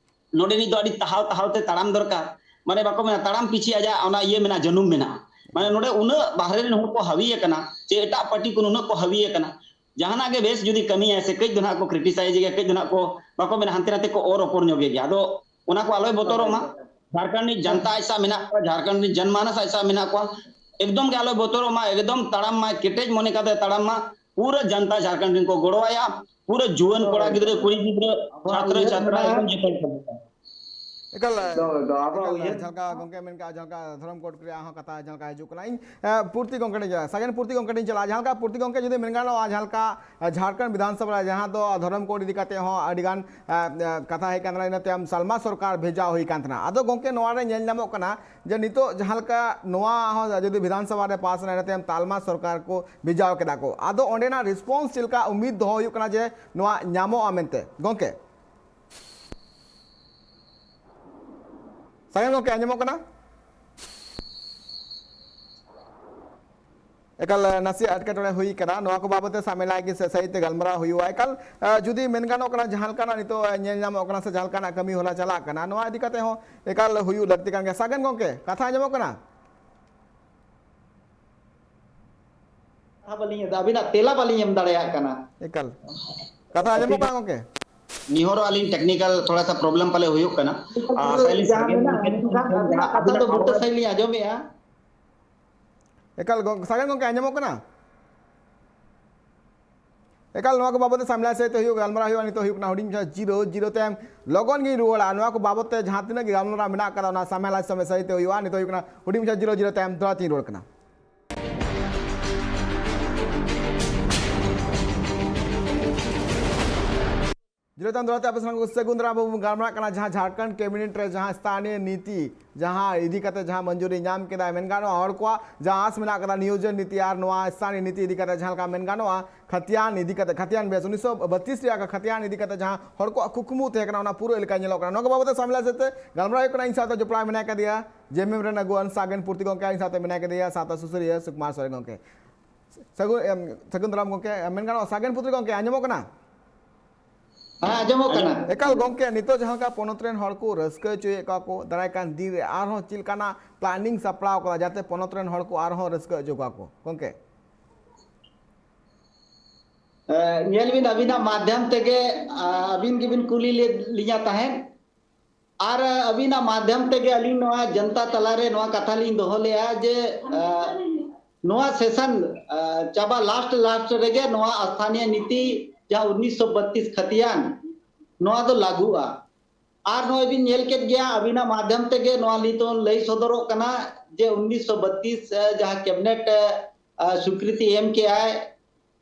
ᱱᱚᱰᱮ ᱱᱤᱛ ᱫᱚ ᱟᱹᱰᱤ ᱛᱟᱦᱟᱣ ᱛᱟᱦᱟᱣ ᱛᱮ ᱛᱟᱲᱟᱢ ᱫᱚᱨᱠᱟᱨ᱾ ᱢᱟᱱᱮ ᱵᱟᱠᱚ ᱢᱮᱱᱟ, ᱛᱟᱲᱟᱢ ᱯᱤᱪᱷᱤ ᱟᱡᱟᱜ ᱚᱱᱟ ᱤᱭᱟᱹ ᱢᱮᱱᱟᱜᱼᱟ, ᱡᱟᱹᱱᱩᱢ ᱢᱮᱱᱟᱜᱼᱟ᱾ ᱢᱟᱱᱮ ᱱᱚᱰᱮ ᱩᱱᱟᱹᱜ ᱵᱟᱦᱨᱮ ᱨᱮᱱ ᱦᱚᱲ ᱠᱚ ᱦᱟᱹᱣᱤ ᱟᱠᱟᱱᱟ, ᱪᱮ ᱮᱴᱟᱜ ᱯᱟᱨᱴᱤ ᱠᱚ ᱱᱩᱱᱟᱹᱜ ᱠᱚ ᱦᱟᱹᱣᱤ ᱟᱠᱟᱱᱟ, ᱡᱟᱦᱟᱱᱟᱜ ᱜᱮ ᱵᱮᱥ ᱡᱩᱫᱤ ᱠᱟᱹᱢᱤᱭᱟᱭ ᱥᱮ ᱠᱟᱹᱡ ᱫᱚ ᱱᱟᱦᱟᱜ ᱠᱚ criticize ᱜᱮᱭᱟ, ᱠᱟᱹᱡ ᱫᱚ ᱱᱟᱦᱟᱜ ᱠᱚ, ᱵᱟᱠᱚ ᱢᱮᱱᱟ, ᱦᱟᱱᱛᱮ ᱱᱟᱛᱮ ᱠᱚ ᱚᱨ ᱚᱯᱚᱨ ᱧᱚᱜᱮ ᱜᱮᱭᱟ᱾ ᱟᱫᱚ ᱚᱱᱟ ᱠᱚ ᱟᱞᱚᱭ ᱵᱚᱛᱚᱨᱚᱜ ᱢᱟ᱾ ᱡᱷᱟᱲᱠᱷᱚᱸᱰ ᱨᱤᱱᱤᱡ ᱡᱟᱱᱛᱟ ᱟᱡ ᱥᱟᱶ ᱢᱮᱱᱟᱜ ᱠᱚᱣᱟ, ᱡᱷᱟᱲᱠᱷᱚᱸᱰ ᱨᱤᱱᱤᱡ ᱡᱟᱱᱢᱟᱱᱚᱥ ᱟᱡ ᱥᱟᱶ ᱢᱮᱱᱟᱜ ᱠᱚᱣᱟ, ᱮᱠᱫᱚᱢ ᱜᱮ ᱟᱞᱚᱭ ᱵᱚᱛᱚᱨᱚᱜ ᱢᱟ, ᱮᱠᱫᱚᱢ ᱛᱟᱲᱟᱢ ᱢᱟᱭ, ᱠᱮᱴᱮᱡ ᱢᱚᱱᱮ ᱠᱟᱛᱮ ᱛᱟᱲᱟᱢ ᱢᱟ᱾ ᱯᱩᱨᱟᱹ ᱡᱟᱱᱛᱟ ᱡᱷᱟᱲᱠᱷᱚᱸᱰ ᱨᱤᱱ ᱠᱚ ᱜᱚᱲᱚᱣᱟᱭᱟ, ᱯᱩᱨᱟᱹ ᱡᱩᱣᱟᱹᱱ ᱠᱚᱲᱟ ᱜᱤᱫᱽᱨᱟᱹ, ᱠᱩᱲᱤ ᱜᱤᱫᱽᱨᱟᱹ, ᱟᱵᱚᱣᱟᱜ ᱪᱷᱟᱛᱨᱚ ᱩᱭᱦᱟᱹᱨ ᱪᱷᱟᱛᱨᱟ, ᱢᱮᱱᱟᱜᱼᱟ᱾ ᱮᱠᱫᱚᱢ ᱡᱚᱛᱚ ᱦᱚᱲ ᱠᱚ᱾ ᱮᱠᱟᱞ, ᱮᱠᱫᱚᱢ, ᱮᱠᱫᱚᱢ᱾ ᱟᱵᱚᱣᱟᱜ ᱮᱠᱟᱞ, ᱩᱭᱦᱟᱹᱨ ᱡᱟᱦᱟᱸ ᱞᱮᱠᱟ ᱜᱚᱝᱠᱮ ᱢᱮᱱ ᱠᱟᱜᱼᱟ, ᱡᱟᱦᱟᱸ ᱞᱮᱠᱟ ᱫᱷᱚᱨᱚᱢ ᱠᱳᱰ ᱨᱮᱭᱟᱜ ᱦᱚᱸ ᱠᱟᱛᱷᱟ ᱡᱟᱦᱟᱸ ᱞᱮᱠᱟ ᱦᱤᱡᱩᱜ ᱠᱟᱱᱟ, ᱤᱧ, ᱮ, ᱯᱩᱨᱛᱤ ᱜᱚᱝᱠᱮ ᱴᱷᱮᱱ ᱪᱟᱞᱟᱜᱼᱟ᱾ ᱥᱟᱜᱮᱱ, ᱯᱩᱨᱛᱤ ᱜᱚᱝᱠᱮ ᱡᱩᱫᱤ ᱢᱮᱱ ᱜᱟᱱᱚᱜᱼᱟ, ᱡᱟᱦᱟᱸ ᱞᱮᱠᱟ, ᱮ, ᱡᱷᱟᱲᱠᱷᱚᱸᱰ ᱵᱤᱫᱷᱟᱱ ᱥᱚᱵᱷᱟ ᱨᱮ ᱡᱟᱦᱟᱸ ᱫᱚ ᱫᱷᱚᱨᱚᱢ ᱠᱳᱰ ᱤᱫᱤ ᱠᱟᱛᱮ ᱦᱚᱸ ᱟᱹᱰᱤ ᱜᱟᱱ, ᱮ, ᱮ, ᱠᱟᱛᱷᱟ ᱦᱮᱡ ᱠᱟᱱ ᱛᱟᱦᱮᱱᱟ, ᱤᱱᱟᱹ ᱛᱟᱭᱚᱢ ᱥᱟᱞᱢᱟ ᱥᱚᱨᱠᱟᱨ ᱵᱷᱮᱡᱟ ᱦᱩᱭ ᱠᱟᱱ ᱛᱟᱦᱮᱱᱟ᱾ ᱟᱫᱚ ᱜᱚᱝᱠᱮ, ᱱᱚᱣᱟ ᱨᱮ ᱧᱮᱞ ᱧᱟᱢᱚᱜ ᱠᱟᱱᱟ ᱡᱮ ᱱᱤᱛᱚᱜ ᱡᱟᱦᱟᱸ ᱞᱮᱠᱟ ᱱᱚᱣᱟ ᱦᱚᱸ ᱡᱩᱫᱤ ᱵᱤᱫᱷᱟᱱ ᱥᱚᱵᱷᱟ ᱨᱮ ᱯᱟᱥ ᱮᱱᱟ, ᱤᱱᱟᱹ ᱛᱟᱭᱚᱢ ᱛᱟᱞᱢᱟ ᱥᱚᱨᱠᱟᱨ ᱠᱚ ᱵᱷᱮᱡᱟ ᱠᱮᱫᱟ ᱠᱚ, ᱟᱫᱚ ᱚᱸᱰᱮᱱᱟᱜ ᱨᱮᱥᱯᱚᱱᱥ ᱪᱮᱫ ᱞᱮᱠᱟ ᱩᱢᱤᱫ ᱫᱚᱦᱚ ᱦᱩᱭᱩᱜ ᱠᱟᱱᱟ ᱡᱮ ᱱᱚᱣᱟ ᱧᱟᱢᱚᱜᱼᱟ ᱢᱮᱱᱛᱮ? ᱜᱚᱝᱠᱮ᱾ ᱥᱟᱜᱮᱱ ᱜᱚᱝᱠᱮ, ᱟᱸᱡᱚᱢᱚᱜ ᱠᱟᱱᱟ? ᱮᱠᱟᱞ, ᱱᱟᱥᱮᱭᱟᱜ ᱮᱴᱠᱮᱴᱚᱬᱮ ᱦᱩᱭ ᱠᱟᱱᱟ᱾ ᱱᱚᱣᱟ ᱠᱚ ᱵᱟᱵᱚᱛ ᱛᱮ ᱥᱟᱢᱮᱞᱟᱭ ᱜᱮ ᱥᱮ ᱥᱟᱹᱦᱤᱡ ᱛᱮ ᱜᱟᱞᱢᱟᱨᱟᱣ ᱦᱩᱭᱩᱜᱼᱟ᱾ ᱮᱠᱟᱞ, ᱟ, ᱡᱩᱫᱤ ᱢᱮᱱ ᱜᱟᱱᱚᱜ ᱠᱟᱱᱟ, ᱡᱟᱦᱟᱸ ᱞᱮᱠᱟᱱᱟᱜ ᱱᱤᱛᱚᱜ ᱧᱮᱞ ᱧᱟᱢᱚᱜ ᱠᱟᱱᱟ ᱥᱮ ᱡᱟᱦᱟᱸ ᱞᱮᱠᱟᱱᱟᱜ ᱠᱟᱹᱢᱤ ᱦᱚᱨᱟ ᱪᱟᱞᱟᱜ ᱠᱟᱱᱟ, ᱱᱚᱣᱟ ᱤᱫᱤ ᱠᱟᱛᱮ ᱦᱚᱸ ᱮᱠᱟᱞ ᱦᱩᱭᱩᱜ ᱞᱟᱹᱠᱛᱤ ᱠᱟᱱ ᱜᱮᱭᱟ᱾ ᱥᱟᱜᱮᱱ ᱜᱚᱝᱠᱮ, ᱠᱟᱛᱷᱟ ᱟᱸᱡᱚᱢᱚᱜ ᱠᱟᱱᱟ? ᱠᱟᱛᱷᱟ ᱵᱟᱹᱞᱤᱧ, ᱟᱹᱵᱤᱱᱟᱜ ᱛᱮᱞᱟ ᱵᱟᱹᱞᱤᱧ ᱮᱢ ᱫᱟᱲᱮᱭᱟᱜ ᱠᱟᱱᱟ᱾ ᱮᱠᱟᱞ᱾ ᱠᱟᱛᱷᱟ ᱟᱸᱡᱚᱢᱚᱜ ᱠᱟᱱᱟ ᱜᱚᱝᱠᱮ? ᱱᱤᱦᱚᱨᱚᱜ ᱟᱹᱞᱤᱧ, technical ᱛᱷᱚᱲᱟ ᱥᱟ problem ᱯᱟᱞᱮ ᱦᱩᱭᱩᱜ ᱠᱟᱱᱟ᱾ ᱟᱨ ᱥᱟᱭᱞᱤᱱ ᱡᱟᱦᱟᱸ ᱥᱟᱜᱮᱱ ᱢᱮᱱᱟᱜᱼᱟ, ᱜᱚᱢᱠᱮ ᱢᱮᱱᱠᱷᱟᱱ ᱟᱹᱵᱤᱱᱟᱜ ᱠᱟᱛᱷᱟ ᱫᱚ ᱵᱩᱴᱟᱹ ᱥᱟᱺᱦᱤᱡ ᱞᱤᱧ ᱟᱸᱡᱚᱢᱮᱜᱼᱟ᱾ ᱮᱠᱟᱞ ᱜᱚᱝ-, ᱥᱟᱜᱮᱱ ᱜᱚᱝᱠᱮ, ᱟᱸᱡᱚᱢᱚᱜ ᱠᱟᱱᱟ? ᱮᱠᱟᱞ, ᱱᱚᱣᱟ ᱠᱚ ᱵᱟᱵᱚᱛ ᱛᱮ ᱥᱟᱢᱮᱞᱟᱭ ᱥᱟᱹᱦᱤᱡ ᱛᱮ ᱦᱩᱭᱩᱜ ᱜᱟᱞᱢᱟᱨᱟᱣ ᱦᱩᱭᱩᱜᱼᱟ᱾ ᱱᱤᱛᱚᱜ ᱦᱩᱭᱩᱜ ᱠᱟᱱᱟ ᱦᱩᱰᱤᱧ ᱢᱟᱪᱷᱟ ᱡᱤᱨᱟᱹᱣ, ᱡᱤᱨᱟᱹᱣ ᱛᱟᱭᱚᱢ ᱞᱚᱜᱚᱱ ᱜᱤᱧ ᱨᱩᱣᱟᱹᱲᱟ᱾ ᱱᱚᱣᱟ ᱠᱚ ᱵᱟᱵᱚᱛ ᱛᱮ ᱡᱟᱦᱟᱸ ᱛᱤᱱᱟᱹᱜ ᱜᱮ ᱜᱟᱞᱢᱟᱨᱟᱣ ᱢᱮᱱᱟᱜ ᱠᱟᱫᱟ, ᱚᱱᱟ ᱥᱟᱢᱮᱞᱟᱭ ᱥᱚᱢᱚᱭ ᱥᱟᱹᱦᱤᱡ ᱛᱮ ᱦᱩᱭᱩᱜᱼᱟ᱾ ᱱᱤᱛᱚᱜ ᱦᱩᱭᱩᱜ ᱠᱟᱱᱟ ᱦᱩᱰᱤᱧ ᱢᱟᱪᱷᱟ ᱡᱤᱨᱟᱹᱣ, ᱡᱤᱨᱟᱹᱣ ᱛᱟᱭᱚᱢ ᱫᱚᱦᱲᱟ ᱛᱤᱧ ᱨᱩᱣᱟᱹᱲ ᱠᱟᱱᱟ᱾ ᱡᱤᱨᱟᱹᱣ ᱛᱟᱭᱚᱢ ᱫᱚᱦᱲᱟ ᱛᱮ ᱟᱯᱮ ᱥᱟᱱᱟᱢ ᱠᱚ ᱥᱟᱹᱜᱩᱱ ᱫᱟᱨᱟᱢ᱾ ᱟᱵᱚ ᱵᱚᱱ ᱜᱟᱞᱢᱟᱨᱟᱜ ᱠᱟᱱᱟ ᱡᱟᱦᱟᱸ ᱡᱷᱟᱲᱠᱷᱚᱸᱰ cabinet ᱨᱮ ᱡᱟᱦᱟᱸ ᱥᱛᱷᱟᱱᱤᱭᱚ ᱱᱤᱛᱤ, ᱡᱟᱦᱟᱸ ᱤᱫᱤ ᱠᱟᱛᱮ ᱡᱟᱦᱟᱸ ᱢᱚᱧᱡᱩᱨᱤ ᱧᱟᱢ ᱠᱮᱫᱟᱭ, ᱢᱮᱱ ᱜᱟᱱᱚᱜᱼᱟ ᱦᱚᱲ ᱠᱚᱣᱟᱜ ᱡᱟᱦᱟᱸ ᱟᱸᱥ ᱢᱮᱱᱟᱜ ᱠᱟᱫᱟ ᱱᱤᱭᱳᱡᱚᱱ ᱱᱤᱛᱤ ᱟᱨ ᱱᱚᱣᱟ ᱥᱛᱷᱟᱱᱤᱭᱚ ᱱᱤᱛᱤ ᱤᱫᱤ ᱠᱟᱛᱮ, ᱡᱟᱦᱟᱸ ᱞᱮᱠᱟ ᱢᱮᱱ ᱜᱟᱱᱚᱜᱼᱟ ᱠᱷᱟᱛᱤᱭᱟᱱ ᱤᱫᱤ ᱠᱟᱛᱮ, ᱠᱷᱟᱛᱤᱭᱟᱱ ᱵᱮᱥ ᱩᱱᱤᱥᱥᱚ ᱵᱟᱛᱤᱥ ᱨᱮᱭᱟᱜ ᱠᱷᱟᱛᱤᱭᱟᱱ ᱤᱫᱤ ᱠᱟᱛᱮ ᱡᱟᱦᱟᱸ ᱦᱚᱲ ᱠᱚᱣᱟᱜ ᱠᱩᱠᱢᱩ ᱛᱟᱦᱮᱸ ᱠᱟᱱᱟ, ᱚᱱᱟ ᱯᱩᱨᱟᱹᱜ ᱞᱮᱠᱟ ᱧᱮᱞᱚᱜ ᱠᱟᱱᱟ᱾ ᱱᱚᱣᱟ ᱠᱚ ᱵᱟᱵᱚᱛ ᱛᱮ ᱥᱟᱢᱮᱞᱟᱭ ᱥᱮᱫ ᱛᱮ ᱜᱟᱞᱢᱟᱨᱟᱣ ᱦᱩᱭᱩᱜ ᱠᱟᱱᱟ᱾ ᱤᱧ ᱥᱟᱶᱛᱮ ᱡᱚᱯᱲᱟᱣ ᱢᱮᱱᱟᱭ ᱠᱟᱫᱮᱭᱟ ᱡᱮ ᱮᱢ ᱮᱢ ᱨᱮᱱ ᱟᱹᱜᱩᱣᱟᱹᱱ ᱥᱟᱜᱮᱱ ᱯᱩᱨᱛᱤ ᱜᱚᱢᱠᱮ, ᱤᱧ ᱥᱟᱶᱛᱮ ᱢᱮᱱᱟᱭ ᱠᱟᱫᱮᱭᱟ ᱥᱟᱶᱛᱟ ᱥᱩᱥᱟᱹᱨᱤᱭᱟᱹ ᱥᱩᱠᱩᱢᱟᱨ ᱥᱚᱨᱮᱱ ᱜᱚᱢᱠᱮ᱾ ᱥᱟᱹᱜᱩᱱ, ᱮᱢ, ᱥᱟᱹᱜᱩᱱ ᱫᱟᱨᱟᱢ ᱜᱚᱢᱠᱮ᱾ ᱢᱮᱱ ᱜᱟᱱᱚᱜᱼᱟ, ᱥᱟᱜᱮᱱ ᱯᱩᱛᱨᱤ ᱜᱚᱢᱠᱮ, ᱟᱸᱡᱚᱢᱚᱜ ᱠᱟᱱᱟ? ᱦᱮᱸ, ᱟᱸᱡᱚᱢᱚᱜ ᱠᱟᱱᱟ᱾ ᱮᱠᱟᱞ ᱜᱚᱢᱠᱮ, ᱱᱤᱛᱚᱜ ᱡᱟᱦᱟᱸ ᱞᱮᱠᱟ ᱯᱚᱱᱚᱛ ᱨᱮᱱ ᱦᱚᱲ ᱠᱚ ᱨᱟᱹᱥᱠᱟᱹ ᱦᱚᱪᱚᱭᱮᱫ ᱠᱚᱣᱟ ᱠᱚ, ᱫᱟᱨᱟᱭ ᱠᱟᱱ ᱫᱤᱱ ᱨᱮ ᱟᱨᱦᱚᱸ ᱪᱮᱫ ᱞᱮᱠᱟᱱᱟᱜ planning ᱥᱟᱯᱲᱟᱣ ᱠᱟᱫᱟ ᱡᱟᱛᱮ ᱯᱚᱱᱚᱛ ᱨᱮᱱ ᱦᱚᱲ ᱠᱚ ᱟᱨᱦᱚᱸ ᱨᱟᱹᱥᱠᱟᱹ ᱦᱚᱪᱚ ᱠᱚᱣᱟ ᱠᱚ ᱜᱚᱢᱠᱮ? ᱮ, ᱧᱮᱞ ᱵᱤᱱ, ᱟᱹᱵᱤᱱᱟᱜ ᱢᱟᱫᱽᱫᱷᱚᱢ ᱛᱮᱜᱮ, ᱟ, ᱟᱹᱵᱤᱱ ᱜᱮᱵᱤᱱ ᱠᱩᱞᱤ ᱞᱮᱫ ᱞᱤᱧᱟ ᱛᱟᱦᱮᱸᱫ᱾ ᱟᱨ ᱟᱹᱵᱤᱱᱟᱜ ᱢᱟᱫᱽᱫᱷᱚᱢ ᱛᱮᱜᱮ ᱟᱹᱞᱤᱧ ᱱᱚᱣᱟ ᱡᱚᱱᱛᱟ ᱛᱟᱞᱟᱨᱮ ᱱᱚᱣᱟ ᱠᱟᱛᱷᱟ ᱞᱤᱧ ᱫᱚᱦᱚ ᱞᱮᱜᱼᱟ ᱡᱮ, ᱟ, ᱱᱚᱣᱟ session, ᱟ, ᱪᱟᱵᱟ last, last ᱨᱮᱜᱮ ᱱᱚᱣᱟ ᱥᱛᱷᱟᱱᱤᱭᱚ ᱱᱤᱛᱤ ᱡᱟᱦᱟᱸ ᱩᱱᱤᱥᱥᱚ ᱵᱟᱛᱤᱥ ᱠᱷᱟᱛᱤᱭᱟᱱ, ᱱᱚᱣᱟ ᱫᱚ ᱞᱟᱹᱜᱩᱜᱼᱟ᱾ ᱟᱨ ᱱᱚᱜᱼᱚᱭ ᱵᱤᱱ ᱧᱮᱞ ᱠᱮᱫ ᱜᱮᱭᱟ, ᱟᱹᱵᱤᱱᱟᱜ ᱢᱟᱫᱽᱫᱷᱚᱢ ᱛᱮᱜᱮ ᱱᱚᱣᱟ ᱱᱤᱛᱚᱜ ᱞᱟᱹᱭ ᱥᱚᱫᱚᱨᱚᱜ ᱠᱟᱱᱟ ᱡᱮ ᱩᱱᱤᱥᱥᱚ ᱵᱟᱛᱤᱥ, ᱮ, ᱡᱟᱦᱟᱸ ᱠᱮᱵᱤᱱᱮᱴ, ᱮ, ᱟ, ᱥᱩᱠᱨᱤᱛᱤ ᱮᱢ ᱠᱮᱜᱼᱟᱭ,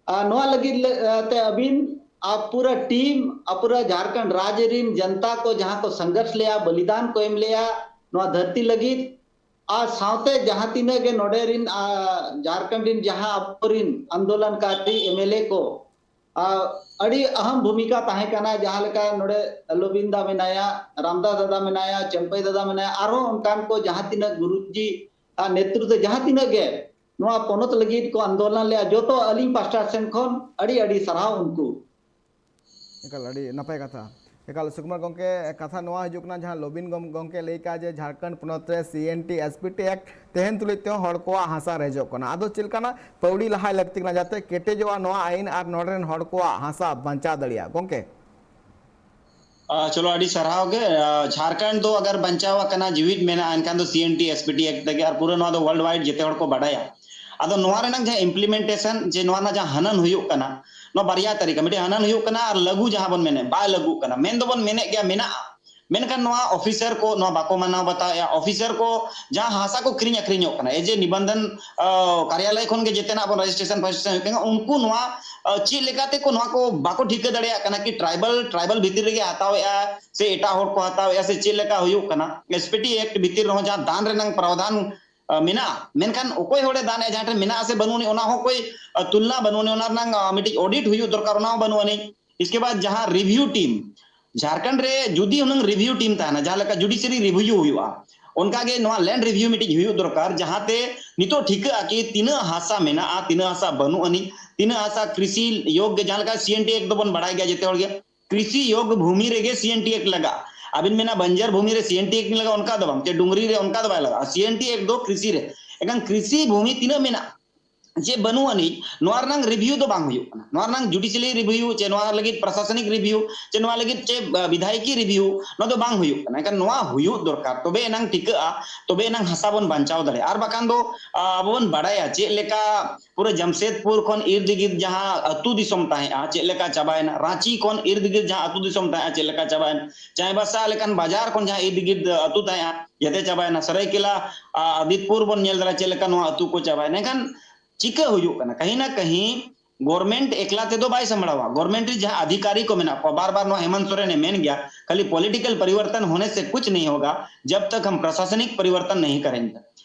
ᱟ, ᱱᱚᱣᱟ ᱞᱟᱹᱜᱤᱫ ᱞᱮ, ᱟ, ᱛᱮ ᱟᱹᱵᱤᱱ, ᱟ, ᱯᱩᱨᱟᱹ ᱴᱤᱢ, ᱟ, ᱯᱩᱨᱟᱹ ᱡᱷᱟᱨᱠᱷᱚᱸᱰ ᱨᱟᱡᱽ ᱨᱤᱱ ᱡᱚᱱᱛᱟ ᱠᱚ ᱡᱟᱦᱟᱸ ᱠᱚ ᱥᱚᱝᱜᱷᱚᱨᱥ ᱞᱮᱜᱼᱟ, ᱵᱚᱞᱤᱫᱟᱱ ᱠᱚ ᱮᱢ ᱞᱮᱜᱼᱟ ᱱᱚᱣᱟ ᱫᱷᱟᱹᱨᱛᱤ ᱞᱟᱹᱜᱤᱫ, ᱟᱨ ᱥᱟᱶᱛᱮ ᱡᱟᱦᱟᱸ ᱛᱤᱱᱟᱹᱜ ᱜᱮ ᱱᱚᱰᱮ ᱨᱤᱱ, ᱟ, ᱡᱷᱟᱨᱠᱷᱚᱸᱰ ᱨᱤᱱ ᱡᱟᱦᱟᱸ ᱟᱵᱚᱨᱤᱱ ᱟᱱᱫᱳᱞᱚᱱᱠᱟᱨᱤ ᱮᱢ ᱮᱞ ᱮ ᱠᱚ, ᱟ, ᱟᱹᱰᱤ ᱟᱦᱟᱢ ᱵᱷᱩᱢᱤᱠᱟ ᱛᱟᱦᱮᱸ ᱠᱟᱱᱟ, ᱡᱟᱦᱟᱸ ᱞᱮᱠᱟ ᱱᱚᱰᱮ ᱞᱚᱵᱤᱱ ᱫᱟ ᱢᱮᱱᱟᱭᱟ, ᱨᱟᱢᱫᱟᱥ ᱫᱟᱫᱟ ᱢᱮᱱᱟᱭᱟ, ᱪᱟᱢᱯᱟᱹᱭ ᱫᱟᱫᱟ ᱢᱮᱱᱟᱭᱟ, ᱟᱨᱦᱚᱸ ᱚᱱᱠᱟᱱ ᱠᱚ ᱡᱟᱦᱟᱸ ᱛᱤᱱᱟᱹᱜ ᱜᱩᱨᱩᱡᱤ ᱟᱨ ᱱᱮᱛᱨᱤᱛᱵ ᱡᱟᱦᱟᱸ ᱛᱤᱱᱟᱹᱜ ᱜᱮ ᱱᱚᱣᱟ ᱯᱚᱱᱚᱛ ᱞᱟᱹᱜᱤᱫ ᱠᱚ ᱟᱱᱫᱳᱞᱚᱱ ᱞᱮᱫᱼᱟ, ᱡᱚᱛᱚ ᱟᱹᱞᱤᱧ ᱯᱟᱥᱴᱟ ᱥᱮᱱ ᱠᱷᱚᱱ ᱟᱹᱰᱤ ᱟᱹᱰᱤ ᱥᱟᱨᱦᱟᱣ ᱩᱱᱠᱩ᱾ ᱮᱠᱟᱞ, ᱟᱹᱰᱤ ᱱᱟᱯᱟᱭ ᱠᱟᱛᱷᱟ᱾ ᱮᱠᱟᱞ, ᱥᱩᱠᱩᱢᱟᱨ ᱜᱚᱢᱠᱮ, ᱠᱟᱛᱷᱟ ᱱᱚᱣᱟ ᱦᱤᱡᱩᱜ ᱠᱟᱱᱟ, ᱡᱟᱦᱟᱸ ᱞᱚᱵᱤᱱ ᱜᱚᱢ-, ᱜᱚᱢᱠᱮ ᱞᱟᱹᱭ ᱠᱟᱜᱼᱟ ᱡᱮ ᱡᱷᱟᱲᱠᱷᱚᱸᱰ ᱯᱚᱱᱚᱛ ᱨᱮ C N T S P T act ᱛᱮᱦᱮᱧ ᱛᱩᱞᱩᱡ ᱛᱮᱦᱚᱸ ᱦᱚᱲ ᱠᱚᱣᱟᱜ ᱦᱟᱥᱟ ᱨᱮᱡᱚᱜ ᱠᱟᱱᱟ᱾ ᱟᱫᱚ ᱪᱮᱫ ᱞᱮᱠᱟᱱᱟᱜ ᱯᱟᱹᱣᱲᱤ ᱞᱟᱦᱟᱭ ᱞᱟᱹᱠᱛᱤ ᱠᱟᱱᱟ ᱡᱟᱛᱮ ᱠᱮᱴᱮᱡᱚᱜᱼᱟ ᱱᱚᱣᱟ ᱟᱹᱭᱤᱱ ᱟᱨ ᱱᱚᱰᱮ ᱨᱮᱱ ᱦᱚᱲ ᱠᱚᱣᱟᱜ ᱦᱟᱥᱟ ᱵᱟᱧᱪᱟᱣ ᱫᱟᱲᱮᱭᱟᱜᱼᱟ? ᱜᱚᱢᱠᱮ᱾ ᱟ, ᱪᱚᱞᱚ, ᱟᱹᱰᱤ ᱥᱟᱨᱦᱟᱣ ᱜᱮ᱾ ᱟ, ᱡᱷᱟᱲᱠᱷᱚᱸᱰ ᱫᱚ ᱟᱜᱟᱨ ᱵᱟᱧᱪᱟᱣ ᱟᱠᱟᱱᱟ, ᱡᱤᱣᱤᱫ ᱢᱮᱱᱟᱜᱼᱟ, ᱮᱱᱠᱷᱟᱱ ᱫᱚ C N T S P T act ᱛᱮᱜᱮ, ᱟᱨ ᱯᱩᱨᱟᱹ ᱱᱚᱣᱟ ᱫᱚ ᱣᱟᱨᱞᱰ ᱣᱟᱭᱤᱰ ᱡᱮᱛᱮ ᱦᱚᱲ ᱠᱚ ᱵᱟᱰᱟᱭᱟ᱾ ᱟᱫᱚ ᱱᱚᱣᱟ ᱨᱮᱱᱟᱜ ᱡᱟᱦᱟᱸ ᱤᱢᱯᱞᱤᱢᱮᱱᱴᱮᱥᱚᱱ, ᱡᱮ ᱱᱚᱣᱟ ᱨᱮᱱᱟᱜ ᱡᱟᱦᱟᱸ ᱦᱟᱱᱟᱱ ᱦᱩᱭᱩᱜ ᱠᱟᱱᱟ, ᱱᱚᱣᱟ ᱵᱟᱨᱭᱟ ᱛᱟᱹᱨᱤᱠᱟ, ᱢᱤᱫᱴᱮᱱ ᱦᱟᱱᱟᱱ ᱦᱩᱭᱩᱜ ᱠᱟᱱᱟ ᱟᱨ ᱞᱟᱹᱜᱩ ᱡᱟᱦᱟᱸ ᱵᱚᱱ ᱢᱮᱱᱮᱫ, ᱵᱟᱭ ᱞᱟᱹᱜᱩᱜ ᱠᱟᱱᱟ᱾ ᱢᱮᱱ ᱫᱚᱵᱚᱱ ᱢᱮᱱᱮᱫ ᱜᱮᱭᱟ ᱢᱮᱱᱟᱜᱼᱟ, ᱢᱮᱱᱠᱷᱟᱱ ᱱᱚᱣᱟ ᱚᱯᱷᱤᱥᱟᱨ ᱠᱚ ᱱᱚᱣᱟ ᱵᱟᱠᱚ ᱢᱟᱱᱟᱣ ᱵᱟᱛᱟᱣᱮᱫᱼᱟ᱾ ᱚᱯᱷᱤᱥᱟᱨ ᱠᱚ ᱡᱟᱦᱟᱸ ᱦᱟᱥᱟ ᱠᱚ ᱠᱤᱨᱤᱧ ᱟᱹᱠᱷᱨᱤᱧᱚᱜ ᱠᱟᱱᱟ, ᱮ ᱡᱮ ᱱᱤᱵᱚᱱᱫᱷᱚᱱ, ᱟ, ᱠᱟᱨᱭᱟᱞᱚᱭ ᱠᱷᱚᱱ ᱜᱮ ᱡᱮᱛᱮᱱᱟᱜ ᱵᱚᱱ ᱨᱮᱡᱤᱥᱴᱨᱮᱥᱚᱱ ᱯᱷᱮᱡᱤᱥᱴᱨᱮᱥᱚᱱ ᱦᱩᱭᱩᱜ ᱠᱟᱱᱟ, ᱩᱱᱠᱩ ᱱᱚᱣᱟ, ᱟ, ᱪᱮᱫ ᱞᱮᱠᱟᱛᱮ ᱠᱚ ᱱᱚᱣᱟ ᱠᱚ ᱵᱟᱠᱚ ᱴᱷᱤᱠᱟᱹ ᱫᱟᱲᱮᱭᱟᱜ ᱠᱟᱱᱟ ᱠᱤ ᱴᱨᱟᱭᱵᱟᱞ, ᱴᱨᱟᱭᱵᱟᱞ ᱵᱷᱤᱛᱤᱨ ᱨᱮᱜᱮ ᱦᱟᱛᱟᱣᱮᱫᱼᱟ ᱥᱮ ᱮᱴᱟᱜ ᱦᱚᱲ ᱠᱚ ᱦᱟᱛᱟᱣᱮᱫᱼᱟ ᱥᱮ ᱪᱮᱫ ᱞᱮᱠᱟ ᱦᱩᱭᱩᱜ ᱠᱟᱱᱟ᱾ ᱮᱥ ᱯᱤ ᱴᱤ ᱮᱠᱴ ᱵᱷᱤᱛᱤᱨ ᱨᱮᱦᱚᱸ ᱡᱟᱦᱟᱸ ᱫᱟᱱ ᱨᱮᱱᱟᱝ ᱯᱨᱟᱣᱫᱷᱟᱱ, ᱟ, ᱢᱮᱱᱟᱜᱼᱟ, ᱢᱮᱱᱠᱷᱟᱱ ᱚᱠᱚᱭ ᱦᱚᱲᱮ ᱫᱟᱱᱮᱫᱼᱟ, ᱡᱟᱦᱟᱸ ᱴᱷᱮᱱ ᱢᱮᱱᱟᱜᱼᱟ ᱥᱮ ᱵᱟᱹᱱᱩᱜ ᱟᱹᱱᱤᱡ, ᱚᱱᱟ ᱦᱚᱸ ᱚᱠᱚᱭ, ᱟ, ᱛᱩᱞᱱᱟ ᱵᱟᱹᱱᱩᱜ ᱟᱹᱱᱤᱡ, ᱚᱱᱟ ᱨᱮᱱᱟᱝ, ᱟ, ᱢᱤᱫᱴᱤᱡ ᱚᱰᱤᱴ ᱦᱩᱭᱩᱜ ᱫᱚᱨᱠᱟᱨ, ᱚᱱᱟ ᱦᱚᱸ ᱵᱟᱹᱱᱩᱜ ᱟᱹᱱᱤᱡ᱾ ᱤᱥᱠᱮ ᱵᱟᱫ ᱡᱟᱦᱟᱸ ᱨᱤᱵᱷᱤᱭᱩ ᱴᱤᱢ, ᱡᱷᱟᱨᱠᱷᱚᱸᱰ ᱨᱮ ᱡᱩᱫᱤ ᱦᱩᱱᱟᱹᱝ ᱨᱤᱵᱷᱤᱭᱩ ᱴᱤᱢ ᱛᱟᱦᱮᱱᱟ, ᱡᱟᱦᱟᱸ ᱞᱮᱠᱟ ᱡᱩᱰᱤᱥᱤᱭᱟᱨᱤ ᱨᱤᱵᱷᱤᱭᱩ ᱦᱩᱭᱩᱜᱼᱟ, ᱚᱱᱠᱟ ᱜᱮ ᱱᱚᱣᱟ ᱞᱮᱱᱰ ᱨᱤᱵᱷᱤᱭᱩ ᱢᱤᱫᱴᱤᱡ ᱦᱩᱭᱩᱜ ᱫᱚᱨᱠᱟᱨ, ᱡᱟᱦᱟᱸᱛᱮ ᱱᱤᱛᱚᱜ ᱴᱷᱤᱠᱟᱹᱜᱼᱟ ᱠᱤ ᱛᱤᱱᱟᱹᱜ ᱦᱟᱥᱟ ᱢᱮᱱᱟᱜᱼᱟ, ᱛᱤᱱᱟᱹᱜ ᱦᱟᱥᱟ ᱵᱟᱹᱱᱩᱜ ᱟᱹᱱᱤᱡ, ᱛᱤᱱᱟᱹᱜ ᱦᱟᱥᱟ ᱠᱨᱤᱥᱤ ᱭᱳᱜᱽ ᱜᱮ, ᱡᱟᱦᱟᱸ ᱞᱮᱠᱟ ᱥᱤ ᱮᱱ ᱴᱤ ᱮᱠᱴ ᱫᱚᱵᱚᱱ ᱵᱟᱲᱟᱭ ᱜᱮᱭᱟ ᱡᱮᱛᱮ ᱦᱚᱲ ᱜᱮ, ᱠᱨᱤᱥᱤ ᱭᱳᱜᱽ ᱵᱷᱩᱢᱤ ᱨᱮᱜᱮ ᱥᱤ ᱮᱱ ᱴᱤ ᱮᱠᱴ ᱞᱟᱜᱟᱜᱼᱟ᱾ ᱟᱵᱤᱱ ᱢᱮᱱᱟ ᱵᱟᱧᱡᱟᱨ ᱵᱷᱩᱢᱤ ᱨᱮ ᱥᱤ ᱮᱱ ᱴᱤ ᱮᱠᱴ ᱞᱟᱜᱟᱜᱼᱟ, ᱚᱱᱠᱟ ᱫᱚ ᱵᱟᱝ, ᱪᱮ ᱰᱩᱝᱨᱤ ᱨᱮ, ᱚᱱᱠᱟ ᱫᱚ ᱵᱟᱭ ᱞᱟᱜᱟᱜᱼᱟ᱾ ᱥᱤ ᱮᱱ ᱴᱤ ᱮᱠᱴ ᱫᱚ ᱠᱨᱤᱥᱤ ᱨᱮ, ᱮᱱᱠᱷᱟᱱ ᱠᱨᱤᱥᱤ ᱵᱷᱩᱢᱤ ᱛᱤᱱᱟᱹᱜ ᱢᱮᱱᱟᱜᱼᱟ, ᱪᱮᱫ ᱵᱟᱹᱱᱩᱜ ᱟᱹᱱᱤᱡ, ᱱᱚᱣᱟ ᱨᱮᱱᱟᱝ ᱨᱤᱵᱷᱤᱭᱩ ᱫᱚ ᱵᱟᱝ ᱦᱩᱭᱩᱜ ᱠᱟᱱᱟ᱾ ᱱᱚᱣᱟ ᱨᱮᱱᱟᱝ ᱡᱩᱰᱤᱥᱤᱭᱟᱞᱤ ᱨᱤᱵᱷᱤᱭᱩ, ᱪᱮ ᱱᱚᱣᱟ ᱞᱟᱹᱜᱤᱫ ᱯᱨᱚᱥᱟᱥᱚᱱᱤᱠ ᱨᱤᱵᱷᱤᱭᱩ, ᱪᱮ ᱱᱚᱣᱟ ᱞᱟᱹᱜᱤᱫ ᱪᱮ ᱵᱤᱫᱷᱟᱭᱚᱠᱤ ᱨᱤᱵᱷᱤᱭᱩ, ᱱᱚᱣᱟ ᱫᱚ ᱵᱟᱝ ᱦᱩᱭᱩᱜ ᱠᱟᱱᱟ᱾ ᱮᱱᱠᱷᱟᱱ ᱱᱚᱣᱟ ᱦᱩᱭᱩᱜ ᱫᱚᱨᱠᱟᱨ, ᱛᱚᱵᱮ ᱮᱱᱟᱝ ᱴᱤᱠᱟᱹᱜᱼᱟ, ᱛᱚᱵᱮ ᱮᱱᱟᱝ ᱦᱟᱥᱟ ᱵᱚᱱ ᱵᱟᱧᱪᱟᱣ ᱫᱟᱲᱮᱭᱟᱜᱼᱟ᱾ ᱟᱨ ᱵᱟᱠᱷᱟᱱ ᱫᱚ ᱟᱵᱚ ᱵᱚᱱ ᱵᱟᱲᱟᱭᱟ ᱪᱮᱫ ᱞᱮᱠᱟ ᱯᱩᱨᱟᱹ ᱡᱟᱢᱥᱮᱫᱽᱯᱩᱨ ᱠᱷᱚᱱ ᱤᱨᱫ ᱜᱤᱨᱫ ᱡᱟᱦᱟᱸ ᱟᱹᱛᱩ ᱫᱤᱥᱚᱢ ᱛᱟᱦᱮᱸᱜᱼᱟ, ᱪᱮᱫ ᱞᱮᱠᱟ ᱪᱟᱵᱟᱭᱮᱱᱟ᱾ ᱨᱟᱸᱪᱤ ᱠᱷᱚᱱ ᱤᱨᱫ ᱜᱤᱨᱫ ᱡᱟᱦᱟᱸ ᱟᱹᱛᱩ ᱫᱤᱥᱚᱢ ᱛᱟᱦᱮᱸᱜᱼᱟ, ᱪᱮᱫ ᱞᱮᱠᱟ ᱪᱟᱵᱟᱭᱮᱱᱟ᱾ ᱪᱟᱭᱵᱟᱥᱟ ᱞᱮᱠᱟᱱ ᱵᱟᱡᱟᱨ ᱠᱷᱚᱱ ᱡᱟᱦᱟᱸ ᱤᱨᱫ ᱜᱤᱨᱫ ᱟᱹᱛᱩ ᱛᱟᱦᱮᱸᱜᱼᱟ, ᱡᱮᱛᱮ ᱪᱟᱵᱟᱭᱮᱱᱟ᱾ ᱥᱟᱹᱨᱟᱹᱭᱠᱮᱞᱟ, ᱟ, ᱟᱫᱤᱛᱯᱩᱨ ᱵᱚᱱ ᱧᱮᱞ ᱫᱟᱲᱮᱭᱟᱜᱼᱟ, ᱪᱮᱫ ᱞᱮᱠᱟ ᱱᱚᱣᱟ ᱟᱹᱛᱩ ᱠᱚ ᱪᱟᱵᱟᱭᱮᱱᱟ᱾ ᱮᱱᱠᱷᱟᱱ ᱪᱤᱠᱟᱹ ᱦᱩᱭᱩᱜ ᱠᱟᱱᱟ? ᱠᱟᱹᱦᱤ ᱱᱟ ᱠᱟᱹᱦᱤ ᱜᱚᱨᱢᱮᱱᱴ ᱮᱠᱞᱟ ᱛᱮᱫᱚ ᱵᱟᱭ ᱥᱟᱢᱵᱲᱟᱣᱟ᱾ ᱜᱚᱨᱢᱮᱱᱴ ᱨᱮ ᱡᱟᱦᱟᱸ ᱟᱫᱷᱤᱠᱟᱨᱤ ᱠᱚ ᱢᱮᱱᱟᱜ ᱠᱚᱣᱟ, ᱵᱟᱨ ᱵᱟᱨ ᱱᱚᱣᱟ ᱦᱮᱢᱚᱱᱛ ᱥᱚᱨᱮᱱᱮ ᱢᱮᱱ ᱜᱮᱭᱟ, ᱠᱷᱟᱹᱞᱤ ᱯᱚᱞᱤᱴᱤᱠᱟᱞ ᱯᱚᱨᱤᱵᱚᱨᱛᱚᱱ ᱦᱳᱱᱮ ᱥᱮ ᱠᱩᱪ ᱱᱟᱦᱤ ᱦᱳᱜᱟ, ᱡᱟᱵ ᱛᱟᱠ ᱦᱟᱢ ᱯᱨᱚᱥᱟᱥᱚᱱᱤᱠ ᱯᱚᱨᱤᱵᱚᱨᱛᱚᱱ ᱱᱟᱦᱤ ᱠᱟᱨᱮᱸᱜᱮ᱾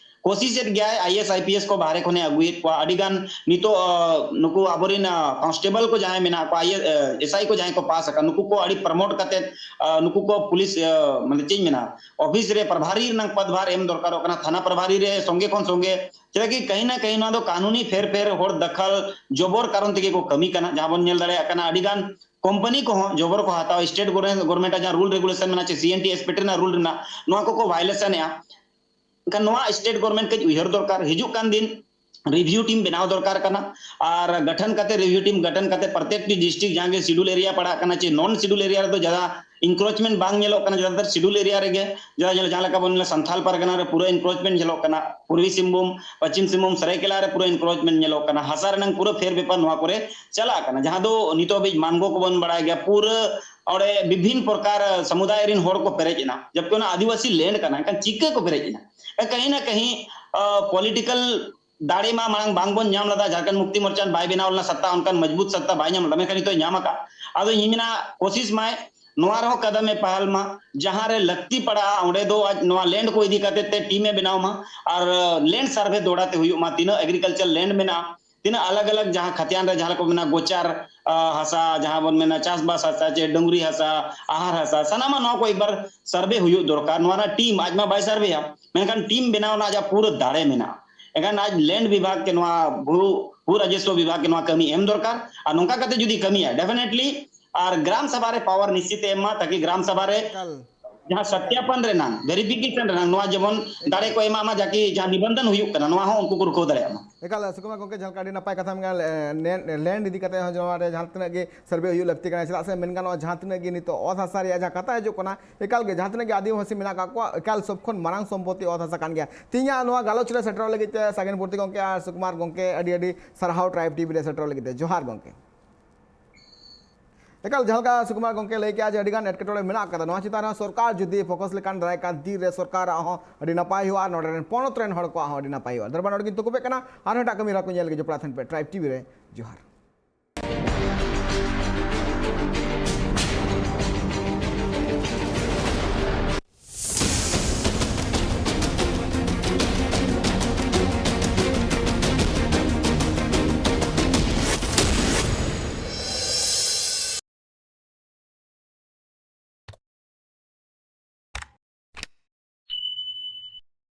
ᱠᱳᱥᱤᱥ ᱮᱫ ᱜᱮᱭᱟᱭ, I A S, I P S ᱠᱚ ᱵᱟᱦᱨᱮ ᱠᱷᱚᱱᱮ ᱟᱹᱜᱩᱭᱮᱫ ᱠᱚᱣᱟ᱾ ᱟᱹᱰᱤ ᱜᱟᱱ ᱱᱤᱛᱚᱜ, ᱟ, ᱱᱩᱠᱩ ᱟᱵᱚᱨᱮᱱ, ᱟ, ᱠᱚᱱᱥᱴᱮᱵᱚᱞ ᱠᱚ ᱡᱟᱦᱟᱸᱭ ᱢᱮᱱᱟᱜ ᱠᱚᱣᱟ, ᱟᱭ ᱮ ᱮᱥ, ᱮᱥ ᱟᱭ ᱠᱚ ᱡᱟᱦᱟᱸᱭ ᱠᱚ ᱯᱟᱥ ᱟᱠᱟᱱ, ᱱᱩᱠᱩ ᱠᱚ ᱟᱹᱰᱤ ᱯᱨᱚᱢᱳᱴ ᱠᱟᱛᱮᱫ, ᱟ, ᱱᱩᱠᱩ ᱠᱚ ᱯᱩᱞᱤᱥ, ᱟ, ᱢᱟᱱᱮ ᱪᱮᱫ ᱤᱧ ᱢᱮᱱᱟ, ᱚᱯᱷᱤᱥ ᱨᱮ ᱯᱨᱚᱵᱷᱟᱨᱤ ᱨᱮᱱᱟᱜ ᱯᱚᱫᱽᱵᱷᱟᱨ ᱮᱢ ᱫᱚᱨᱠᱟᱨᱚᱜ ᱠᱟᱱᱟ, ᱛᱷᱟᱱᱟ ᱯᱨᱚᱵᱷᱟᱨᱤ ᱨᱮ ᱥᱚᱸᱜᱮ ᱠᱷᱚᱱ ᱥᱚᱸᱜᱮ᱾ ᱪᱮᱫᱟᱜ ᱠᱤ ᱠᱟᱹᱦᱤ ᱱᱟ ᱠᱟᱹᱦᱤ ᱱᱚᱣᱟ ᱫᱚ ᱠᱟᱹᱱᱩᱱᱤ ᱯᱷᱮᱨ ᱯᱷᱮᱨ ᱦᱚᱲ ᱫᱟᱠᱷᱟᱞ ᱡᱚᱵᱚᱨ ᱠᱟᱨᱚᱱ ᱛᱮᱜᱮ ᱠᱚ ᱠᱟᱹᱢᱤ ᱠᱟᱱᱟ᱾ ᱡᱟᱦᱟᱸ ᱵᱚᱱ ᱧᱮᱞ ᱫᱟᱲᱮᱭᱟᱜ ᱠᱟᱱᱟ, ᱟᱹᱰᱤ ᱜᱟᱱ ᱠᱳᱢᱯᱟᱱᱤ ᱠᱚᱦᱚᱸ ᱡᱚᱵᱚᱨ ᱠᱚ ᱦᱟᱛᱟᱣᱟ, ᱥᱴᱮᱴ ᱜᱚᱨᱢᱮᱱᱴ ᱟᱜ ᱡᱟᱦᱟᱸ ᱨᱩᱞ ᱨᱮᱜᱩᱞᱮᱥᱚᱱ ᱢᱮᱱᱟᱜᱼᱟ, ᱪᱮ C N T S P T ᱨᱮᱱᱟᱜ ᱨᱩᱞ ᱨᱮᱱᱟᱜ, ᱱᱚᱣᱟ ᱠᱚᱠᱚ ᱵᱷᱟᱭᱞᱮᱥᱚᱱ ᱮᱜᱼᱟ᱾ ᱮᱱᱠᱷᱟᱱ ᱱᱚᱣᱟ ᱥᱴᱮᱴ ᱜᱚᱨᱢᱮᱱᱴ ᱠᱟᱹᱡ ᱩᱭᱦᱟᱹᱨ ᱫᱚᱨᱠᱟᱨ, ᱦᱤᱡᱩᱜ ᱠᱟᱱ ᱫᱤᱱ ᱨᱤᱵᱷᱤᱭᱩ ᱴᱤᱢ ᱵᱮᱱᱟᱣ ᱫᱚᱨᱠᱟᱨ ᱠᱟᱱᱟ᱾ ᱟᱨ ᱜᱚᱴᱷᱚᱱ ᱠᱟᱛᱮ, ᱨᱤᱵᱷᱤᱭᱩ ᱴᱤᱢ ᱜᱚᱴᱷᱚᱱ ᱠᱟᱛᱮ, ᱯᱨᱚᱛᱮᱠᱴᱤ ᱰᱤᱥᱴᱨᱤᱠᱴ ᱡᱟᱦᱟᱸ ᱜᱮ ᱥᱤᱰᱩᱞ ᱮᱨᱤᱭᱟ ᱯᱟᱲᱟᱜ ᱠᱟᱱᱟ ᱪᱮ ᱱᱚᱱ ᱥᱤᱰᱩᱞ ᱮᱨᱤᱭᱟ ᱨᱮᱫᱚ ᱡᱟᱫᱟ ᱤᱱᱠᱨᱳᱪᱢᱮᱱᱴ ᱵᱟᱝ ᱧᱮᱞᱚᱜ ᱠᱟᱱᱟ, ᱡᱟᱫᱟᱛᱟᱨ ᱥᱤᱰᱩᱞ ᱮᱨᱤᱭᱟ ᱨᱮᱜᱮ ᱡᱟᱦᱟᱸ ᱧᱮᱞ-, ᱡᱟᱦᱟᱸ ᱞᱮᱠᱟ ᱵᱚᱱ ᱧᱮᱞᱟ, ᱥᱟᱱᱛᱷᱟᱞ ᱯᱟᱨᱜᱟᱱᱟ ᱨᱮ ᱯᱩᱨᱟᱹ ᱤᱱᱠᱨᱳᱪᱢᱮᱱᱴ ᱧᱮᱞᱚᱜ ᱠᱟᱱᱟ, ᱯᱩᱨᱵᱤ ᱥᱤᱝᱵᱷᱩᱢ, ᱯᱚᱪᱷᱤᱢ ᱥᱤᱝᱵᱷᱩᱢ, ᱥᱟᱹᱨᱟᱹᱭᱠᱮᱞᱟ ᱨᱮ ᱯᱩᱨᱟᱹ ᱤᱱᱠᱨᱳᱪᱢᱮᱱᱴ ᱧᱮᱞᱚᱜ ᱠᱟᱱᱟ᱾ ᱦᱟᱥᱟ ᱨᱮᱱᱟᱝ ᱯᱩᱨᱟᱹ ᱯᱷᱮᱨ ᱵᱮᱯᱟᱨ ᱱᱚᱣᱟ ᱠᱚᱨᱮ ᱪᱟᱞᱟᱜ ᱠᱟᱱᱟ, ᱡᱟᱦᱟᱸ ᱫᱚ ᱱᱤᱛᱚᱜ ᱦᱟᱹᱵᱤᱡ ᱢᱟᱱᱜᱳ ᱠᱚᱵᱚᱱ ᱵᱟᱲᱟᱭ ᱜᱮᱭᱟ, ᱯᱩᱨᱟᱹ ᱚᱸᱰᱮ ᱵᱤᱵᱷᱤᱱ ᱯᱨᱚᱠᱟᱨ ᱥᱟᱢᱩᱫᱟᱭ ᱨᱮᱱ ᱦᱚᱲ ᱠᱚ ᱯᱮᱨᱮᱡ ᱮᱱᱟ, ᱡᱚᱵᱠᱤ ᱚᱱᱟ ᱟᱹᱫᱤᱵᱟᱹᱥᱤ ᱞᱮᱱᱰ ᱠᱟᱱᱟ, ᱮᱱᱠᱷᱟᱱ ᱪᱤᱠᱟᱹ ᱠᱚ ᱯᱮᱨᱮᱡ ᱮᱱᱟ? ᱠᱟᱹᱦᱤ ᱱᱟ ᱠᱟᱹᱦᱤ, ᱟ, ᱯᱚᱞᱤᱴᱤᱠᱟᱞ ᱫᱟᱲᱮ ᱢᱟ ᱢᱟᱲᱟᱝ ᱵᱟᱝ ᱵᱚᱱ ᱧᱟᱢ ᱞᱮᱫᱟ, ᱡᱷᱟᱲᱠᱷᱚᱸᱰ ᱢᱩᱠᱛᱤ ᱢᱳᱨᱪᱟ ᱵᱟᱭ ᱵᱮᱱᱟᱣ ᱞᱮᱱᱟ, ᱥᱟᱛᱛᱟ ᱚᱱᱠᱟᱱ ᱢᱚᱡᱽᱵᱩᱛ ᱥᱟᱛᱛᱟ ᱵᱟᱭ ᱧᱟᱢ ᱞᱮᱫᱟ, ᱢᱮᱱᱠᱷᱟᱱ ᱱᱤᱛᱚᱜ ᱧᱟᱢ ᱟᱠᱟᱫ᱾ ᱟᱫᱚ ᱤᱧ ᱢᱮᱱᱟ, ᱠᱳᱥᱤᱥ ᱢᱟᱭ, ᱱᱚᱣᱟ ᱨᱮᱦᱚᱸ ᱠᱟᱫᱟᱢ ᱮ ᱯᱟᱦᱟᱞ ᱢᱟ, ᱡᱟᱦᱟᱸ ᱨᱮ ᱞᱟᱹᱠᱛᱤ ᱯᱟᱲᱟᱜᱼᱟ ᱚᱸᱰᱮ ᱫᱚ ᱟᱡ ᱱᱚᱣᱟ ᱞᱮᱱᱰ ᱠᱚ ᱤᱫᱤ ᱠᱟᱛᱮ ᱛᱮ ᱴᱤᱢ ᱮ ᱵᱮᱱᱟᱣ ᱢᱟ, ᱟᱨ ᱞᱮᱱᱰ ᱥᱟᱨᱵᱷᱮ ᱫᱚᱦᱲᱟ ᱛᱮ ᱦᱩᱭᱩᱜ ᱢᱟ, ᱛᱤᱱᱟᱹᱜ ᱮᱜᱽᱨᱤᱠᱟᱞᱪᱟᱨ ᱞᱮᱱᱰ ᱢᱮᱱᱟᱜᱼᱟ, ᱛᱤᱱᱟᱹᱜ ᱟᱞᱟᱜᱽ ᱟᱞᱟᱜᱽ ᱡᱟᱦᱟᱸ ᱠᱷᱟᱛᱤᱭᱟᱱ ᱨᱮ ᱡᱟᱦᱟᱸ ᱞᱮᱠᱟ ᱢᱮᱱᱟᱜᱼᱟ, ᱜᱳᱪᱟᱨ, ᱟ, ᱦᱟᱥᱟ, ᱡᱟᱦᱟᱸ ᱵᱚᱱ ᱢᱮᱱᱟ ᱪᱟᱥᱵᱟᱥ ᱦᱟᱥᱟ, ᱪᱮ ᱰᱩᱝᱨᱤ ᱦᱟᱥᱟ, ᱟᱦᱟᱨ ᱦᱟᱥᱟ, ᱥᱟᱱᱟᱢᱟᱜ ᱱᱚᱣᱟ ᱠᱚ ᱮᱠᱵᱟᱨ ᱥᱟᱨᱵᱷᱮ ᱦᱩᱭᱩᱜ ᱫᱚᱨᱠᱟᱨ᱾ ᱱᱚᱣᱟ ᱨᱮᱱᱟᱜ ᱴᱤᱢ ᱟᱡ ᱢᱟ ᱵᱟᱭ ᱥᱟᱨᱵᱷᱮᱭᱟ, ᱢᱮᱱᱠᱷᱟᱱ ᱴᱤᱢ ᱵᱮᱱᱟᱣ ᱨᱮᱱᱟᱜ ᱟᱡᱟᱜ ᱯᱩᱨᱟᱹ ᱫᱟᱲᱮ ᱢᱮᱱᱟᱜᱼᱟ᱾ ᱮᱱᱠᱷᱟᱱ ᱟᱡ ᱞᱮᱱᱰ ᱵᱤᱵᱷᱟᱜᱽ ᱜᱮ ᱱᱚᱣᱟ ᱵᱷᱩ, ᱵᱷᱩ ᱨᱟᱡᱚᱥᱣᱚ ᱵᱤᱵᱷᱟᱜᱽ ᱜᱮ ᱱᱚᱣᱟ ᱠᱟᱹᱢᱤ ᱮᱢ ᱫᱚᱨᱠᱟᱨ᱾ ᱟᱨ ᱱᱚᱝᱠᱟ ᱠᱟᱛᱮ ᱡᱩᱫᱤ ᱠᱟᱹᱢᱤᱭᱟ, ᱰᱮᱯᱷᱤᱱᱮᱴᱞᱤ ᱟᱨ ᱜᱨᱟᱢ ᱥᱟᱵᱷᱟ ᱨᱮ ᱯᱟᱣᱟᱨ ᱱᱤᱥᱪᱤᱛ ᱮ ᱮᱢ ᱢᱟ, ᱛᱟᱠᱤ ᱜᱨᱟᱢ ᱥᱟᱵᱷᱟ ᱨᱮ ᱮᱠᱟᱞ᱾ ᱡᱟᱦᱟᱸ ᱥᱚᱛᱭᱟᱯᱟᱱ ᱨᱮᱱᱟᱝ, ᱵᱷᱮᱨᱤᱯᱷᱤᱠᱮᱥᱚᱱ ᱨᱮᱱᱟᱝ, ᱱᱚᱣᱟ ᱡᱮᱢᱚᱱ ᱫᱟᱲᱮ ᱠᱚ ᱮᱢᱟᱜ ᱢᱟ, ᱡᱟᱠᱤ ᱡᱟᱦᱟᱸ ᱱᱤᱵᱚᱱᱫᱷᱚᱱ ᱦᱩᱭᱩᱜ ᱠᱟᱱᱟ, ᱱᱚᱣᱟ ᱦᱚᱸ ᱩᱱᱠᱩ ᱠᱚ ᱨᱩᱠᱷᱟᱹᱣ ᱫᱟᱲᱮᱭᱟᱜ ᱢᱟ᱾ ᱮᱠᱟᱞ, ᱥᱩᱠᱩᱢᱟᱨ ᱜᱚᱝᱠᱮ, ᱡᱟᱦᱟᱸ ᱞᱮᱠᱟ ᱟᱹᱰᱤ ᱱᱟᱯᱟᱭ ᱠᱟᱛᱷᱟᱢ ᱢᱮᱱ, ᱞᱮ-, ᱞᱮᱱᱰ ᱤᱫᱤ ᱠᱟᱛᱮ ᱦᱚᱸ, ᱱᱚᱣᱟ ᱨᱮ ᱡᱟᱦᱟᱸ ᱛᱤᱱᱟᱹᱜ ᱜᱮ ᱥᱟᱨᱵᱷᱮ ᱦᱩᱭᱩᱜ ᱞᱟᱹᱠᱛᱤ ᱠᱟᱱᱟ, ᱪᱮᱫᱟᱜ ᱥᱮ ᱢᱮᱱ ᱜᱟᱱᱚᱜᱼᱟ, ᱡᱟᱦᱟᱸ ᱛᱤᱱᱟᱹᱜ ᱜᱮ ᱱᱤᱛᱚᱜ ᱚᱛ ᱦᱟᱥᱟ ᱨᱮᱭᱟᱜ ᱡᱟᱦᱟᱸ ᱠᱟᱛᱷᱟ ᱦᱤᱡᱩᱜ ᱠᱟᱱᱟ, ᱮᱠᱟᱞ ᱜᱮ ᱡᱟᱦᱟᱸ ᱛᱤᱱᱟᱹᱜ ᱜᱮ ᱟᱹᱫᱤᱵᱟᱹᱥᱤ ᱢᱮᱱᱟᱜ ᱟᱠᱟᱫ ᱠᱚᱣᱟ, ᱮᱠᱟᱞ ᱥᱚᱵ ᱠᱷᱚᱱ ᱢᱟᱨᱟᱝ ᱥᱚᱢᱯᱚᱛᱤ ᱚᱛ ᱦᱟᱥᱟ ᱠᱟᱱ ᱜᱮᱭᱟ᱾ ᱛᱮᱦᱮᱧᱟᱜ ᱱᱚᱣᱟ ᱜᱟᱞᱚᱪ ᱨᱮ ᱥᱮᱴᱮᱨᱚᱜ ᱞᱟᱹᱜᱤᱫ ᱛᱮ ᱥᱟᱜᱮᱱ ᱯᱩᱨᱛᱤ ᱜᱚᱝᱠᱮ ᱟᱨ ᱥᱩᱠᱩᱢᱟᱨ ᱜᱚᱝᱠᱮ, ᱟᱹᱰᱤ ᱟᱹᱰᱤ ᱥᱟᱨᱦᱟᱣ ᱴᱨᱟᱭᱤᱵᱽ ᱴᱤᱵᱷᱤ ᱨᱮ ᱥᱮᱴᱮᱨᱚᱜ ᱞᱟᱹᱜᱤᱫ ᱛᱮ᱾ ᱡᱚᱦᱟᱨ ᱜᱚᱝᱠᱮ᱾ ᱮᱠᱟᱞ, ᱡᱟᱦᱟᱸ ᱞᱮᱠᱟ ᱥᱩᱠᱩᱢᱟᱨ ᱜᱚᱝᱠᱮ ᱞᱟᱹᱭ ᱠᱮᱜᱼᱟ ᱡᱮ ᱟᱹᱰᱤ ᱜᱟᱱ ᱮᱴᱠᱮᱴᱚᱬᱮ ᱢᱮᱱᱟᱜ ᱟᱠᱟᱫᱟ, ᱱᱚᱣᱟ ᱪᱮᱛᱟᱱ ᱨᱮᱦᱚᱸ ᱥᱚᱨᱠᱟᱨ ᱡᱩᱫᱤ ᱯᱷᱳᱠᱟᱥ ᱞᱮᱠᱷᱟᱱ, ᱫᱟᱨᱟᱭ ᱠᱟᱱ ᱫᱤᱱ ᱨᱮ ᱥᱚᱨᱠᱟᱨᱟᱜ ᱦᱚᱸ ᱟᱹᱰᱤ ᱱᱟᱯᱟᱭ ᱦᱩᱭᱩᱜᱼᱟ, ᱱᱚᱰᱮ ᱨᱮᱱ ᱯᱚᱱᱚᱛ ᱨᱮᱱ ᱦᱚᱲ ᱠᱚᱣᱟᱜ ᱦᱚᱸ ᱟᱹᱰᱤ ᱱᱟᱯᱟᱭ ᱦᱩᱭᱩᱜᱼᱟ᱾ ᱫᱚᱨᱵᱟᱨ ᱱᱚᱰᱮ ᱜᱤᱧ ᱛᱩᱠᱩᱵᱮᱫ ᱠᱟᱱᱟ, ᱟᱨᱦᱚᱸ ᱮᱴᱟᱜ ᱠᱟᱹᱢᱤ ᱦᱚᱨᱟ ᱠᱚ ᱧᱮᱞ ᱞᱟᱹᱜᱤᱫ ᱡᱚᱯᱲᱟᱣ ᱛᱟᱦᱮᱱ ᱯᱮ ᱴᱨᱟᱭᱤᱵᱽ ᱴᱤᱵᱷᱤ ᱨᱮ᱾ ᱡᱚᱦᱟᱨ᱾